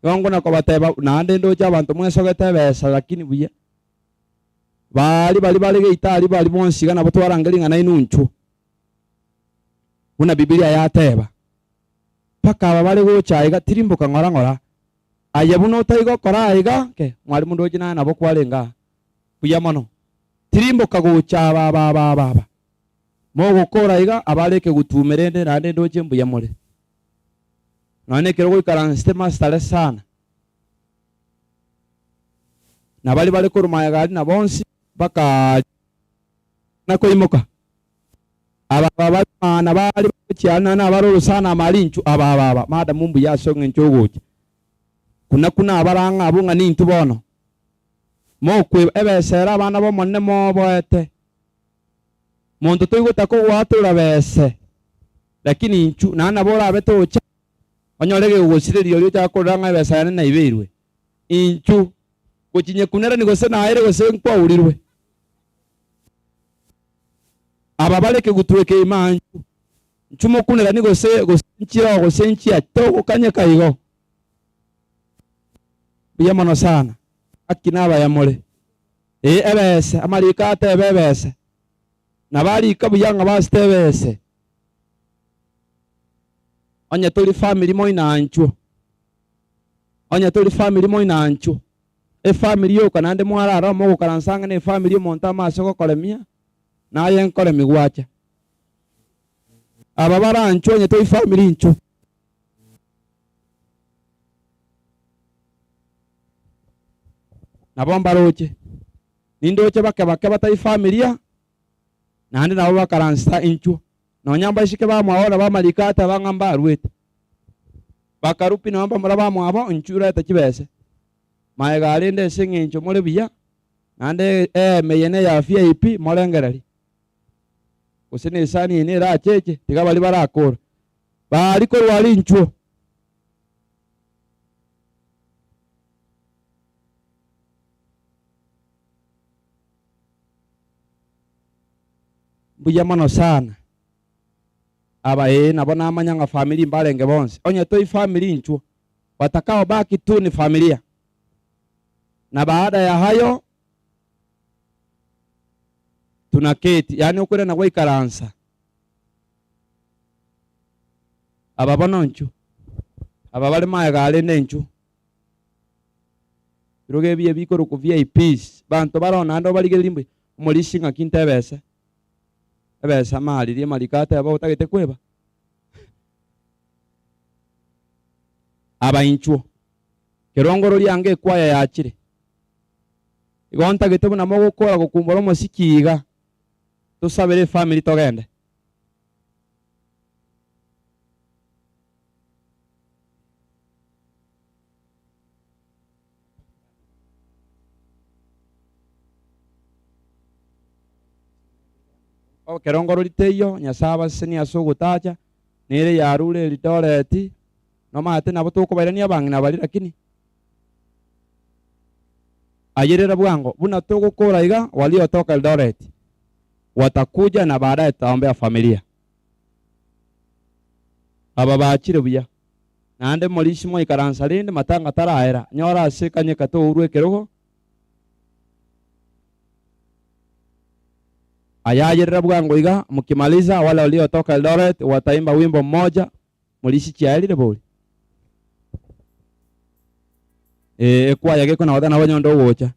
S12: Igo nkona kobateba, naende ndoche abanto mwesogete ebesa, lakini buya. Baria baria bare geita aria baria bonsi iga nabo twarangeria ring'ana inwe inchuo, buna Bibilia yateba. Mpaka aba bare gocha aiga, tirimboka ng'ora ng'ora. Aye buna otai gokora aiga, nke, mwalimu ndoche naye nabo kwarenge aa. Buya mono. Tirimboka gocha aba aba aba aba aba. Mogokora iga, abare ekegutume rende naende ndoche mbuya more. Nonya nekero goikaransete masitare sana, na baria bare korwa magega aria na bonsi mpaka na koimoka. Aba aba bare maana baria bagochia aria naende abare orosana amo aria inchuo, aba aba aba, madam mbuya ase eng'encho ogocha. Kuna kuna abarang'e abwo ng'a nintwe bono. Mokweba ebesa ere abana b'Omonene moboete. Monto toigotaka ogoatorora bese, lakini inchuo, naende nabo orabe tocha.
S11: Onyore gegogosireria oria ochaka korora ng'a ebesa yane naibeirwe. Inchu, gochinyekunera gose naere gose nkwaurirwe. Aba bare ekegutwa eke ime aa inchu, inchu mokunerani gose gose nchiroo gose nchia togokanyeka igo. Mbuya mono sana, gaki nabaya more. Ee ebese, amariko atebe ebese. Nabo arika buya ng'a basete ebese. Onye tori family moinanchwo, onye tori family moinanchwo, efamily yoka naende mwarara mogokaransa ang'e na efamily omonto amase gokoremia, naye nkoremi gwacha. Aba baranchwe onye tori family inchwo. Nabo mbaroche, nindoche bake bake batai familia, naende nabo bakaransa inchwo. Nonya mbaiseke bamwabo na bamariko ateba ng'a mbaruete. Bakarua pi nonya mbamura bamwabo, inchuo reta chibese. Magega arende ase eng'encho more buya, naende eema eye neya VIP, morengererie. Gose na esani eye neracheche, tiga baria barakore. Baria korwa aria inchuo. Mbuya mono sana. Aba ee nabo namanya ng'a family mbarenge bonsi. Onye toi family inchuo, watakao baki tu ni familia. Na baada ya hayo tunaketi, yaani okoirana gwaikaransa. Aba bono inchuo, aba bare magega arende inchuo. Ebirogo ebi ebikorokwa VIPs, banto baroo naende obarigererie mbuya. Omorisia ng'aki ntebese, ebesa amaririe amariko ateba otagete kweba. Aba inchuo, kerongoro riange ekwaya yachire. Igo ntagete buna mogokora gokumbora omosiki iga, tosabere efamiri togende. Ekerongoro riteiyo, Nyasae abasesenie ase ogotacha, nere yarure Elidoreti, nomanyete nabo tokobairania abang'ina baria lakini ayerera bwango buna togokora iga waliotoka Eldoret watakuja na baadaye tutaombea familia. Aba bachire buya. Naende morisi mwaikaransa rende matanga taraera, nyora ase kanyeka tourwe ekerogo. Ayayerera bwango iga, mkimaliza wale waliotoka Eldoret wataimba wimbo mmoja, morisi chiaerire bori. Ee, ekwaya gekona goteba nabo onye onde ogocha.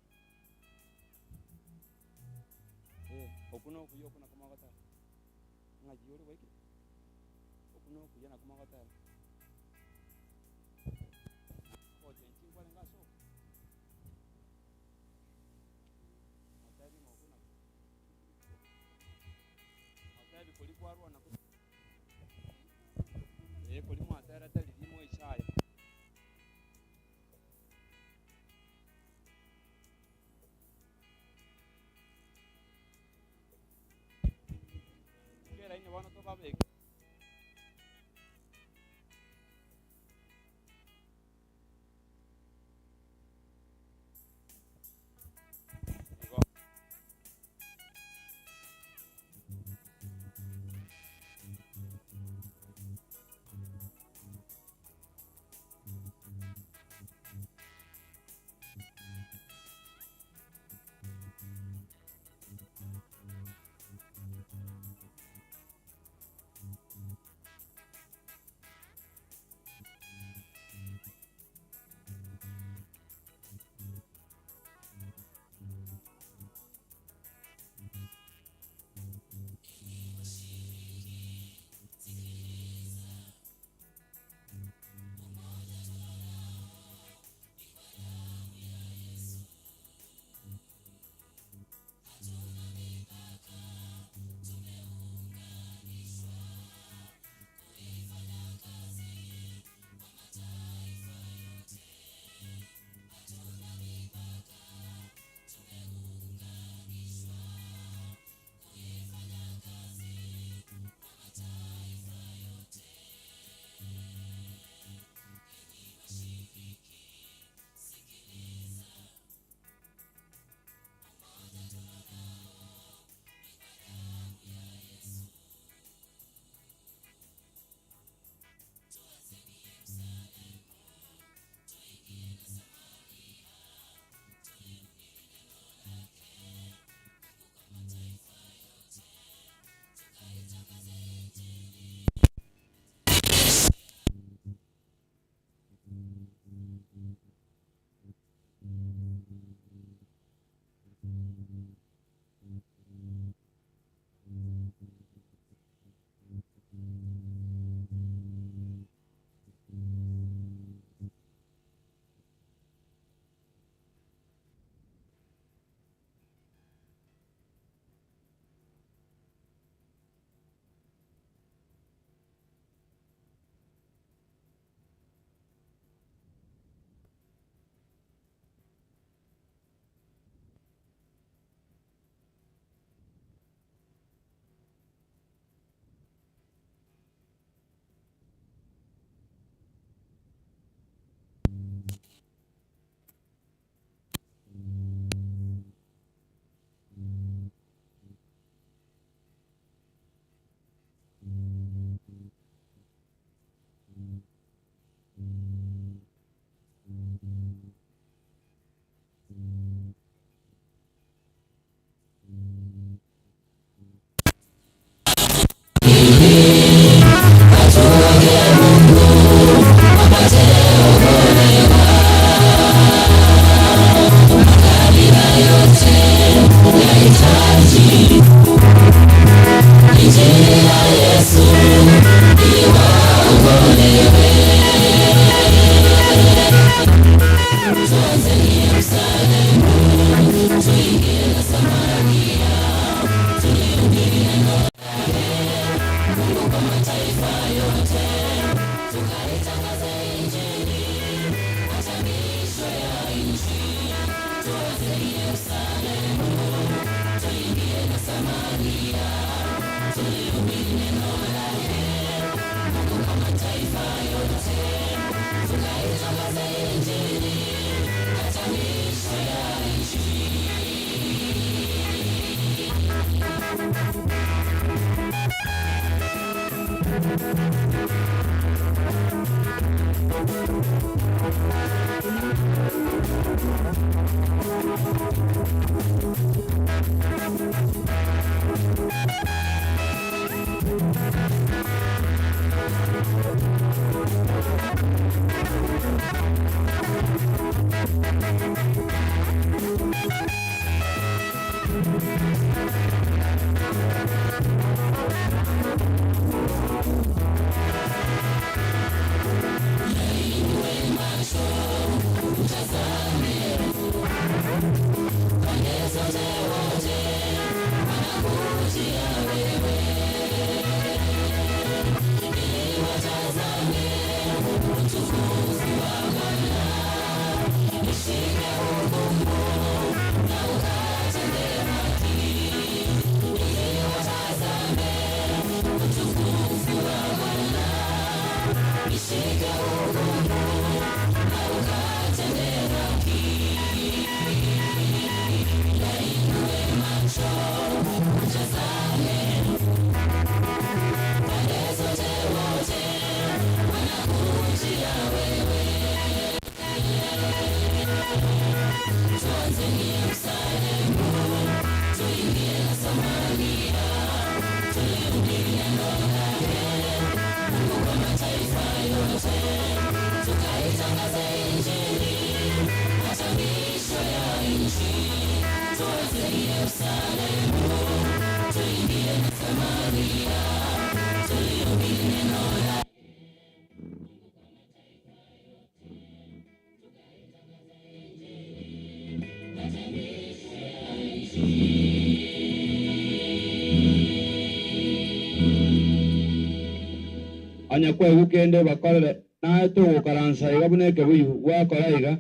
S11: Onye kwaigwa kende obakorere, naye togokaransa iga buna ekebuyu gwakora iga.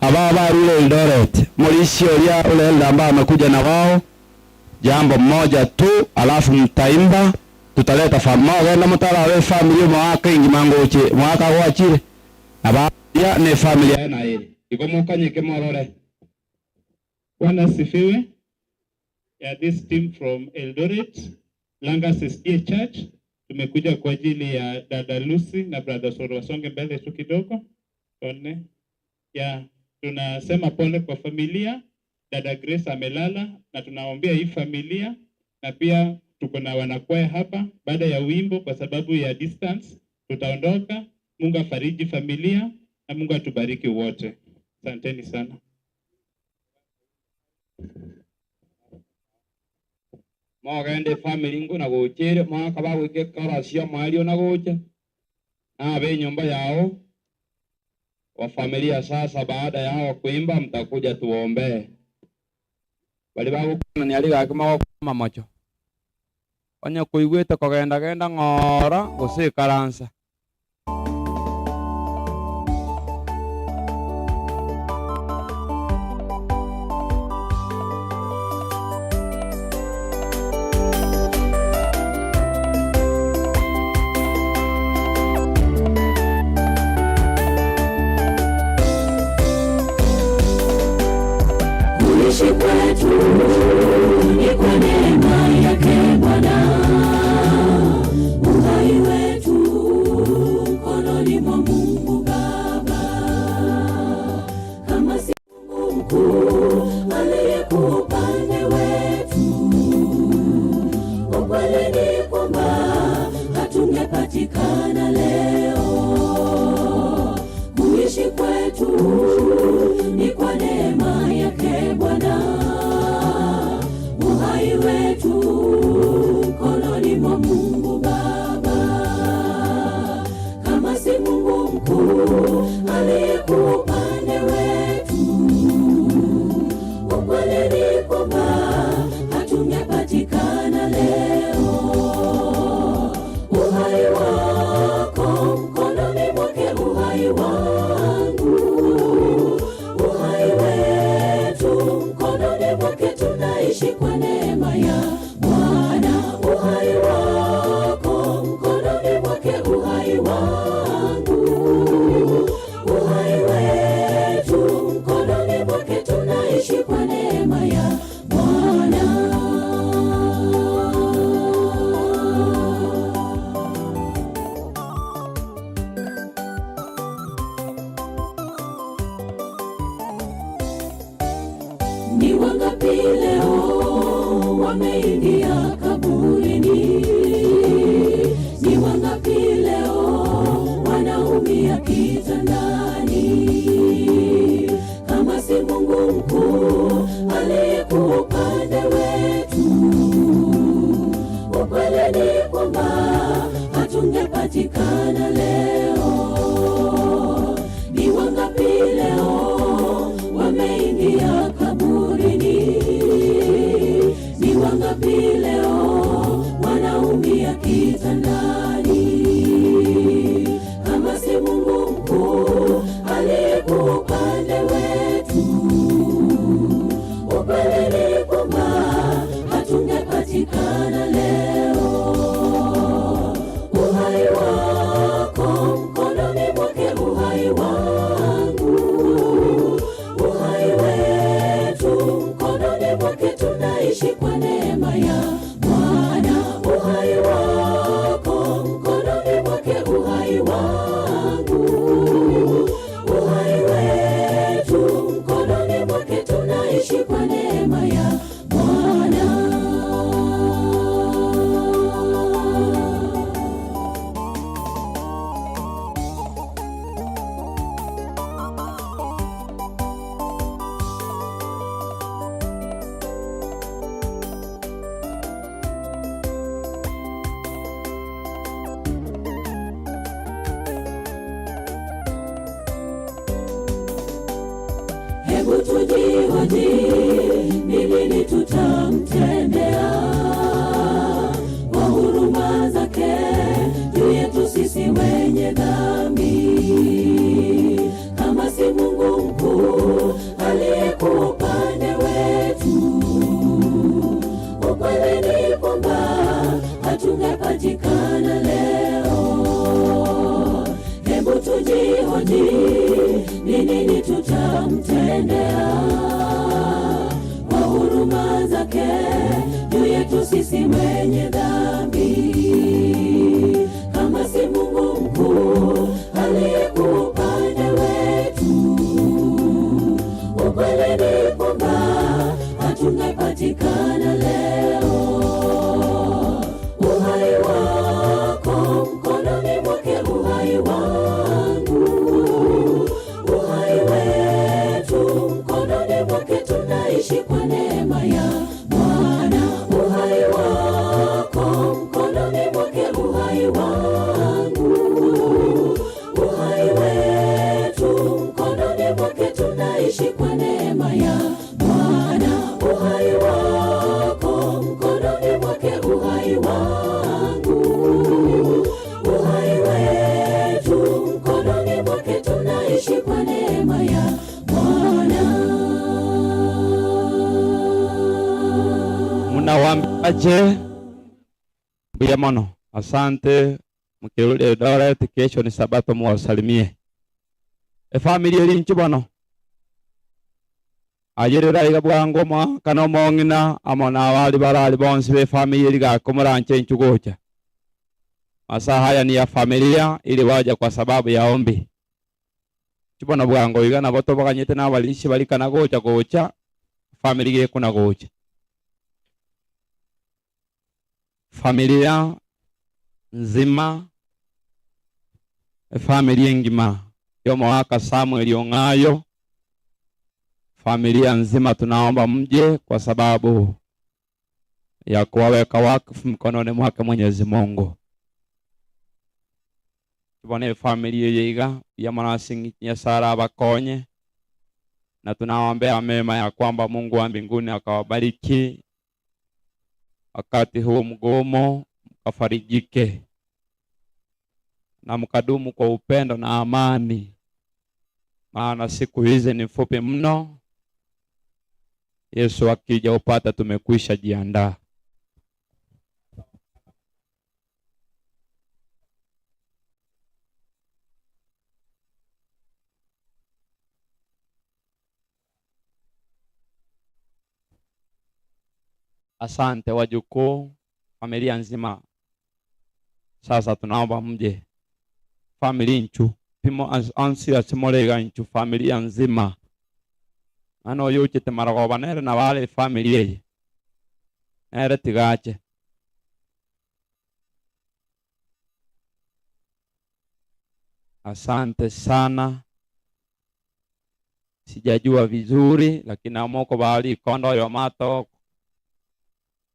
S12: Aba barure Eldoret, Morisi oria ule elder ambaye amekuja na wao, jambo mmoja tu, alafu mtaimba, tutaleta familia ogenda mutarawe family mwaka ingima ngoche mwaka gwachire aba ya ne familia
S11: na iri igo mukanyike morore.
S7: Bwana asifiwe. Yeah, this team from Eldoret, Langas SDA Church. Tumekuja kwa ajili ya dada Lucy na brother Soro, wasonge mbele tu kidogo. Tuone. Yeah, tunasema pole kwa familia. Dada Grace amelala na tunaombea hii familia na pia tuko na wanakwaya hapa. Baada ya wimbo, kwa sababu ya distance, tutaondoka. Mungu afariji familia na Mungu atubariki wote. Asanteni sana.
S11: Mogende family ngo na gochere mwaka bagwike koracio mwario na gocha na abe nyumba yao wa familia. Sasa baada yao kuimba, mtakuja tuombee. Bali bagukana ni ali gake magokoma macho onye kuigwete kogenda genda ng'ora gose ikaransa.
S14: Kuishi kwetu ni kwa neema yake Bwana, uhai wetu mkononi mwa Mungu Baba. Kama si Mungu mkuu aliyekuwa upande wetu, ukweli ni kwamba hatungepatikana leo. Kuishi kwetu ni kwa neema yake Bwana, uhai wetu mkononi mwa Mungu Baba. Kama si Mungu mkuu aliyekuwa upande wetu, ukweli ni kwamba hatungepatikana leo. Uhai wako mkononi mwake, uhai wangu, uhai wetu mkononi mwake, tunaishi kwa neema ya Bwana. Uhai wako mkononi mwake, uhai wangu, uhai wetu mkononi mwake, tunaishi kwa neema ya Bwana. Ni wangapi leo wameingia kaburini? Ni wangapi leo wanaumia kitandani? Kama si Mungu mkuu aliyekuwa upande wetu, ukweli ni kwamba hatungepatikana leo. Ni wangapi leo wameingia kaburini? Ni wangapi leo wanaumia kitandani? Kama si Mungu mkuu aliyekuwa upande wetu, ukweli ni kwamba hatungepatikana leo. Uhai wako mkononi mwake, uhai wangu, uhai wetu mkononi mwake, tunaishi kwa neema ya Bwana. Uhai wako mkononi mwake, uhai wangu, uhai wetu mkononi tujihoji, ni nini tutamtendea kwa huruma zake juu yetu sisi wenye dhambi, kama si Mungu mkuu aliyekuwa upande wetu, ukweli ni kwamba hatungepatikana leo. Hebu tujihoji, ni nini tutamtendea kwa huruma zake juu yetu sisi wenye dhambi, kama si Mungu mkuu aliyekuwa upande wetu, ukweli ni kwamba hatungepatikana leo. Uhai wako mkononi mwake, uhai wangu, uhai wetu mkononi mwake, tunaishi kwa neema ya Bwana. Uhai wako mkononi mwake, uhai wangu, uhai wetu mkononi mwake, tunaishi kwa neema ya Bwana. Uhai wako mkononi mwake, uhai wangu, uhai wetu mkononi mwake, tunaishi kwa neema ya Bwana.
S11: Mnawaambiaje? Mbuya mono. Asante. Mkirudi Eldoret kesho ni Sabato, muwasalimie efamily eri inchu bono ayerera iga bwango mwa kana omong'ina amo na abari barari bonsi be family eri gakomoranche inchu gocha. Masaa haya ni ya familia ili waja kwa sababu ya ombi. Chibono bwango iga nabo tobaganyete na abalishi bari kana gocha gocha family gekuna gocha. Familia nzima efamily engima yomowaka Samuel Ong'ayo, familia nzima tunaomba mje kwa sababu ya kuwaweka wakfu mkononi mwake Mwenyezi Mungu. Tubone familia yeiga ya mwanasi Nyasaye abakonye, na tunawaombea mema ya kwamba Mungu wa mbinguni akawabariki wakati huu mgumu, mkafarijike na mkadumu kwa upendo na amani, maana siku hizi ni fupi mno. Yesu akija upata tumekwisha jiandaa. Asante wajukuu, familia nzima. Sasa tunaomba mje family nchu pimo ansi asimorega nchu familia nzima ano yuchite marogoba nere na wale family eye nere tigache. Asante sana, sijajua vizuri lakini amoko bali kondo yo mato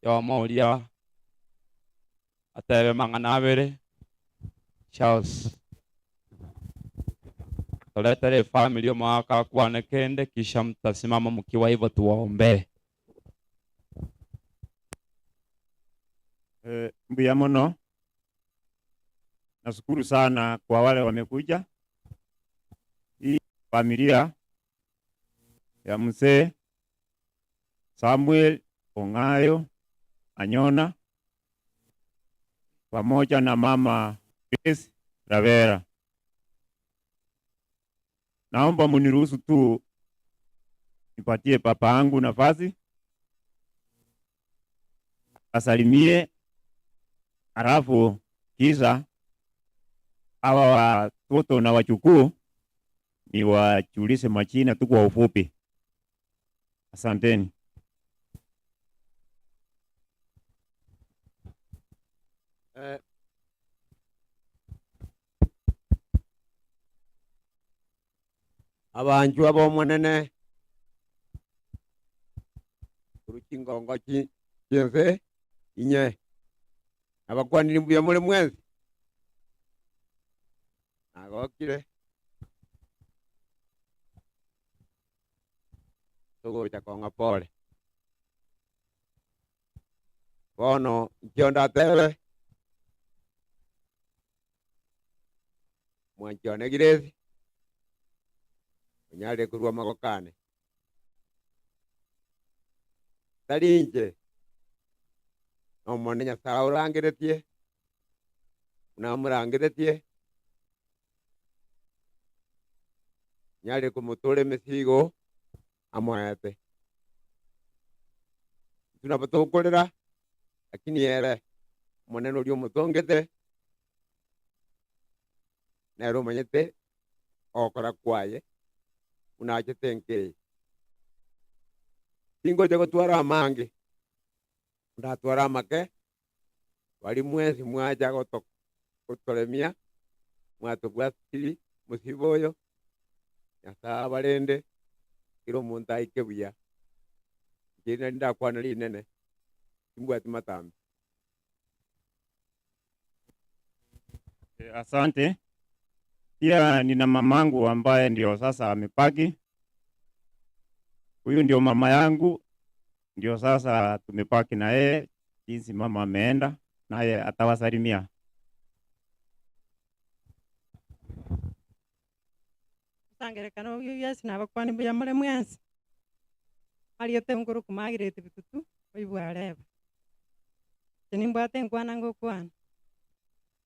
S11: yo moria atebe mang'ana abere. Charles tuletere family mwaka kwane kende, kisha mtasimama mkiwa hivyo tuwaombee.
S16: Mbuya mono. Nashukuru sana kwa wale wamekuja. Hii familia ya mzee Samuel Ong'ayo Anyona pamoja na mama Grace Ravera. Naomba muniruhusu tu nipatie papa yangu nafasi asalimie, alafu kisha hawa watoto na wachukuu niwajulishe majina tu kwa ufupi. Asanteni.
S15: Abanju ab'omonene oruchingongo chinse inye abakwaniri mbuya muri mwensi nagokire. Ase ogocha kong'a pore. Bono inche ndatebe, mwanchi one Grace, onyarire korwa amagoko ane. Tari inche, n'Omonene Nyasae orangeretie, buna amorangeretie, nyare komotora emesigo amoete. Intwe nabo tokorera, lakini ere Omonene oria omotongete, nere omanyete ogokora kwaye buna achete enka eye. Tingocha gotwara amange, ndatware amake, baria mwensi mwacha gotoremia, mwatobwatirie mosiba oyo, Nyasae abarende, kera omonto aike buya. Inche nari ndakwane rinene, timbwati matambe.
S16: Asante. Pia nina mamangu ambaye ndio sasa amepaki. Huyu ndio mama yangu, ndio sasa tumepaki na yeye jinsi mama ameenda, naye atawasalimia.
S4: Osangererekano oyio Yeso nabakwane mbuya more mwensi, ariete nkoro kumagirete bitutu, oibwe areba. Inche nimbwate enkwana ngokwana,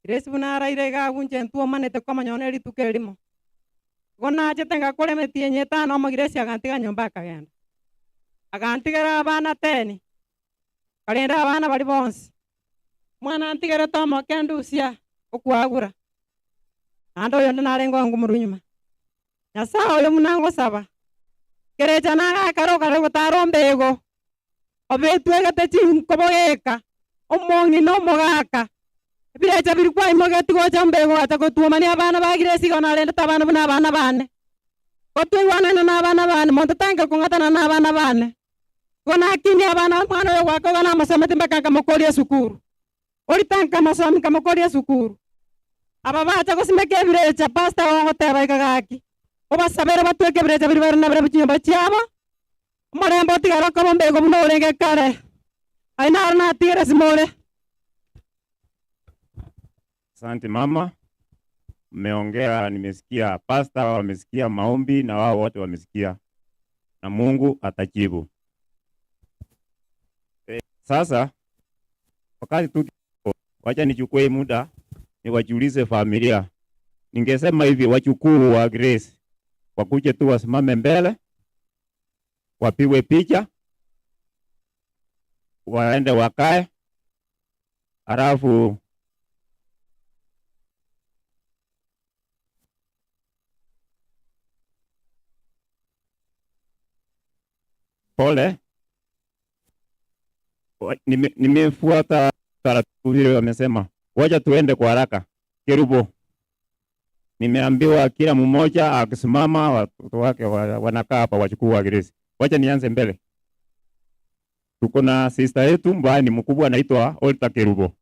S4: Grace buna araire iga agwo inche ntwomanete komanya one rituko erimo. Igo nachete ngakora emetienyi etano amo Grace agantiga nyomba akagenda. Agantigera abana teni, nkarenda abana baria bonsi. Omwana antigerete omoke ndusia okwagura, naende oyonde narenge ongumurwa nyuma. Nyasae oyo buna ngosaba, kerecha nagakare okare gotara ombego, obetwegete chinkobo geka, omong'ina omogaka, ebirecha biria kwaimogetie gocha ombego gacha gotwomania abana ba Grace igo narendete abana buna abana bane. Gotwaigwanane na abana bane, monto tange kong'atana na abana bane. Igo nakinia abana, omwana oyo gwaka iga namosometi mpaka nkamokoria esukuru. Orita nkamosomi nkamokoria esukuru. Aba bacha gosimeka ebirecha, pastor ogoteba iga gaki, obasabere batweke ebirecha biria bare nabarabwo chinyomba chiabo, omorembe otigare okoba ombego buna orenge kare. Ayio naro natigere simore.
S16: Asante mama, mmeongea, nimesikia pastor wamesikia maombi na wao wote wamesikia, na Mungu atajibu. E, sasa wakati tu wacha nichukue muda niwajulize familia. Ningesema hivi, wachukuu wa Grace wakuje tu wasimame mbele wapigwe picha waende wakae, halafu pole, nimefuata taratibu vile wamesema, wacha tuende kwa haraka. Kerubo, nimeambiwa kila mmoja akisimama watoto wake wanakaa hapa wachukuu wa Grace. Wacha nianze mbele. Tuko na sister yetu ambaye ni mkubwa anaitwa Olta Kerubo.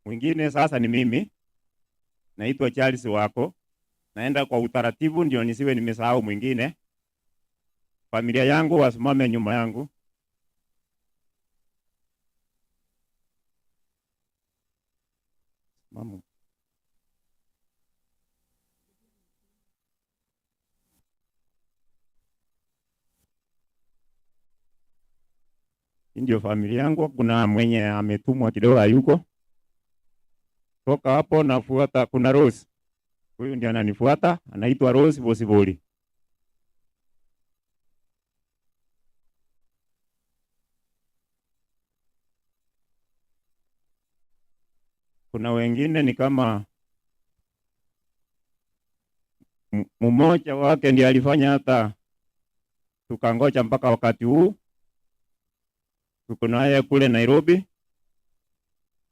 S16: Mwingine sasa ni mimi, naitwa Charles Wako. Naenda kwa utaratibu ndio nisiwe nimesahau mwingine. Familia yangu wasimame nyuma yangu. Mama. Hii ndio familia yangu. Kuna mwenye ametumwa kidogo hayuko. Toka hapo nafuata, kuna Rose. Huyu ndio ananifuata, anaitwa Rose Bosibori. Kuna wengine ni kama mmoja wake ndiye alifanya hata tukangoja mpaka wakati huu. Tuko naye kule Nairobi.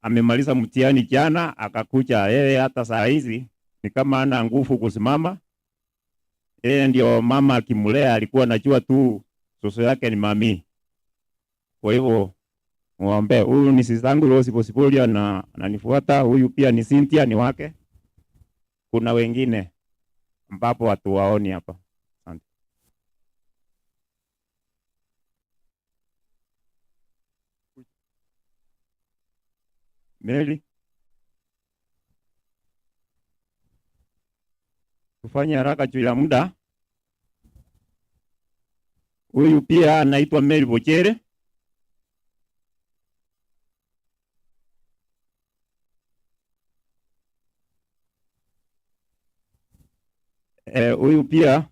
S16: Amemaliza mtihani jana akakuja, yeye hata saa hizi ni kama hana nguvu kusimama. Yeye ndio mama akimlea alikuwa anajua tu soso yake ni mami. Kwa hivyo muombe. Huyu ni sister yangu Rose Bosibolia na ananifuata. Huyu pia ni Cynthia ni wake. Kuna wengine ambapo hatuwaoni hapa. Asante. Mary, tufanye haraka juu ya muda. Huyu pia anaitwa Mary Bochere. Huyu pia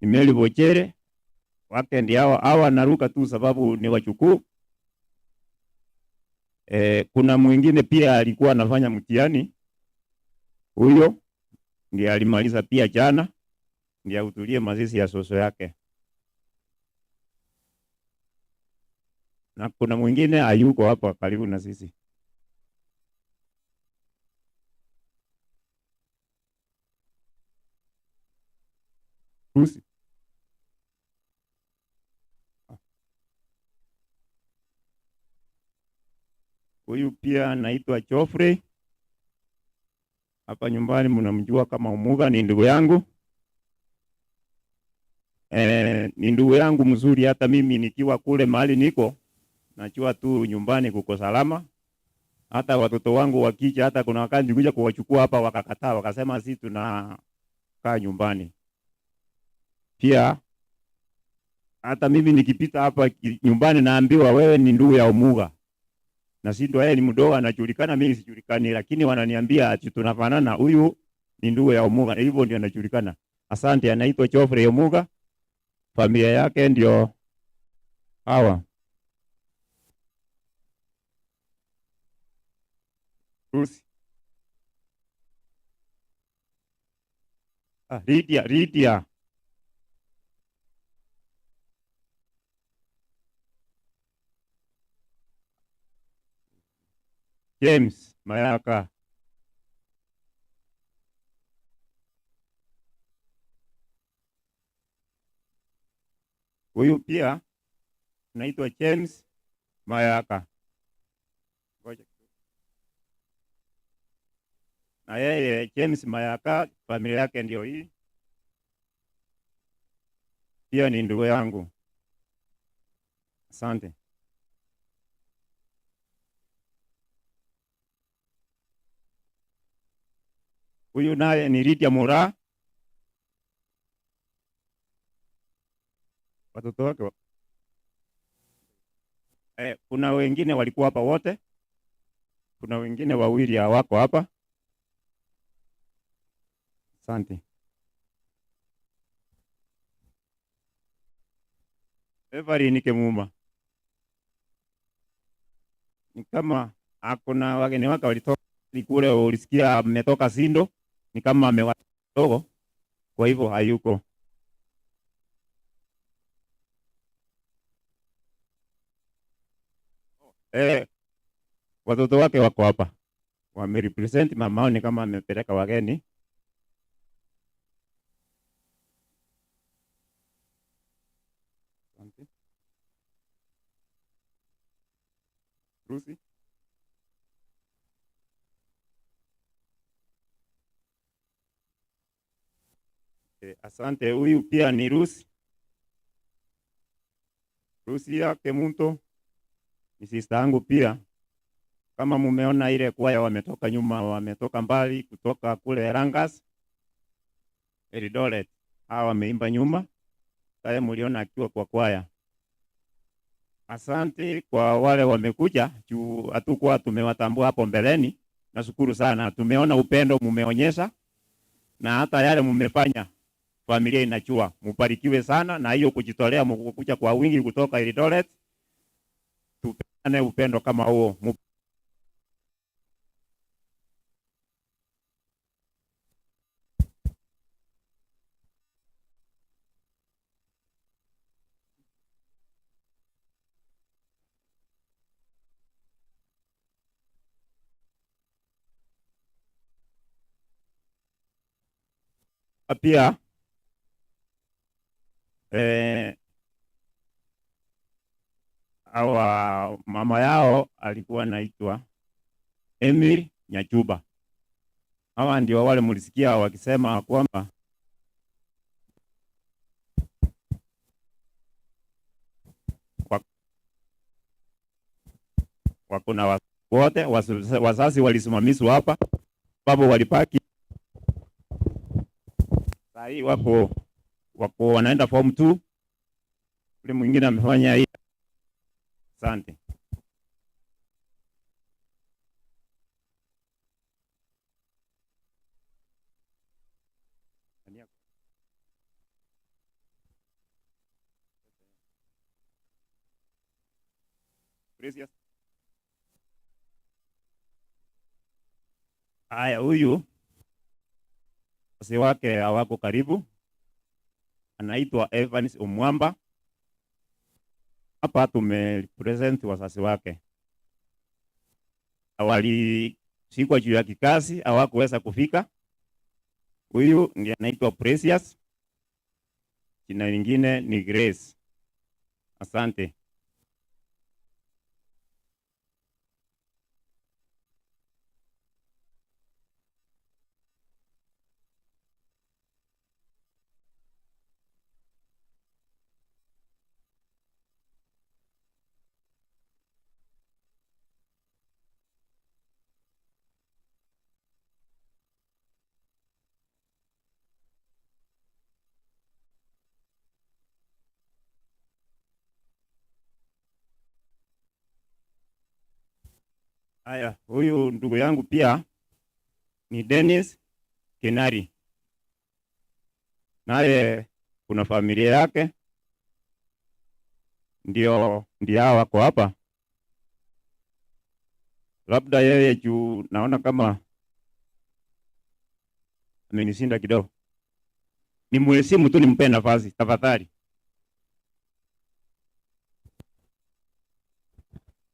S16: ni Mary Bochere wake ndio hawa, hawa naruka tu sababu ni wachukuu. Kuna mwingine pia alikuwa anafanya mtihani, huyo ndiye alimaliza pia jana, ndiye ahudhurie mazishi ya soso yake. Na kuna mwingine hayuko hapa karibu na sisi. Rusi. Huyu pia anaitwa Geoffrey. Hapa nyumbani mnamjua kama Umuga, ni ndugu yangu. Ni ndugu yangu mzuri, hata mimi nikiwa kule mahali niko najua tu nyumbani kuko salama. Hata watoto wangu wakija, hata kuna wakati nilikuja kuwachukua hapa wakakataa, wakasema sisi tunakaa nyumbani. Pia hata mimi nikipita hapa nyumbani naambiwa wewe ni ndugu ya Omuga. Na si ndo yeye ni mdogo anajulikana, mimi sijulikani, lakini wananiambia ati tunafanana, huyu ni ndugu ya Omuga, hivyo ndio anajulikana. Asante, anaitwa Geoffrey Omuga. Familia yake ndio hawa. Ruth. Lydia, Lydia. James Mayaka. Huyu pia anaitwa James Mayaka. Ngoja. Na yeye James Mayaka, familia yake ndio hii. Pia ni ndugu yangu. Asante. Huyu naye ni Lydia Mura. Watoto wake kuna wengine walikuwa hapa wote. Kuna wengine wawili hawako hapa. Asante. Everine Kemuma. Ni kama akona wageni wake walitoka kule, ulisikia ametoka Sindo, ni kama amewatoka, kwa hivyo hayuko. Watoto wake wako hapa. Wamerepresent mama ni kama amepeleka wageni. Asante. Rusi. Asante. Huyu pia ni Rusi. Rusi yake Muntu ni sister yangu pia. Kama mumeona ile kwaya wametoka nyuma, wametoka mbali kutoka kule Langas, Eldoret. Hawa wameimba nyuma. Kaya muliona akiwa kwa kwaya. Asante kwa wale wamekuja, juu hatukuwa tumewatambua hapo mbeleni. Nashukuru sana. Tumeona upendo mumeonyesha na hata yale mumefanya familia inachua. Mubarikiwe sana na hiyo kujitolea mkukuja kwa wingi kutoka Eldoret. Tupane upendo kama huo. Pia eh, awa mama yao alikuwa anaitwa Emil Nyachuba. Hawa ndio wale mlisikia wakisema kwamba wako na wote wazazi walisimamishwa hapa, sababu walipaki saa hii wako wako wanaenda form 2. Ule mwingine amefanya hii. Asante. Precious. Haya, huyu wazee wake hawako karibu, anaitwa Evans Omwamba. Hapa tumepresent wazazi wake, walishikwa juu ya kikazi, hawakuweza kufika. Huyu ndiye anaitwa Precious, jina lingine ni Grace. Asante. Haya, huyu ndugu yangu pia ni Dennis Kinari, naye kuna familia yake ndio ndio hao wako hapa. Labda yeye juu naona kama amenishinda kidogo, nimuheshimu tu, nimpe nafasi tafadhali.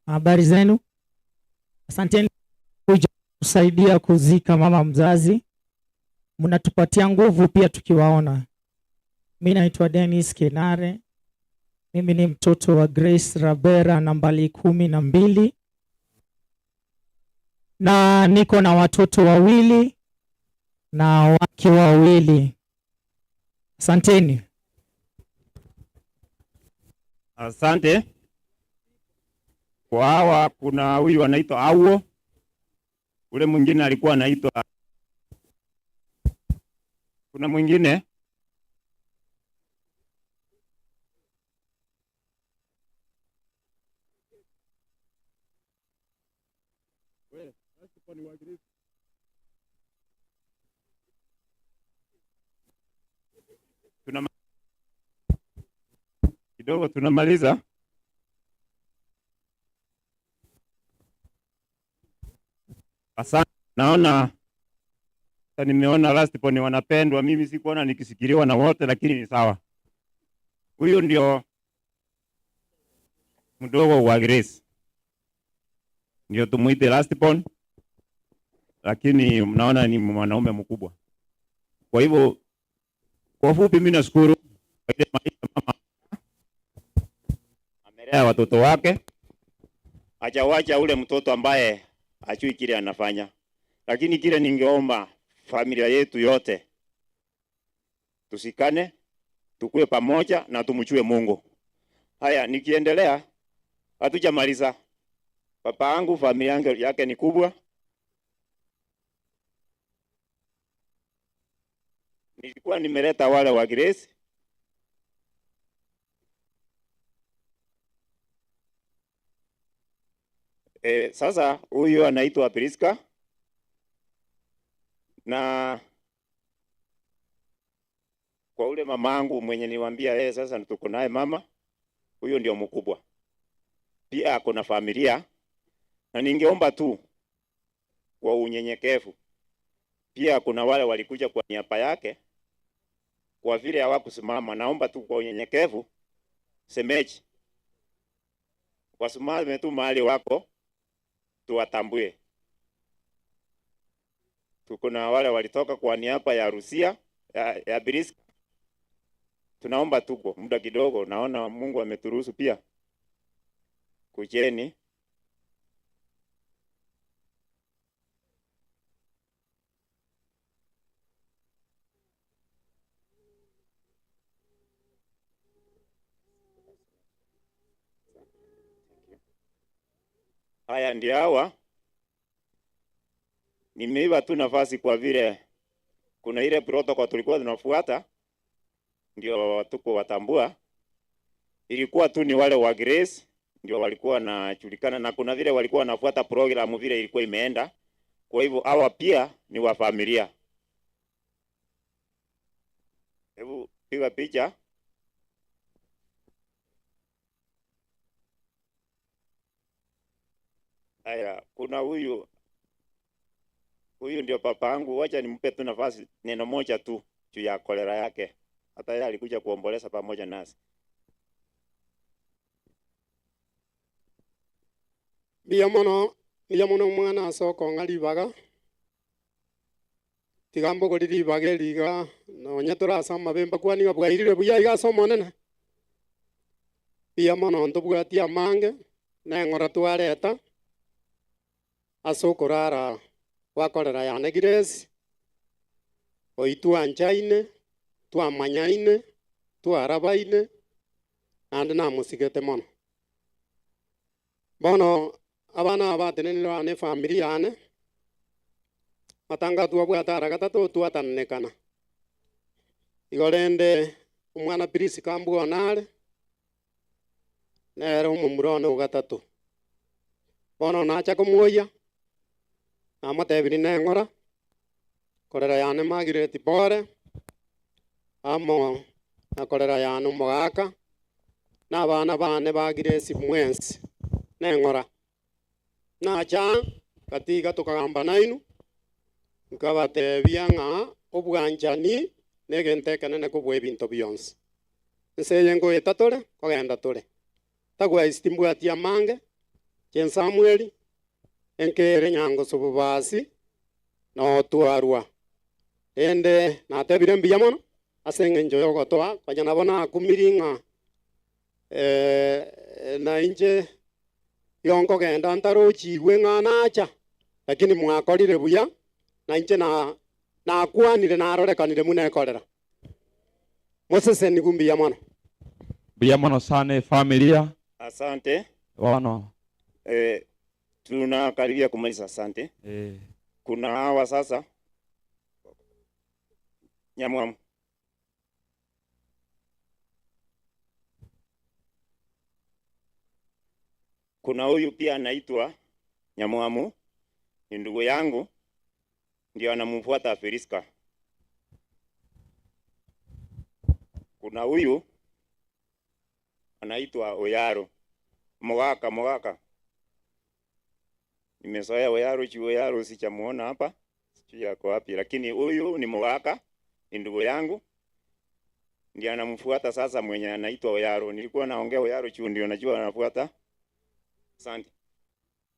S17: Habari zenu, asanteni kuja kusaidia kuzika mama mzazi, mnatupatia nguvu pia tukiwaona. Mimi naitwa Dennis Kinare, mimi ni mtoto wa Grace Rabera nambari 12, na niko na watoto wawili na wake wawili. Asanteni.
S16: Asante. Kwa hawa kuna huyu anaitwa Auo, ule mwingine alikuwa anaitwa, kuna mwingine tuna kidogo tunamaliza. Asante. Naona nimeona last poni wanapendwa, mimi sikuona nikisikiliwa na wote, lakini ni sawa. Huyu ndio mdogo wa Grace, ndio tumuite last born, lakini mnaona ni mwanaume mkubwa. Kwa hivyo kwa ufupi, mimi nashukuru kwa ile maisha mama amelea watoto wake, hajawacha ule mtoto ambaye hajui kile anafanya. Lakini kile ningeomba familia yetu yote tusikane, tukue pamoja na tumjue Mungu. Haya, nikiendelea hatujamaliza. Papa yangu familia yake ni kubwa. Nilikuwa nimeleta wale wa Grace. Sasa huyu anaitwa Priska na kwa ule mamangu mwenye niwaambia yeye sasa tuko naye mama, huyo ndio mkubwa. Pia ako na familia, na ningeomba tu kwa unyenyekevu, pia kuna wale walikuja kwa niaba yake, kwa vile hawakusimama, naomba tu kwa unyenyekevu, semeji wasimame tu mahali wako, tuwatambue. Tuko na wale walitoka kwa niaba ya Rusia ya, ya Priska. Tunaomba tuko muda kidogo, naona Mungu ameturuhusu pia. Kujeni. Haya ndio hawa. Nimeiba tu nafasi kwa vile kuna ile protocol tulikuwa tunafuata, ndio tuko watambua. Ilikuwa tu ni wale wa Grace ndio walikuwa wanajulikana, na kuna vile walikuwa wanafuata programu vile ilikuwa imeenda. Kwa hivyo hawa pia ni wa familia. Hebu piga picha. Haya, kuna huyu huyu ndio papa yangu, wacha nimpe tu nafasi neno moja tu juu ya kolera yake. Hata yeye alikuja kuomboleza pamoja nasi.
S2: Mbuya mono, mbuya mono omwana ase okong'a ribaga, tiga mbogori ribaga eri iga, nonye tore ase amabe mbakwani ng'a bwairire buya iga ase omonene. Mbuya mono ntobwati amange, na eng'ora twareta, ase okorara gwakorera yane Grace, oyio twanchaine, twamanyaine, twarabaine, naende namosigete mono. Bono abana aba batenenire bane efamiri yane, matanga twabwate ara gatato twatananekana. Igo rende omwana Prisca mbwone are, nere omomura one o gatato. Bono nacha komoyia, namotebirie neng'ora, korera yane Margaret Bore, amo na korera yane omogaka, na abana bane ba Grace mwensi, neng'ora. Nacha gati iga tokagamba nainwe, nkabatebia ng'a obwanchani negento ekenene kobua ebinto bionsi. Ense eye ngoeta tore, kogenda tore. Tagwaisi timbwati amange, Chen Samueli, enkere nyangoso bobasi, na otwarwa. Rende natebire mbuya mono ase eng'encho y'ogotoa, konya nabo nakumiri ng'a na inche igo nkogenda ntarochigwe ng'a nacha, lakini mwakorire buya, na inche na nakwanire narorekanire buna ekorera. Mosesenigwe mbuya mono.
S11: Mbuya mono sana efamilia.
S16: Asante.
S11: Bono.
S16: Tunakaribia kumaliza, asante. Kuna hawa sasa Nyamwamu. Kuna huyu pia anaitwa Nyamwamu, ni ndugu yangu, ndio anamfuata Feriska. Kuna huyu anaitwa Oyaro Mogaka, Mogaka. Nimezoea Oyaro juu Oyaro sijamuona hapa, sijui ako wapi, lakini huyu ni Mogaka, ni ndugu yangu, ndiye anamfuata sasa mwenye anaitwa Oyaro. Nilikuwa naongea Oyaro juu ndio najua anafuata. Asante.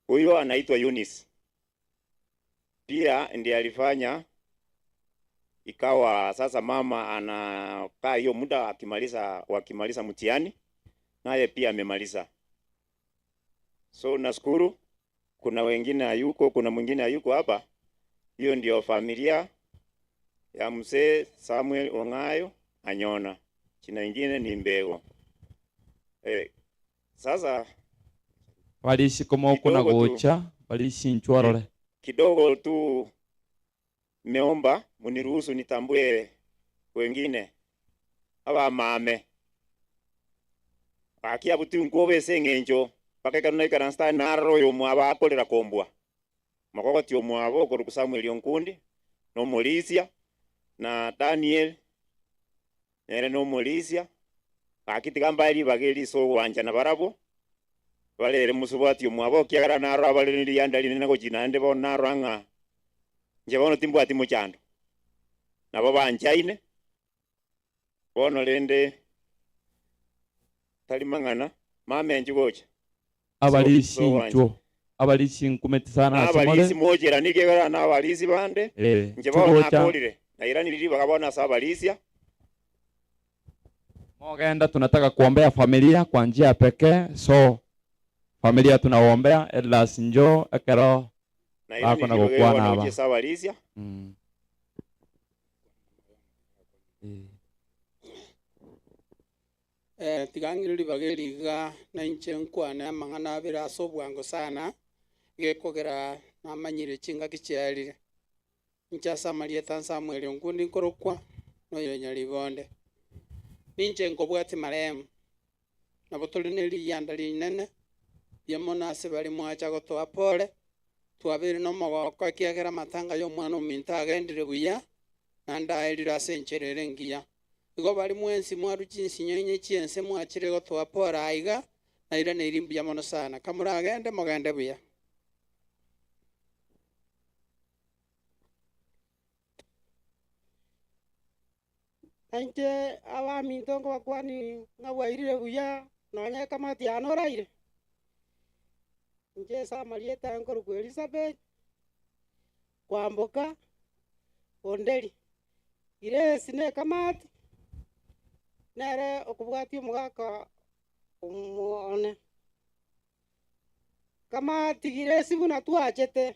S16: Huyo anaitwa Eunice. Pia ndiye alifanya ikawa sasa mama anakaa hiyo muda akimaliza, wakimaliza mtihani naye pia amemaliza. So nashukuru kuna wengine hayuko, kuna mwingine hayuko hapa. Hiyo ndio familia ya mzee Samuel Ong'ayo Anyona. Jina ingine ni Mbego. Sasa
S11: Balishi komoko na
S16: kidogo tu.
S11: gocha, balishi nchwarore.
S16: Kidogo tu nimeomba mniruhusu nitambue wengine aba mame. Akia butu nkobe seng'encho bakekana ikaransta naro yo mwaba akorera kombwa. Makogoti omwabo okoruku Samuel Onkundi no Molisia na Daniel nere no Molisia. Akitigamba eri bageri so gwanja na barabo. Barere musubati omwabo kiagara naro abarere rianda rinene gochina nde bo naro ang'a. Nje bono timbwati muchando. Nabo banchaine. Bono rende tari mang'ana mame njugocha.
S11: Abarisi
S16: So, so
S11: ncho. Abarisi nkumeti sana
S16: Abarisi
S11: asemore.
S16: mochera nike gara na abarisi bande. Nje bono
S11: Tugocha.
S16: nakorire. Nairaniri ribaga bono ase abarisia.
S11: Mogenda tunataka kuombea familia kwa njia ya pekee so familia tunaombea Edlas njoo ekero
S16: Nairaniri
S11: bakona
S16: ribaga
S11: gokwana
S16: bono
S11: aba.
S16: gochia ase abarisia.
S18: Eh, tiga ng'ire ribaga eri iga na inche nkwane amang'ana abere ase obwango sana, gekogera namanyire chingaki chiarire. Inche ase amarieta a Samuel Onkundi nkorokwa, na oyo Nyaribonde. Ninche nkobwatia marehemu, nabo tore ne riyianda rinene, mbuya mono ase baria mwacha gotoa pole, twabeire na omogoko ekiagera amatanga ya omwana ominto agendire buya, naende aerire ase enchera ere engiya. Igo baria mwensi mwarwa chinsinyo inye chi'ense mwachire gotoa pole aiga, nairaneirie mbuya mono sana. Kamoragende, mogende buya.
S19: Nainche abaminto nkobakwania ng'a bwairire buya, nonya ekamati yane oraire. Inche ase amarieta nkorokwa Elizabeth, kwamboka, Onderi. Grace na ekamati, nere okobwatia omogaka one. Kamati Grace buna twachete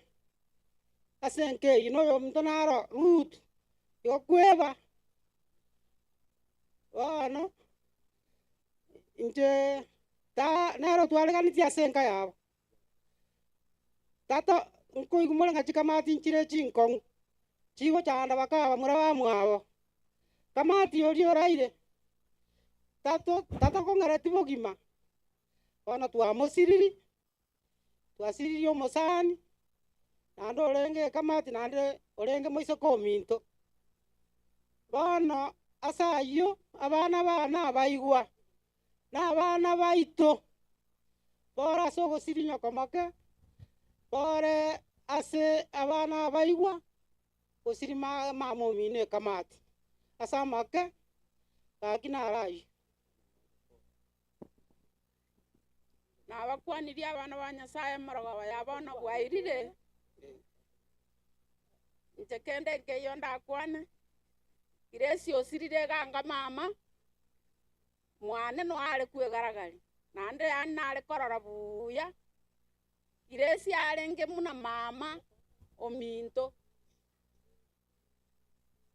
S19: ase enka eyio, na oyominto naro Ruth, igo kweba. Bono inche ta nere otwareganetie ase enka yabo. Tata nkoigwa more ng'a chikamati nchire chinkong'u, chigochanda bakaba bamura bamwabo. Kamati oria oraire, tato tatokong'ereti bogima, bono twamosiriri, twasiririe omosani, naende orenge ekamati naende orenge moiseke ominto. Bono ase ayio, abana bane abaigwa, na abana baito, bore ase ogosiria nyokomoke, bore ase abana abaigwa, gosiria mama omino ekamati, ase amake, gaki naro ayio.
S20: Nabakwanirie abana ba Nyasae emorogoba ya bono bwairire, inche kende nkeiyo ndakwane, Grace osirire eganga mama, mwane noe are kwegaragaria, naende yaani nare korora buya, Grace arenge buna mama ominto.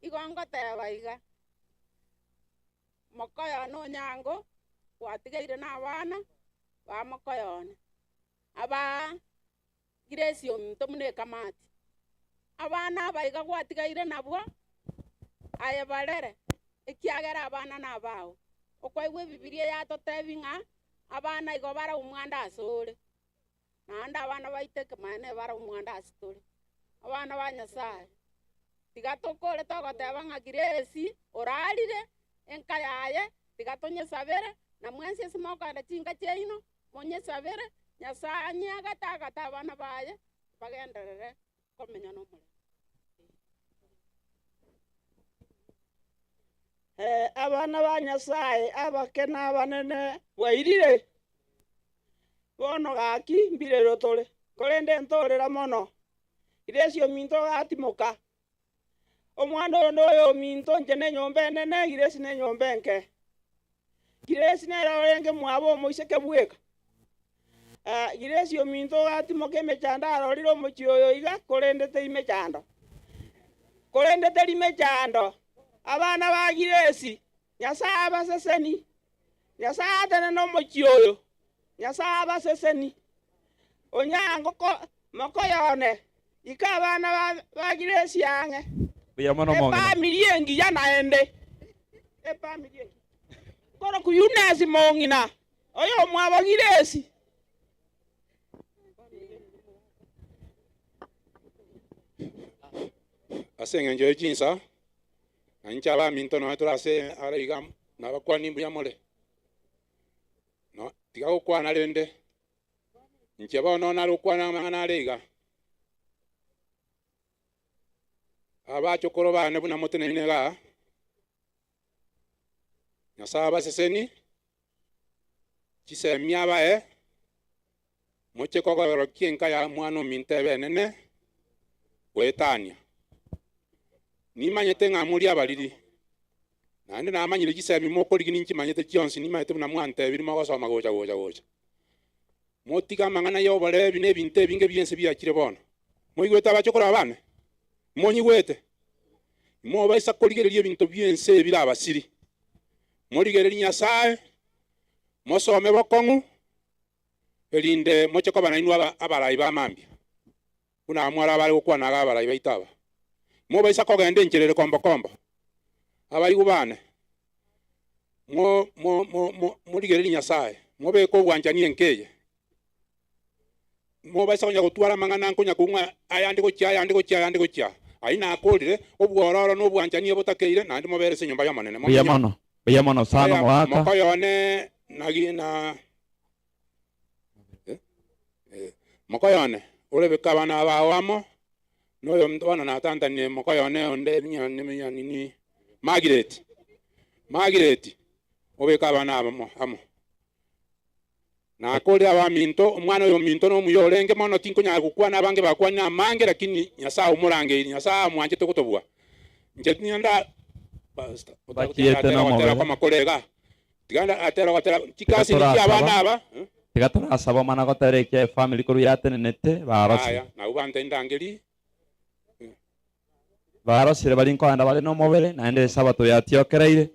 S20: Igo ngoteba iga, Mokoyone onyango gwatigaire nabana ba mokoyone, aba Grace ominto buna ekamati. Abana aba iga gwatigaire nabwo, aye barere, ekiagera abana nabao. Okwaigwa ebibiria yatotebia ng'a abana igo bare omwando asore. Naende abana baito ekemanyererio nebare omwando ase tore, abana ba Nyasae. Tiga tokore togoteba ng'a Grace orarire enka yaye, tiga tonyesabere, na mwensi ase mokoenda chinka chiaino, monyesabere, Nyasae anyeagate agate abana baye, bagenderere komenya nomorembe.
S24: Abana ba Nyasae, abake na abanene, bwairire? Bono gaki mbirero tore, korende ntorera mono. Grace ominto gatimoka. Omwana oyo noyo ominto, inche nenyomba enene, Grace nenyomba enke. Grace nere orenge mwabo omoiseke bweka. Grace ominto gatimoka emechando arorire omochie oyo iga, korende teri mechando. Korende teri mechando. Abana ba Grace, Nyasae abaseseni. Nyasae atenene omochie oyo, Nyasae abaseseni. Onyango mokoyone, ika abana ba Grace ang'e.
S11: Mbuya mono omong'ina.
S24: Efamiri engiya naende. Efamiri engiya. Korokwa Eunice mong'ina, oyomwabo Grace.
S25: Ase engencho ye chinsa, na inche abaminto nonya tore ase are iga nabakwani mbuya more. No, tiga gokwana rende, inche bono nare gokwana amang'ana are iga. Abachokoro bane buna moteneine igaa, Nyasae abaseseni, chisemi abae, moche kogorokia enka ya mwana ominto ebe enene goetania. Nimanyete ng'a morie abariri, naende namanyire chisemi mokorigia ninchimanyete chionsi, nimanyete buna mwantebirie mogosoma gocha gocha gocha. Motige amang'ana y'oborebi na ebinto ebinge bi'ense biachire bono. Moigwete abachokoro abane? Monyigwete? Imobaisa korigereria ebinto bi'ense ebire abasiri. Morigererie Nyasae, mosome bokong'u, erinde moche koba nainwe abarai ba mambia, buna abwo mware abare gokwana iga abarai baito aba. Mobaisa kogenda enchera ere kombo-kombo, abaigwa baane, mo, mo, mo, mo, morigererie Nyasae, mobeke obwanchani enka eye. Mobaisa konya gotwara amang'ana nkonya kong'ua ayande gochia ayande gochia ayande gochia. Ayio nakorire, obwororo na obwanchani obotakeire, naende mobere ase enyomba y'Omonene.
S11: Mbuya
S25: Momenye.
S11: mono, mbuya mono sana
S25: Aya,
S11: omogaka.
S25: mokoyone nagi na eh, eh, mokoyone orebeke abana bao amo, na oyominto bono natantanie mokoyone onde nya- nya- nini Margaret, Margaret, obeke abana abo amo. Nakorire abaminto, omwana oyo ominto nomuya orenge mono, tinkonyara gokwana abange bakwanire amange, lakini Nyasae omorangeirie, Nyasae amwanchete gotobua. Inche nigo nda Pastor,
S11: Bachiete
S25: atera gotera
S11: nomobere.
S25: kwamakoro iga, tiga nda atera gotera
S11: Tiga
S25: chikasi nichia
S11: torasaba,
S25: abana aba, eh?
S11: tiga torasaba omana gotera ekia efamily korwa yatenenete barosire.
S25: Aya, nabwo bante ndangerie.
S11: Barosire baria nkoenda bare nomobere, naende esabato yatiokereire.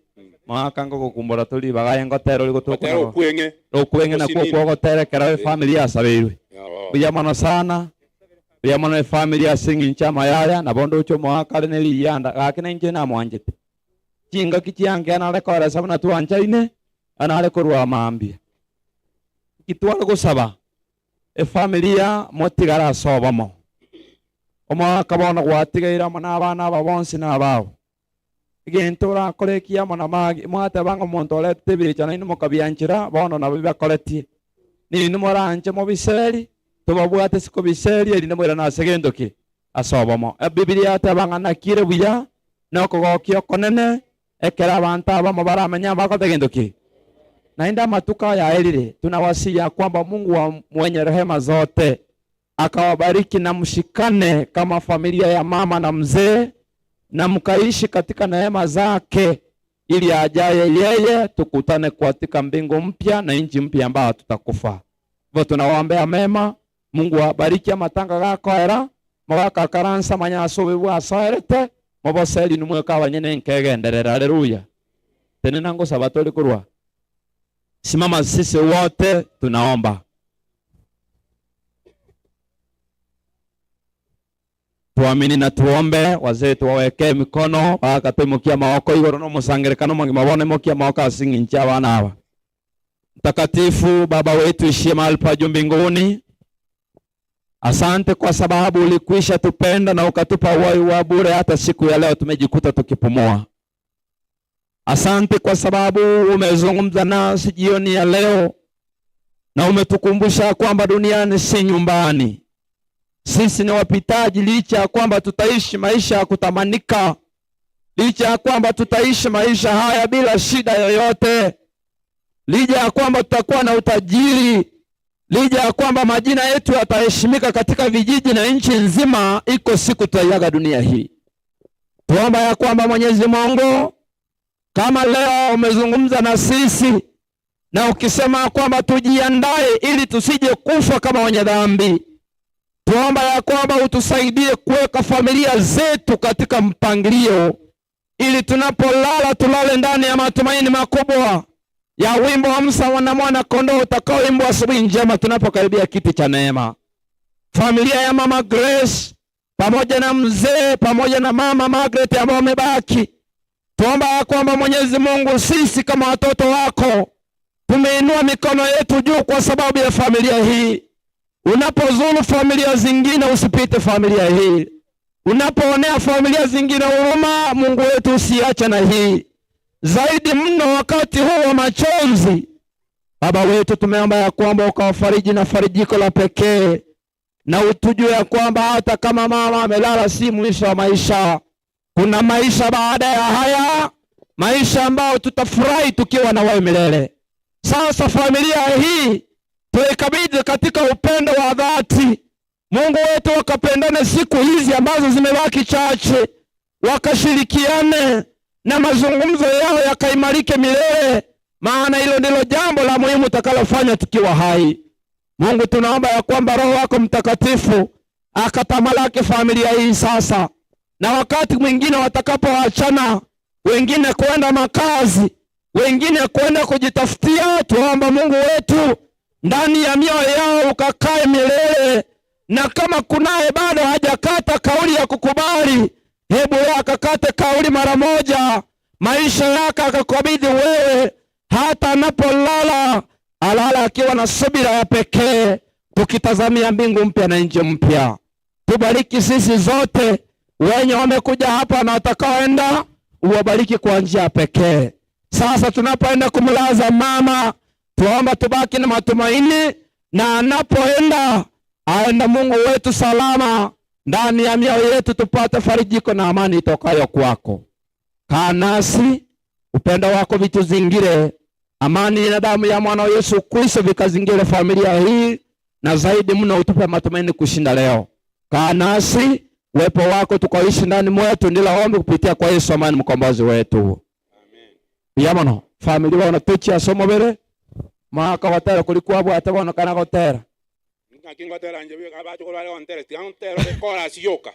S11: Mogaka ngogokumbora tori ribaga aye ngotera ori gotokwa
S25: Gotera
S11: nabo.
S25: okweng'e,
S11: Okweng'e nakwo
S25: osinini.
S11: okwogotera ekero efamily yasabeirwe. Mbuya mono sana, mbuya mono efamily ase eng'encho amaya aya, nabo ndoche omogaka are ne riyianda, gaki nainche namwanchete. Chingaki chiange nare koeresa buna twanchaine, nare korwa mambia. Nki tware gosaba? Efamilia motigare ase obomo. Omogaka bono gwatigaire amo nabana aba bonsi nabao. Egento orakore ekiya amo na magi, mwateba ng'a omonto oretete ebirecha nainwe mokabianchera, bono nabo bibakoretie. Ninwe moranche mobiseri, tobabwate ase kobiseria erinde moirane ase gento ki? Ase obomo. Ebibilia yateba ng'a nakire buya, na okogokia okonene, Ekero abanto abamo baramenye amo bagote gento ki? Naende amatuko aya aerire, tunawasihi ya kwamba Mungu wa mwenye rehema zote akawabariki na mshikane kama familia ya mama na mzee na mkaishi katika neema zake, ili ajaye yeye tukutane katika mbingu mpya na nchi mpya ambayo tutakufa. Hivyo tunawaombea mema, Mungu awabariki amatanga gakoera, mogakakaransa manya ase obobe bwasoerete, moboseri inwe mweka abanyene nkegenderera. Haleluya! Tenena ngosaba tore korwa. Simama sisi wote tunaomba. Tuamini na tuombe, wazee tuwawekee mikono, mpaka toimokie amagoko igoro na omosangerekano omogima bono imokia amagoko ase eng'encho y'abana aba. Mtakatifu Baba wetu ishie mahali pa juu mbinguni, asante kwa sababu ulikwisha tupenda na ukatupa uhai wa bure, hata siku ya leo tumejikuta tukipumua. Asante kwa sababu umezungumza nasi jioni ya leo na umetukumbusha kwamba duniani si nyumbani. Sisi ni wapitaji, licha ya kwamba tutaishi maisha ya kutamanika, licha ya kwamba tutaishi maisha haya bila shida yoyote, licha ya kwamba tutakuwa na utajiri, licha ya kwamba majina yetu yataheshimika katika vijiji na nchi nzima, iko siku tutaiaga dunia hii. Tuomba ya kwamba Mwenyezi Mungu, kama leo umezungumza na sisi na ukisema kwamba tujiandae ili tusije kufa kama wenye dhambi, tuomba ya kwamba utusaidie kuweka familia zetu katika mpangilio, ili tunapolala tulale ndani ya matumaini makubwa ya wimbo wa Musa na mwana kondoo utakaoimbwa asubuhi njema tunapokaribia kiti cha neema. Familia ya Mama Grace pamoja na mzee pamoja na Mama Margaret ambao wamebaki, tuomba ya kwamba Mwenyezi Mungu, sisi kama watoto wako tumeinua mikono yetu juu kwa sababu ya familia hii. Unapozuru familia zingine usipite familia hii. Unapoonea familia zingine huruma, Mungu wetu usiache na hii. Zaidi mno wakati huu wa machozi, Baba wetu, tumeomba ya kwamba ukawafariji na farijiko la pekee, na utujue ya kwamba hata kama mama amelala si mwisho wa maisha. Kuna maisha baada ya haya, maisha ambayo tutafurahi tukiwa na wewe milele. Sasa familia hii tuikabidhi katika upendo wa dhati. Mungu wetu, wakapendane siku hizi ambazo zimebaki chache.
S12: wakashirikiane na mazungumzo yao yakaimarike milele, maana hilo ndilo jambo la muhimu utakalofanya tukiwa hai. Mungu, tunaomba ya kwamba Roho wako Mtakatifu akatamalaki familia hii sasa, na wakati mwingine watakapoachana, wengine kwenda makazi, wengine kwenda kujitafutia, tuomba Mungu wetu ndani ya mioyo yao ukakae milele, na kama kunaye bado hajakata kauli ya kukubali, hebu yeye akakate kauli mara moja, maisha yake akakabidhi wewe, hata anapolala alala akiwa na subira ya pekee, tukitazamia mbingu mpya na nchi mpya. Tubariki sisi zote wenye wamekuja hapa na watakaoenda, uwabariki kwa njia ya pekee. Sasa tunapoenda kumlaza mama, tuomba tubaki na matumaini, na anapoenda aenda Mungu wetu salama ndani ya mioyo yetu, tupate farijiko na amani itokayo kwako. Kaa nasi, upendo wako vituzingire, amani na damu ya mwana Yesu Kristo vikazingire familia hii, na zaidi mno utupe matumaini kushinda leo. Kaa nasi, uwepo wako tukaishi ndani mwetu, ndilo ombi kupitia kwa Yesu amani mkombozi wetu. Yamono family bona tuchi asomo bere maka watera kulikuwa bwate bono kana gotera
S25: Ngaki ngotera nje abacho bale ontere tiga ntero kora siyoka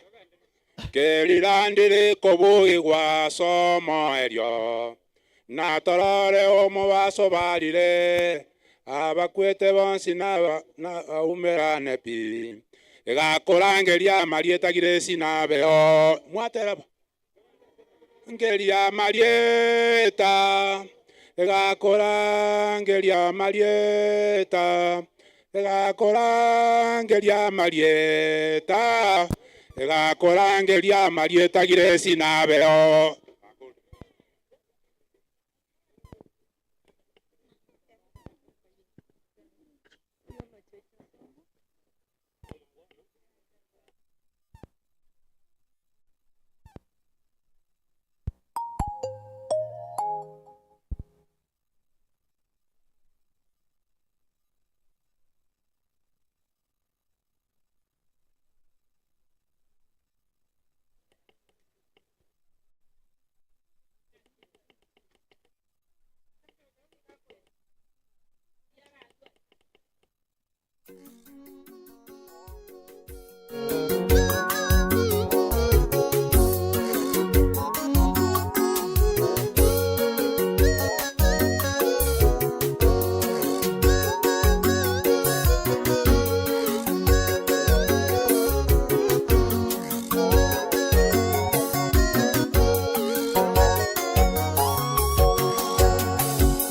S25: kerilandire kobugi somo erio natorore omobaso barire abakwete bonsi naumerane pi igakurangeria marietagire sinabeo mwaterabo ngeria marieta igakurangeria marieta igakurangeria marieta igakurangeria marietagire sinabeo.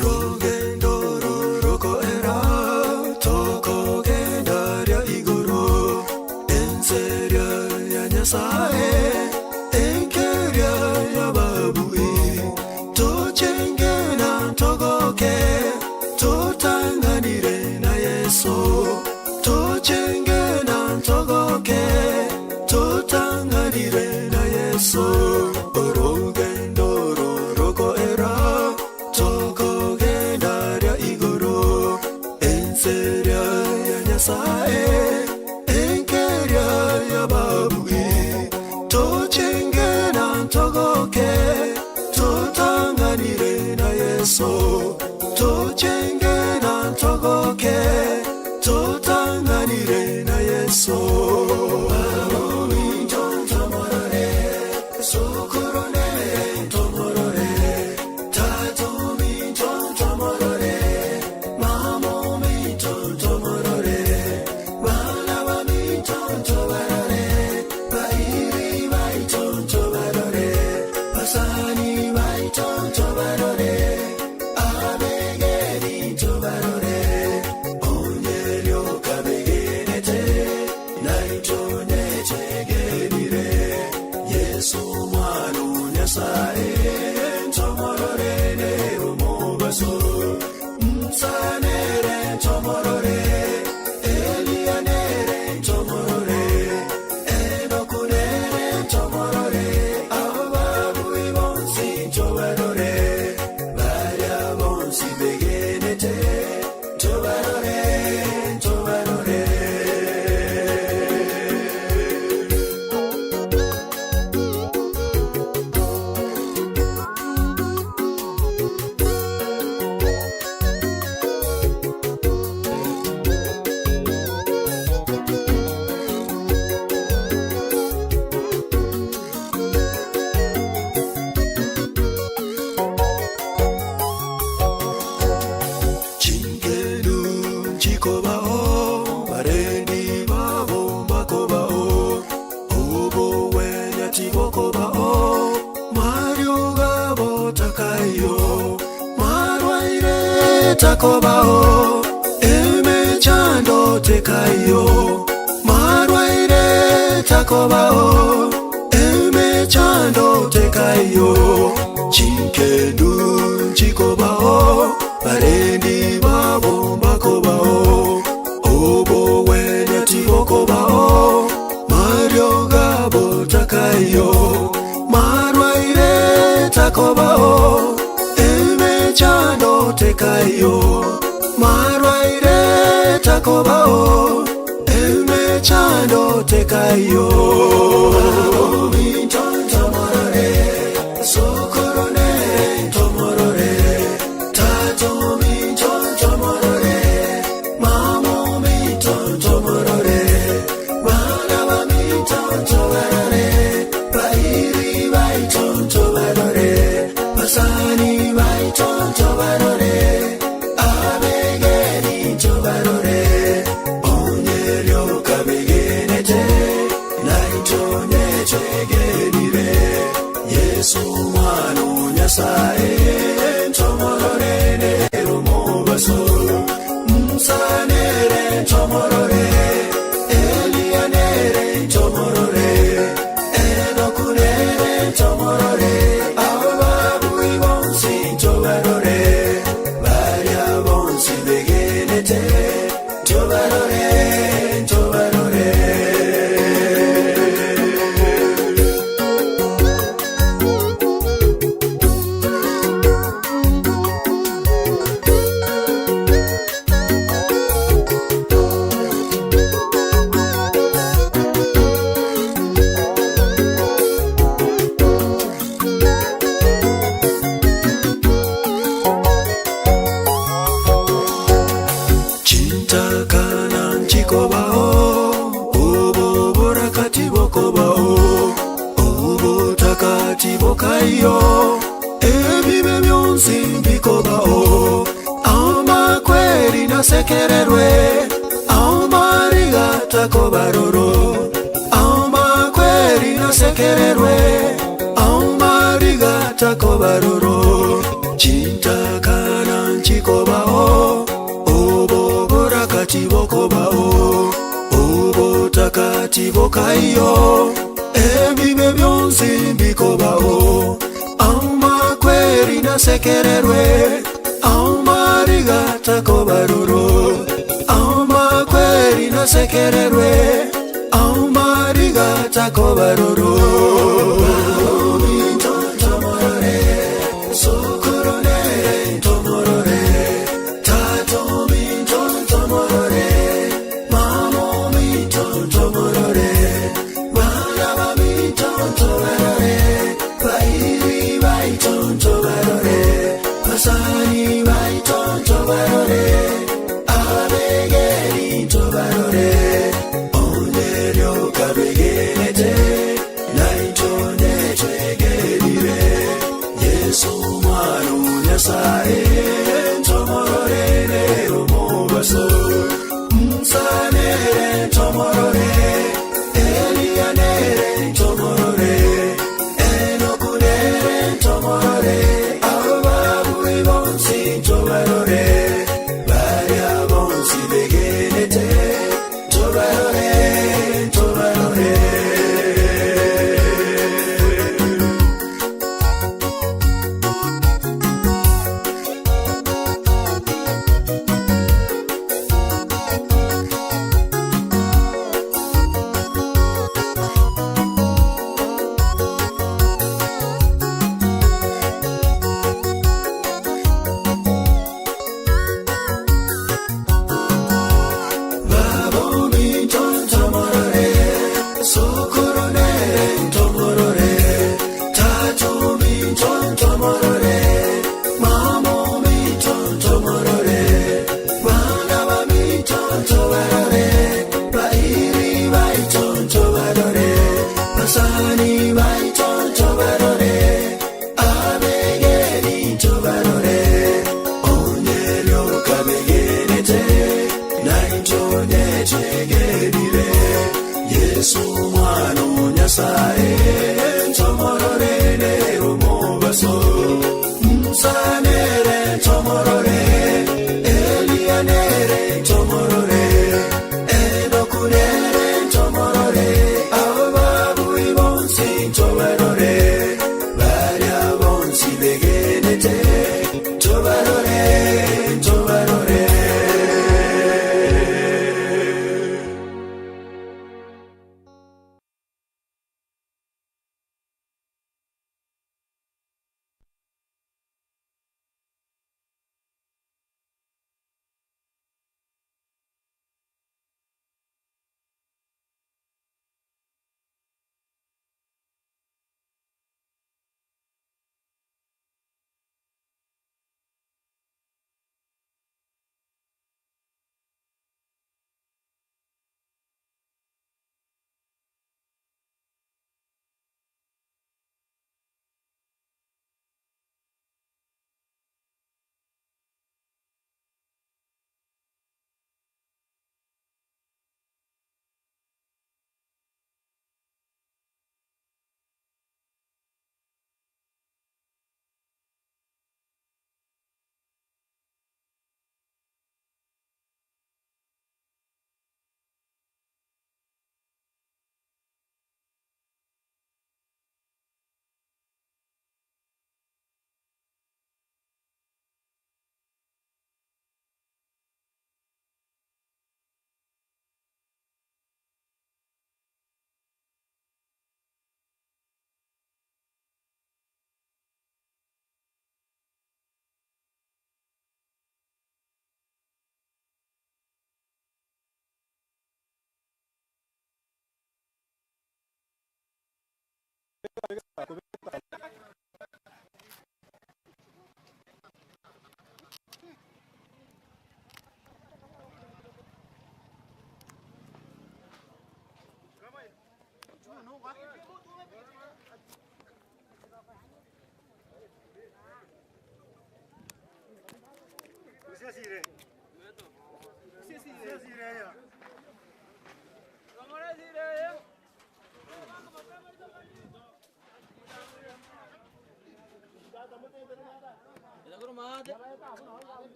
S1: Rugendo rurukoera tokogendaria iguru enseria ya Nyasaye enkeria ya babui tochenge na togoke totanganire na Yesu tochenge na togoke totanganire na Yesu orugendo rurukoera tokogendaria iguru enseria ya Nyasaye enkeria ya babui tochenge na togoke totanganire na Yesu tochenge na togoke totanganire na Yesu Yesu mwana Nyasaye ntomororene omubaso nsanere ntomorore Elianere ntomorore Enokunere ntomorore Ababui bonsi ntobarore Baria bonsi begenete Ntobarore, ntobarore. takobao Marioga takayo Marwaire takobao Emechando tekayo Marwaire takobao Emechando tekayo Chinkendu chikobao Barendi babo bakobao Obo wene tibokobao Marioga takayo Marwaire takobao Emechando tekayo Marwaire takobao Emechando tekayo Tomorore Sokorone tomorore Tato minto tomorore Mamo minto tomorore Bana ba minto tobarore Bairi baito tobarore Basani baito tobarore Abegeni tobarore Onyerio kabegenete Naito nechegenire Yesu mwana Nyasaye Tomorore nerumobaso Musanere tomorore Elianere tomorore Enokunere tomorore Ababu ibonsi tobarore Baria bonsi begenete Tobarore, tobarore. Chintakana nchikobao Obo borakati bokobao Obo takati bokayo Ebibe byonsi bikobao Amakweri nasekererwe Amariga takobaroro Amakweri nasekererwe Amariga takobaroro Chintakana nchikobao Obo borakati bokobao Obo takati bokayo Ebibe byonsi bikobao Amakweri nasekererwe Amariga takobaroro Amakweri nasekererwe Amariga takobaroro Tomorore, sokorone, tomorore Tato minto tomorore, mamo minto tomorore, bana ba minto tobarore, bairi baito tobarore, basani baito tobarore, abegeri tobarore, onyerio kabegenete, naito nechegerire, Yesu mwana Nyasaye, tomorore nerumobaso, Musanere tomorore, Elianere tomorore, Enokunere tomorore, Ababu ibonsi tobarore, Baria bonsi begenete, Tobarore, tobarore. ntobarore baria bonsi begenete ntobarore ntobarore.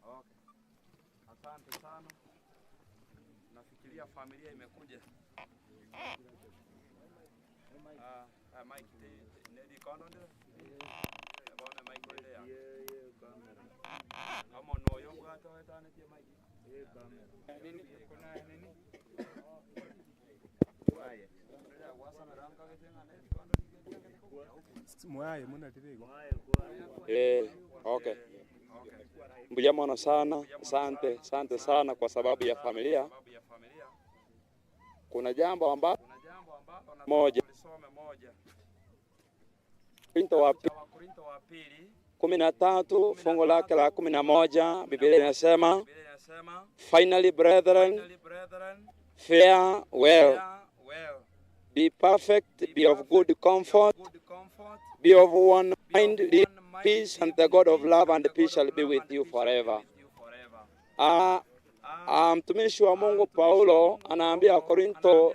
S11: Okay. Asante sana. Nafikiria familia imekuja. Ah, ah, Mike te nedi kono ndio. Bona Mike ndio ya. Kama no yo bwata wetane tie Mike. Nini kuna nini?
S5: Okay. Mbuya mono sana, asante, asante sana kwa sababu ya familia. Kuna jambo ambalo moja Korinto wa 13 fungu lake la 11 Biblia inasema finally brethren fare well be perfect be of good comfort be of one mind live in peace and the God of love and peace shall be with you forever. Mtumishi wa Mungu Paulo anaambia Korinto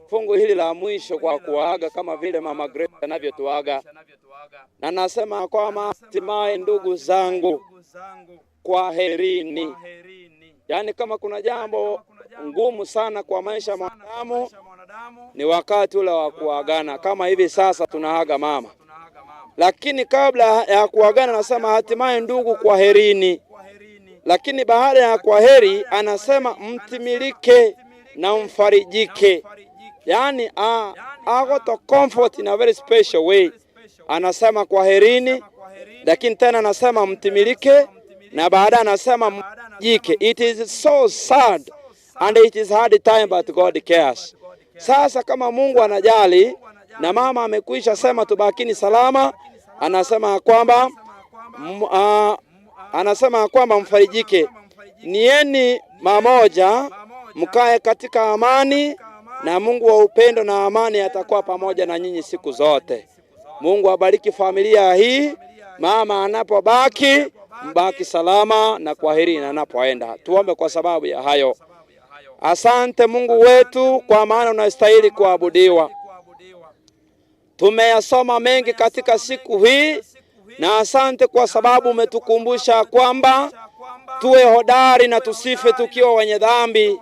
S5: fungu hili la mwisho kwa kuwaaga kama vile Mama Grace anavyotuaga, na nasema kwamba hatimaye, ndugu zangu, kwa herini. Yaani, kama kuna jambo ngumu sana kwa maisha ya mwanadamu Ni wakati ule wa kuagana, kama hivi sasa tunaaga mama, lakini kabla ya kuagana anasema hatimaye, ndugu, kwaherini. Lakini baada ya kwaheri anasema mtimilike na mfarijike, yaani agoto comfort in a very special way. Anasema kwaherini, lakini tena anasema mtimilike, na baadaye anasema mjike. It is so sad and it is hard time but God cares. Sasa kama Mungu anajali na mama amekwisha sema tubakini salama, anasema ya kwamba anasema ya kwamba mfarijike, nieni mamoja, mkae katika amani, na Mungu wa upendo na amani atakuwa pamoja na nyinyi siku zote. Mungu abariki familia hii. Mama anapobaki mbaki salama, na kwaheri na anapoenda. Tuombe kwa sababu ya hayo. Asante Mungu wetu, kwa maana unastahili kuabudiwa. Tumeyasoma mengi katika siku hii, na asante kwa sababu umetukumbusha kwamba tuwe hodari na tusife tukiwa wenye dhambi,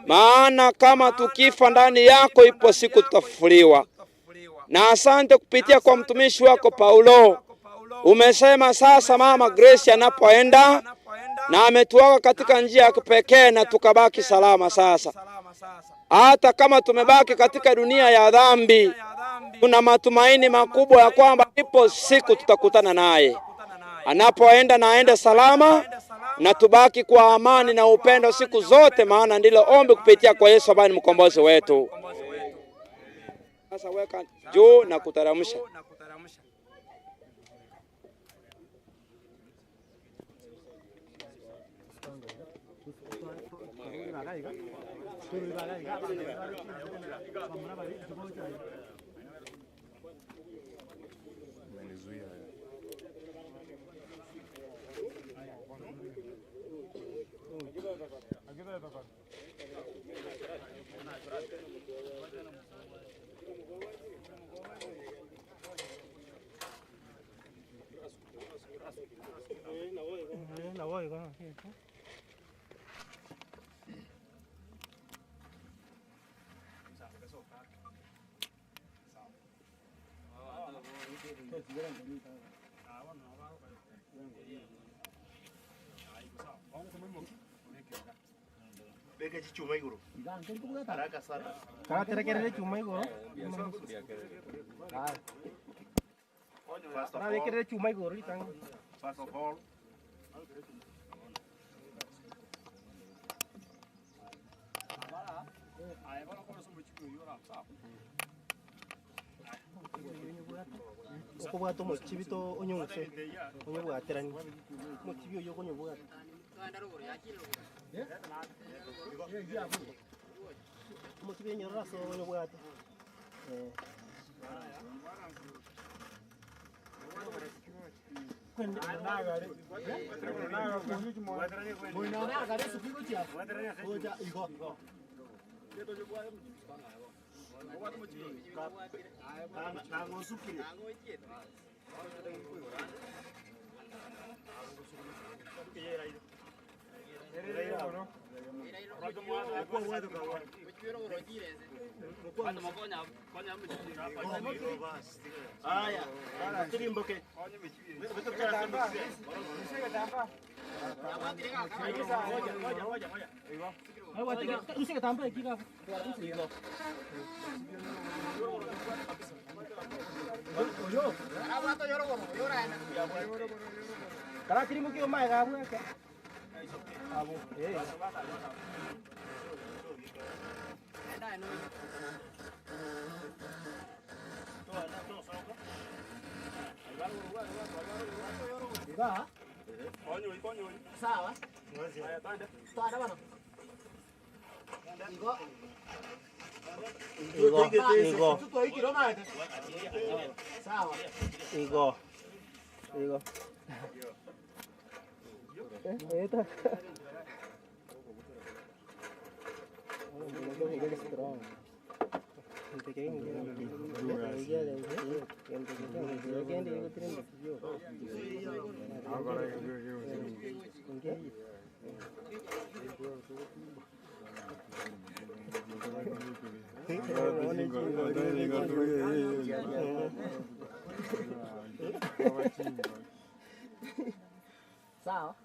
S5: maana kama tukifa ndani yako, ipo siku tutafufuliwa. Na asante kupitia kwa mtumishi wako Paulo, umesema sasa mama Grace anapoenda na ametuaga katika njia ya kipekee na tukabaki salama. Sasa hata kama tumebaki katika dunia ya dhambi, tuna matumaini makubwa ya kwamba ipo siku tutakutana naye anapoenda, na aende salama na tubaki kwa amani na upendo siku zote, maana ndilo ombi kupitia kwa Yesu ambaye ni mkombozi wetu. Sasa weka juu na kuteremsha.
S3: Beka chichuma iguru. Haraka sana.
S8: Karaterekerere chuma igoro.
S3: First of all,
S8: Karabekerere chuma igoro ritang'ani.
S3: first of all,
S8: Okobwata omochibi to onyong'use onyobwaterani omochibi oyo okonyobwata. Omochibi enyororo ase onyobwate.
S3: Haya, tirimboke.
S8: Karatirimuki omae gabweke. Abo. Eh. Iba. Sawa. Twara bana. Igo.
S3: Igo. Igo.
S8: Sawa. Igo. Igo. Eta. Sawa.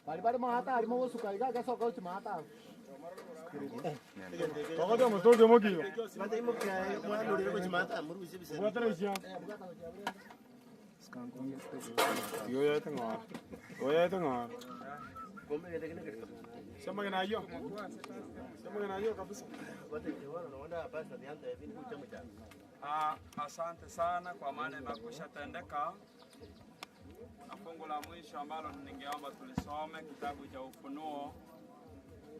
S8: Bari bari mahata ari mogosuka iga gasoka uchi mahata.
S6: Togote mutoke mokiyo. Yoyete ng'ora. Yoyete ng'ora. Sema kinayo. Sema kinayo kabisa.
S5: Ah, asante sana kwa maana imekwisha tendeka. Na fungu la mwisho ambalo ningeomba tulisome kitabu cha Ufunuo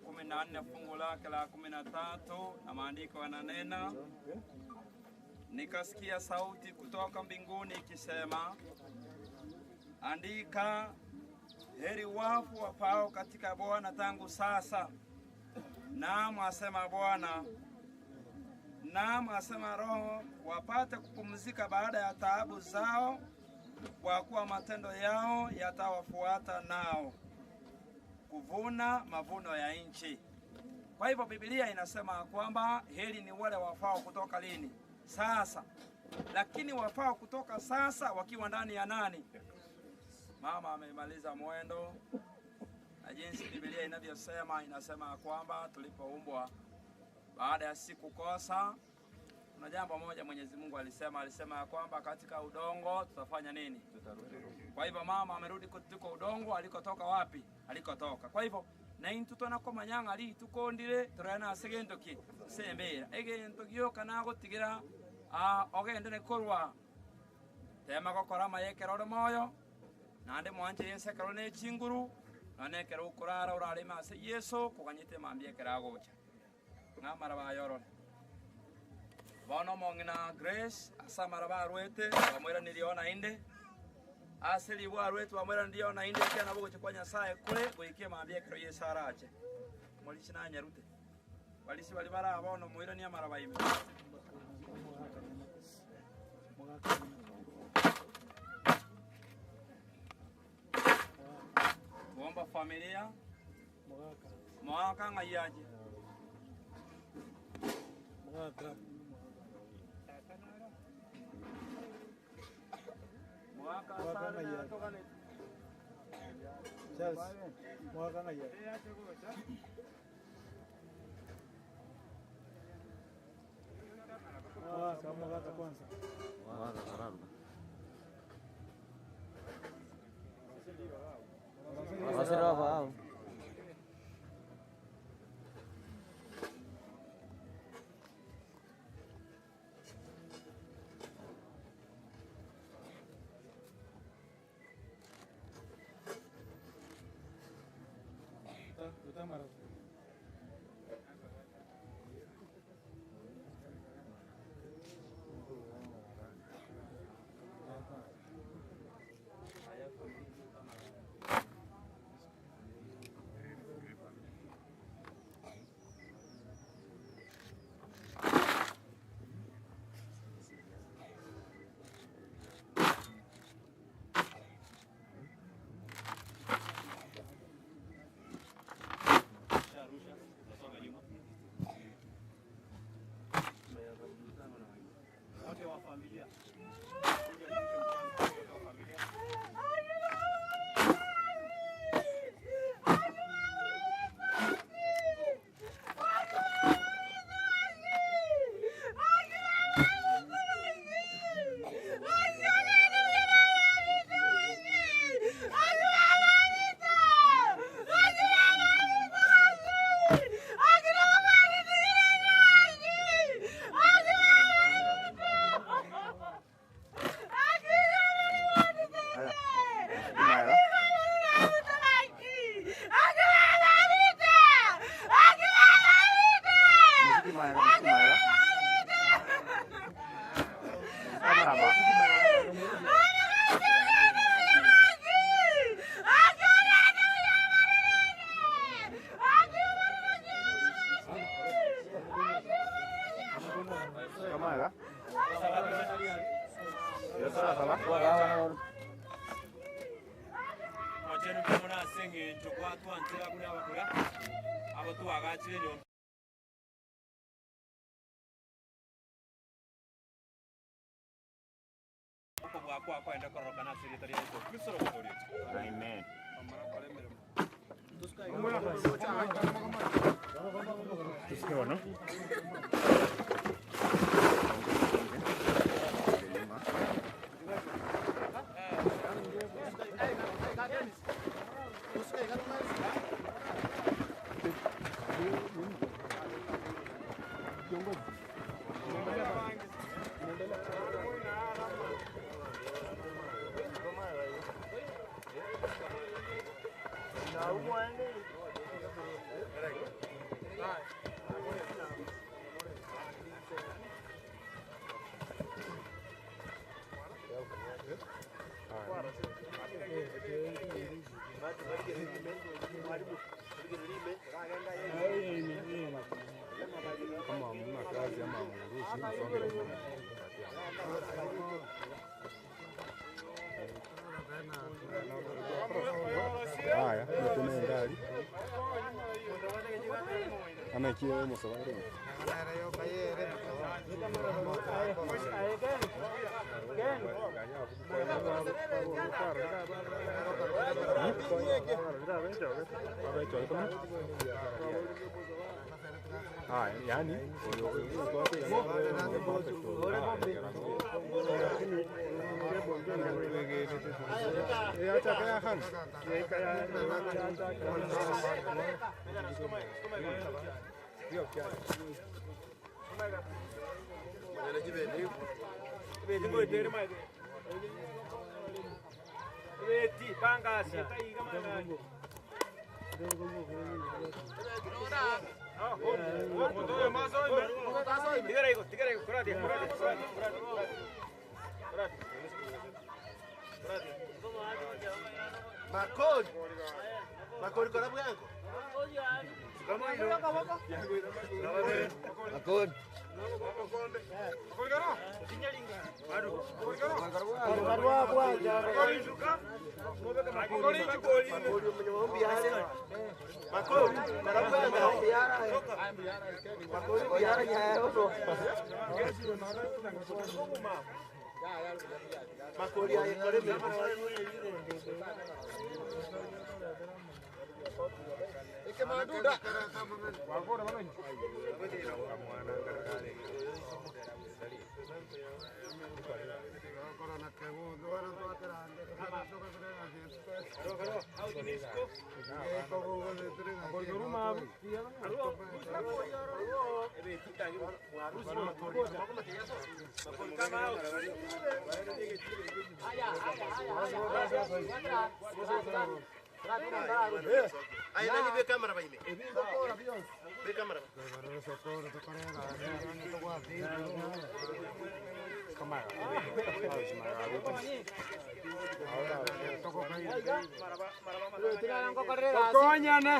S5: 14 fungu lake la 13, na maandiko yananena, nikasikia sauti kutoka mbinguni ikisema, andika, heri wafu wafao katika Bwana tangu sasa. Naam, asema Bwana, naam, asema Roho, wapate kupumzika baada ya taabu zao, kwa kuwa matendo yao yatawafuata nao kuvuna mavuno ya nchi. Kwa hivyo Biblia inasema kwamba heri ni wale wafao kutoka lini? Sasa. Lakini wafao kutoka sasa wakiwa ndani ya nani? Mama amemaliza mwendo, na jinsi Biblia inavyosema, inasema kwamba tulipoumbwa baada ya siku kosa, kuna jambo moja Mwenyezi Mungu alisema, alisema ya kwamba katika udongo tutafanya nini? Kwa hivyo mama amerudi kutoka udongo alikotoka wapi? Alikotoka. Kwa hivyo na intu twanakomanyanga ri tukondire turana ase gento ki sembera egento gioka nagotigira ogende korwa tema gokora mayekero ore moyo nande mwanche yensekero ne chinguru nane ekero okorara orareme ase Yesu koganyete mambia ekero agocha ng'amara bayorore bono omong'ina Grace ase amara barwete bamweranirie ona inde ase ribwa arwete bamweranirie ona inde ekiana bogocha kwa Nyasaye kore goikia mambia ekero Yesu arache morisi nanyarute barisi bari barabono moirania amara baime. Tuomba familia mwaka ng'aiyaje mwaka
S6: Mwaka ng'aiyaje. Charles. Mwaka ng'aiyaje. Mwaka mwaka kwanza.
S9: ase abuna abamura, abo twagachire enyomba. Okobua kwao kwaende kororokana ase erieta ria Yeso Kristo Omotoori oito.
S16: Amen. Tusike bono.
S6: Kama hamna kazi ama hamruhusi msonge Haya, tuna ngari ana kiyo musabare. Ah, yani
S3: Makori. Makori kora bwango.
S15: Makori.
S3: Makori aye kore Aye nani be kamera baime. Be kamera.
S6: Tokonyane.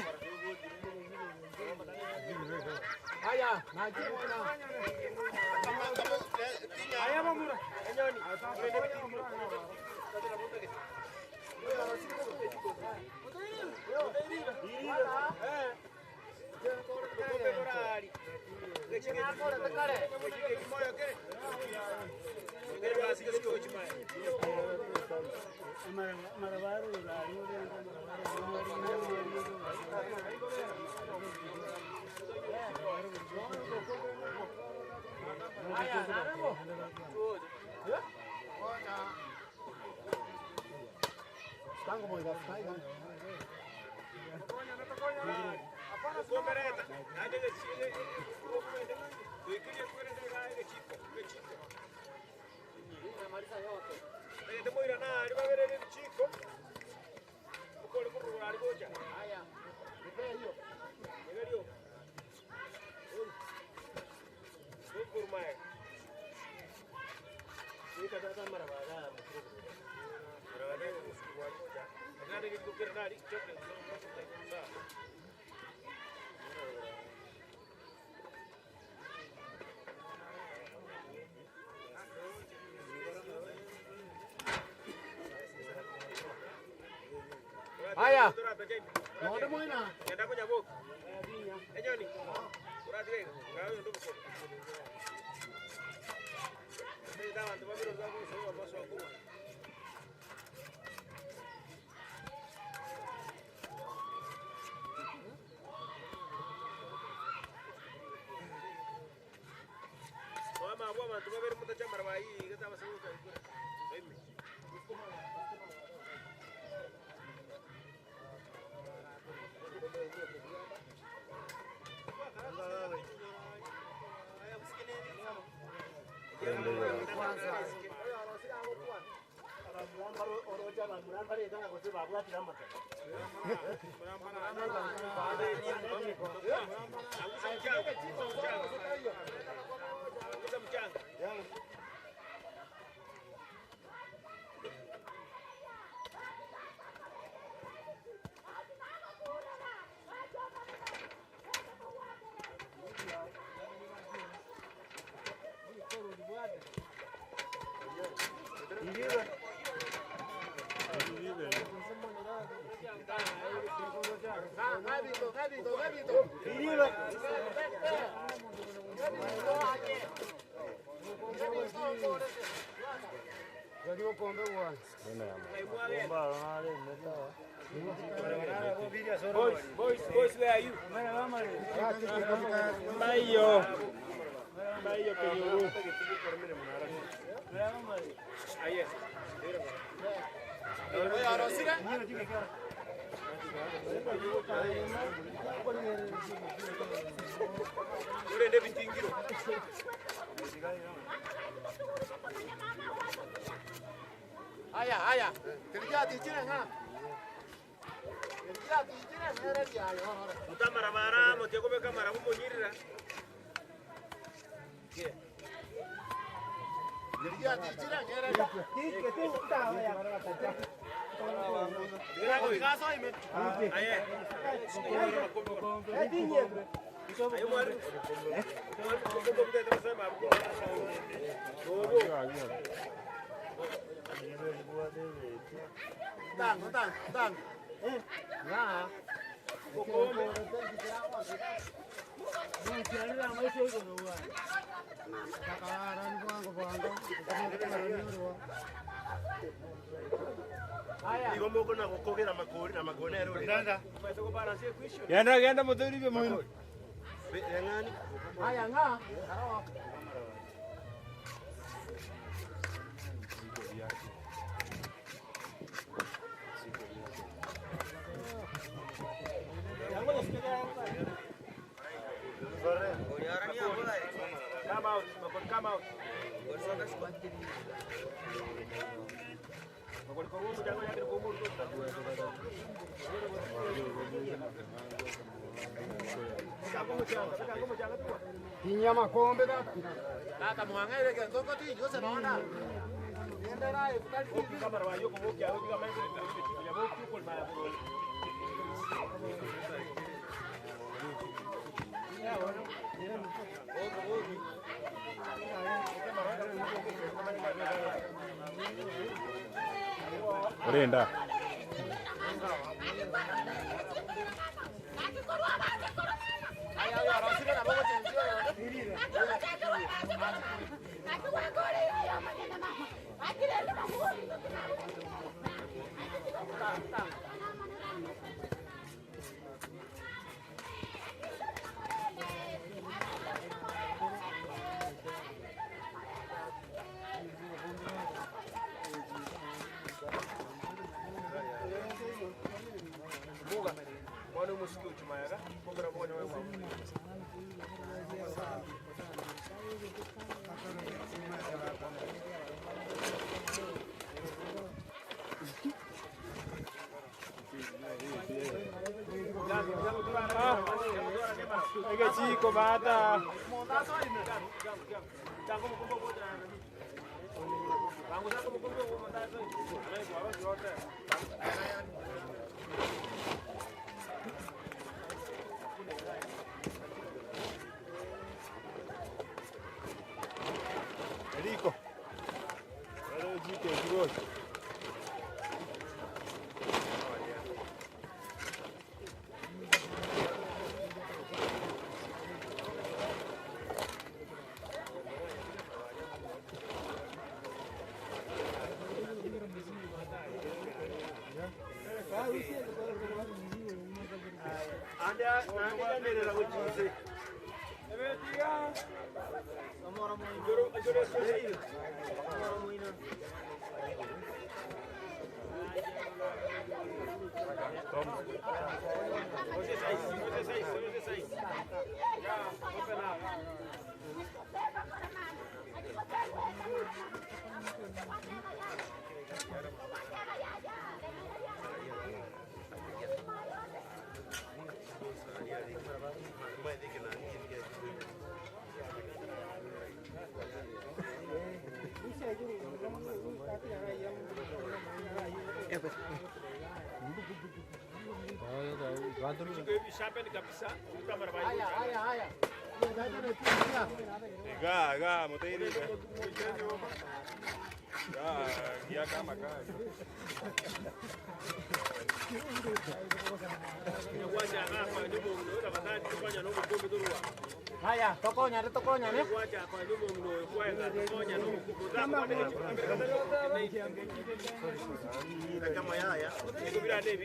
S3: Haya. Genda kunyaboka. Enyoni. Uratiga iga. Ngawe ndo bukoro. Ndeta abantu babiri bagusoba baswa kuba. Mama abo abantu babiri mutachamara bayi gata basabuka ikura. Baime. Boys, boys, boys, where are you? Mayo. Mayo Peñuru. Aye. Urende bitingiro.
S2: Haya, haya. Tirijati chine nga. Tirijati chine mere jayo.
S3: Mutamara mara, mutiakobe kamara mumunyirira.
S2: Tirijati chine mere.
S3: Aye. Aye mwari.
S2: Tang, tang, tang. Nga.
S3: Igo moko na gukogera makori na makone ero.
S5: Genda genda muthuri muno.
S3: Ngani?
S2: Haya nga.
S3: Come out, Makori, come out. Makori, kwa umu, jango yake ni kwa umu.
S2: Tinya makombe tata. Tata mwangere ke ndoko ti yose naona.
S16: Urenda.
S3: Mbuga. Mwana umusiki uchumayaga. Mbuga mwana wewe.
S5: Ege chiko bata.
S16: Eriko. Rero jike kigoshi.
S8: Haya, tokonyane tokonyane.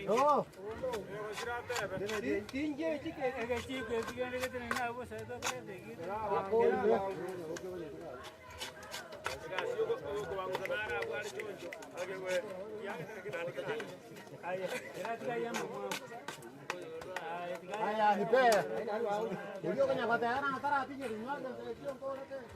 S8: No. Haya, nipe. Ulio kwenye kwa tayari na tara apige rinyo na sio ngoro tena.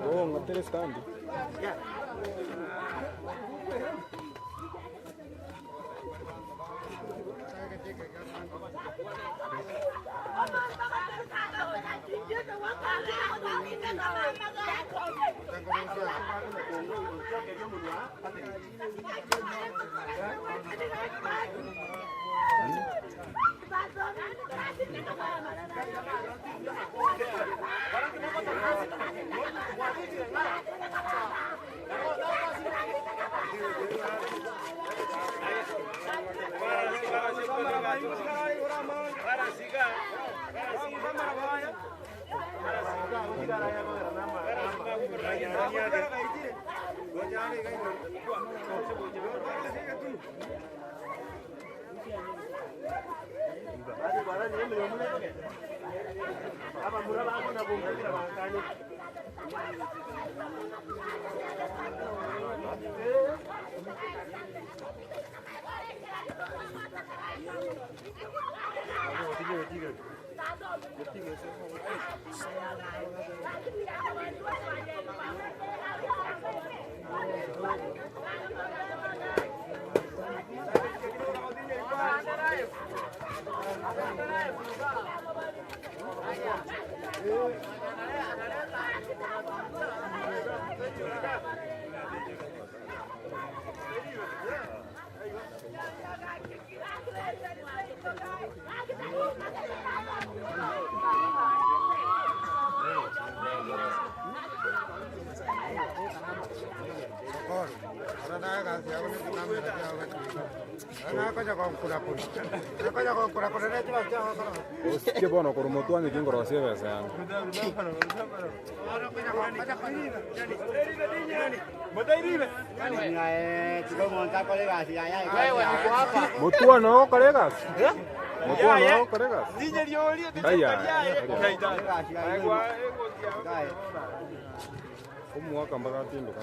S6: Oh, ngatere stand. Osikie bono korwa motwani kingorosia ebesa yango. Motwani ogokora egasi? Motwani ogokora egasi? Aya. Omwaka mpaka atindoka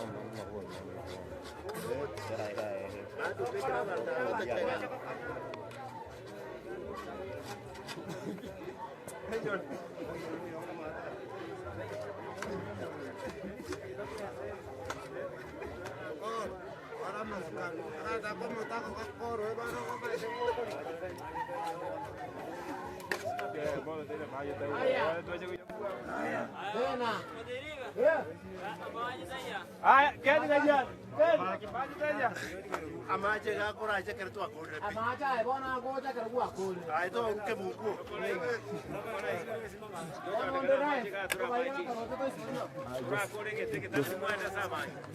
S3: Amache gakorache kere twakorire pi.
S8: Amache aye bono agocha kere gwakorire.
S3: Aye toruke bunguo.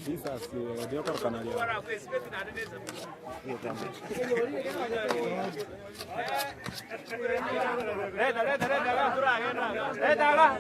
S6: Jesus, riokorokana ria.
S3: Leta, leta, leta, leta, leta.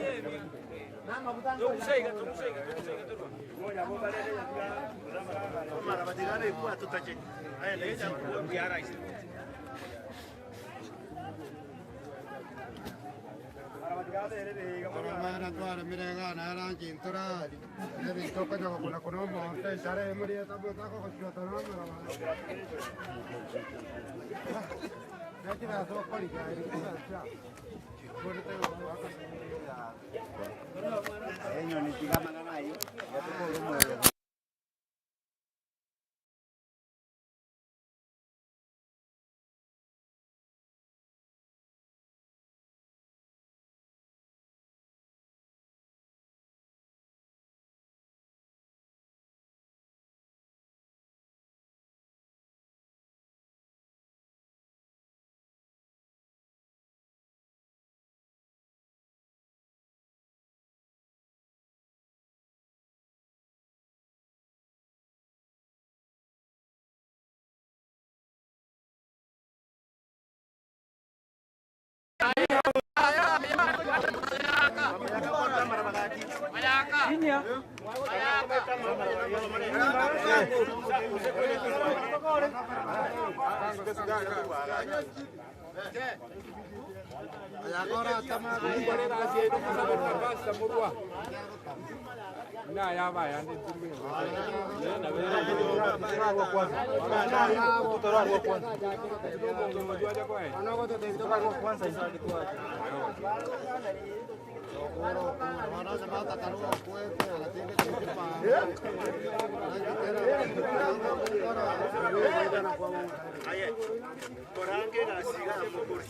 S3: Korange gasiga amukuri.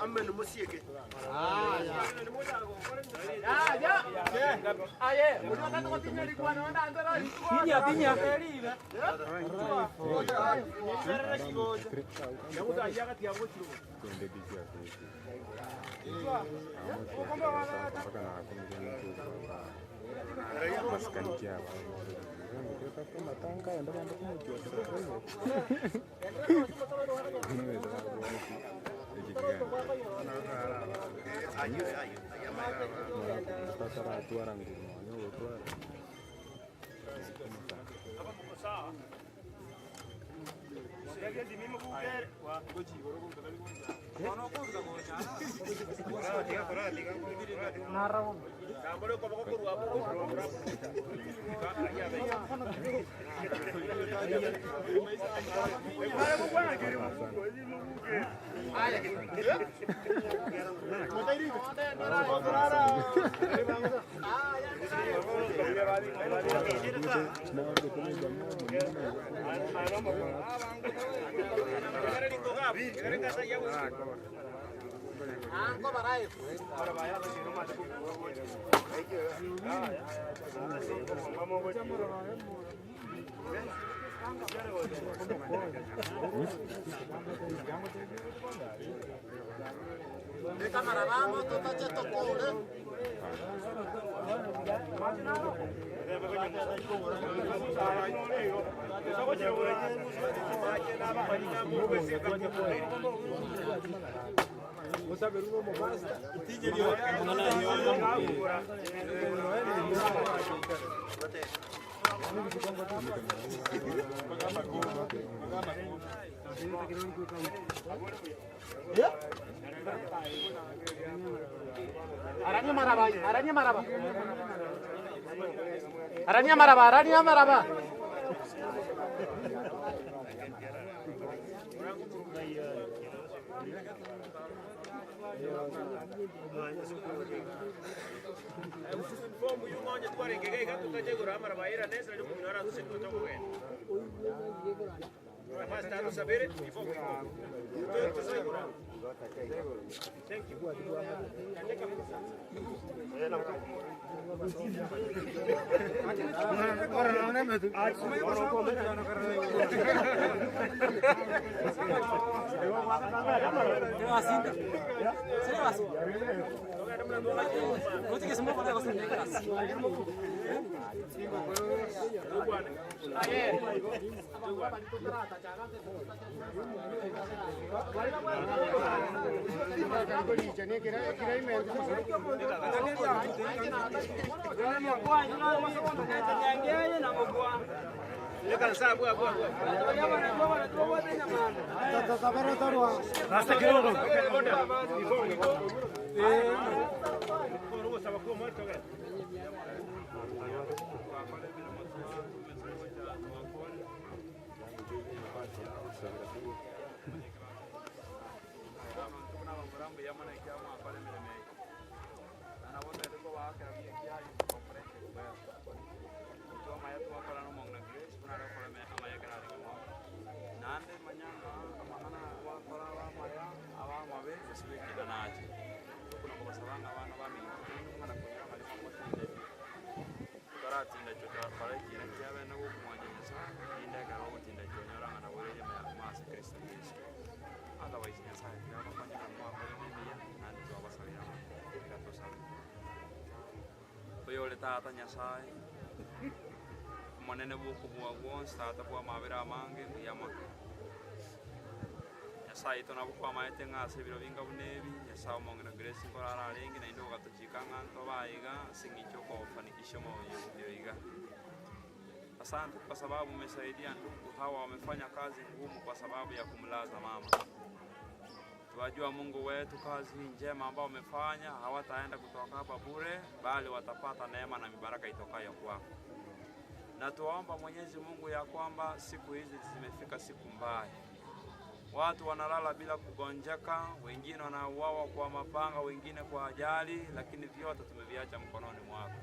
S3: Amenu musieke.
S8: Arania maraba, arania maraba. Arania maraba, arania maraba.
S11: Oyore tata Nyasaye, omonene bw'okobua bwonsi, tata bw'amabera amange, mbuya mono. Nyasaye oito nabo kwamaete ng'a ase ebiro binga buna ebi, Nyasaye omong'ina Grace nkorara arenge naende ogatochika ng'a ntobe aiga ase eng'encho okofanikisha omoyo oyo iga. Asante kwa sababu umesaidia ndugu hawa wamefanya kazi ngumu kwa sababu ya kumlaza mama. Twajua Mungu wetu, kazi hii njema ambao wamefanya hawataenda kutoka hapa bure, bali watapata neema na mibaraka itokayo kwako. Na tuwaomba Mwenyezi Mungu ya kwamba siku hizi zimefika siku mbaya, watu wanalala bila kugonjeka, wengine wanauawa kwa mapanga, wengine kwa ajali, lakini vyote tumeviacha mkononi mwako.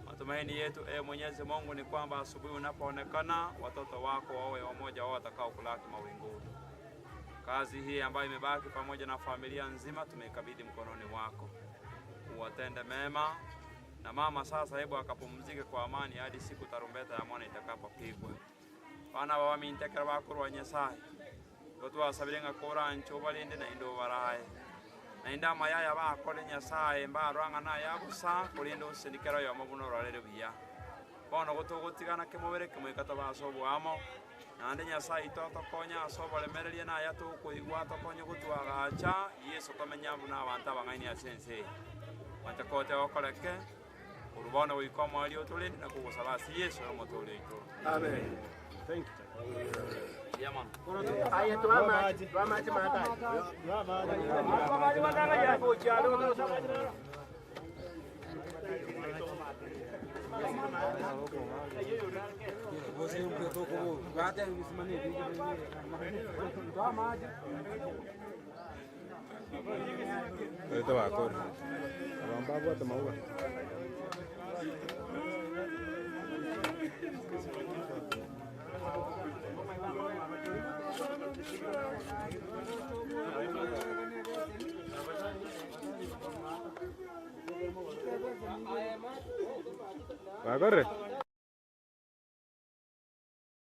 S11: Matumaini yetu e Mwenyezi Mungu ni kwamba asubuhi unapoonekana watoto wako wawe wamoja wao watakao kulaki mawinguni. Kazi hii ambayo imebaki pamoja na familia nzima tumeikabidhi mkononi mwako, uwatende mema na mama sasa, hebu akapumzike kwa amani hadi siku tarumbeta ya mwana itakapopigwa. Bana babamintekera bakorwa Nyasaye gotwasabire ng'a koranche obarinde naende obarae naende amayaya bakore Nyasaye mbarwang'a naye abusa korende osenikera oyomo buna ororere buya. Bono gotogotigana kemobere kemoika tobe ase obwamo naende Nyasaye ito atokonye ase oboremereria naye atokoigwa atokonye gotwagacha Yeso tomenya buna abanto abang'aini ase ense eye. Mwancha kote okoreke. Korwa bono goika omoerio otorende na kogosaba ase Yeso ore Omotoori oito.
S3: Amen.
S11: Mbuya mono.
S6: Bakore.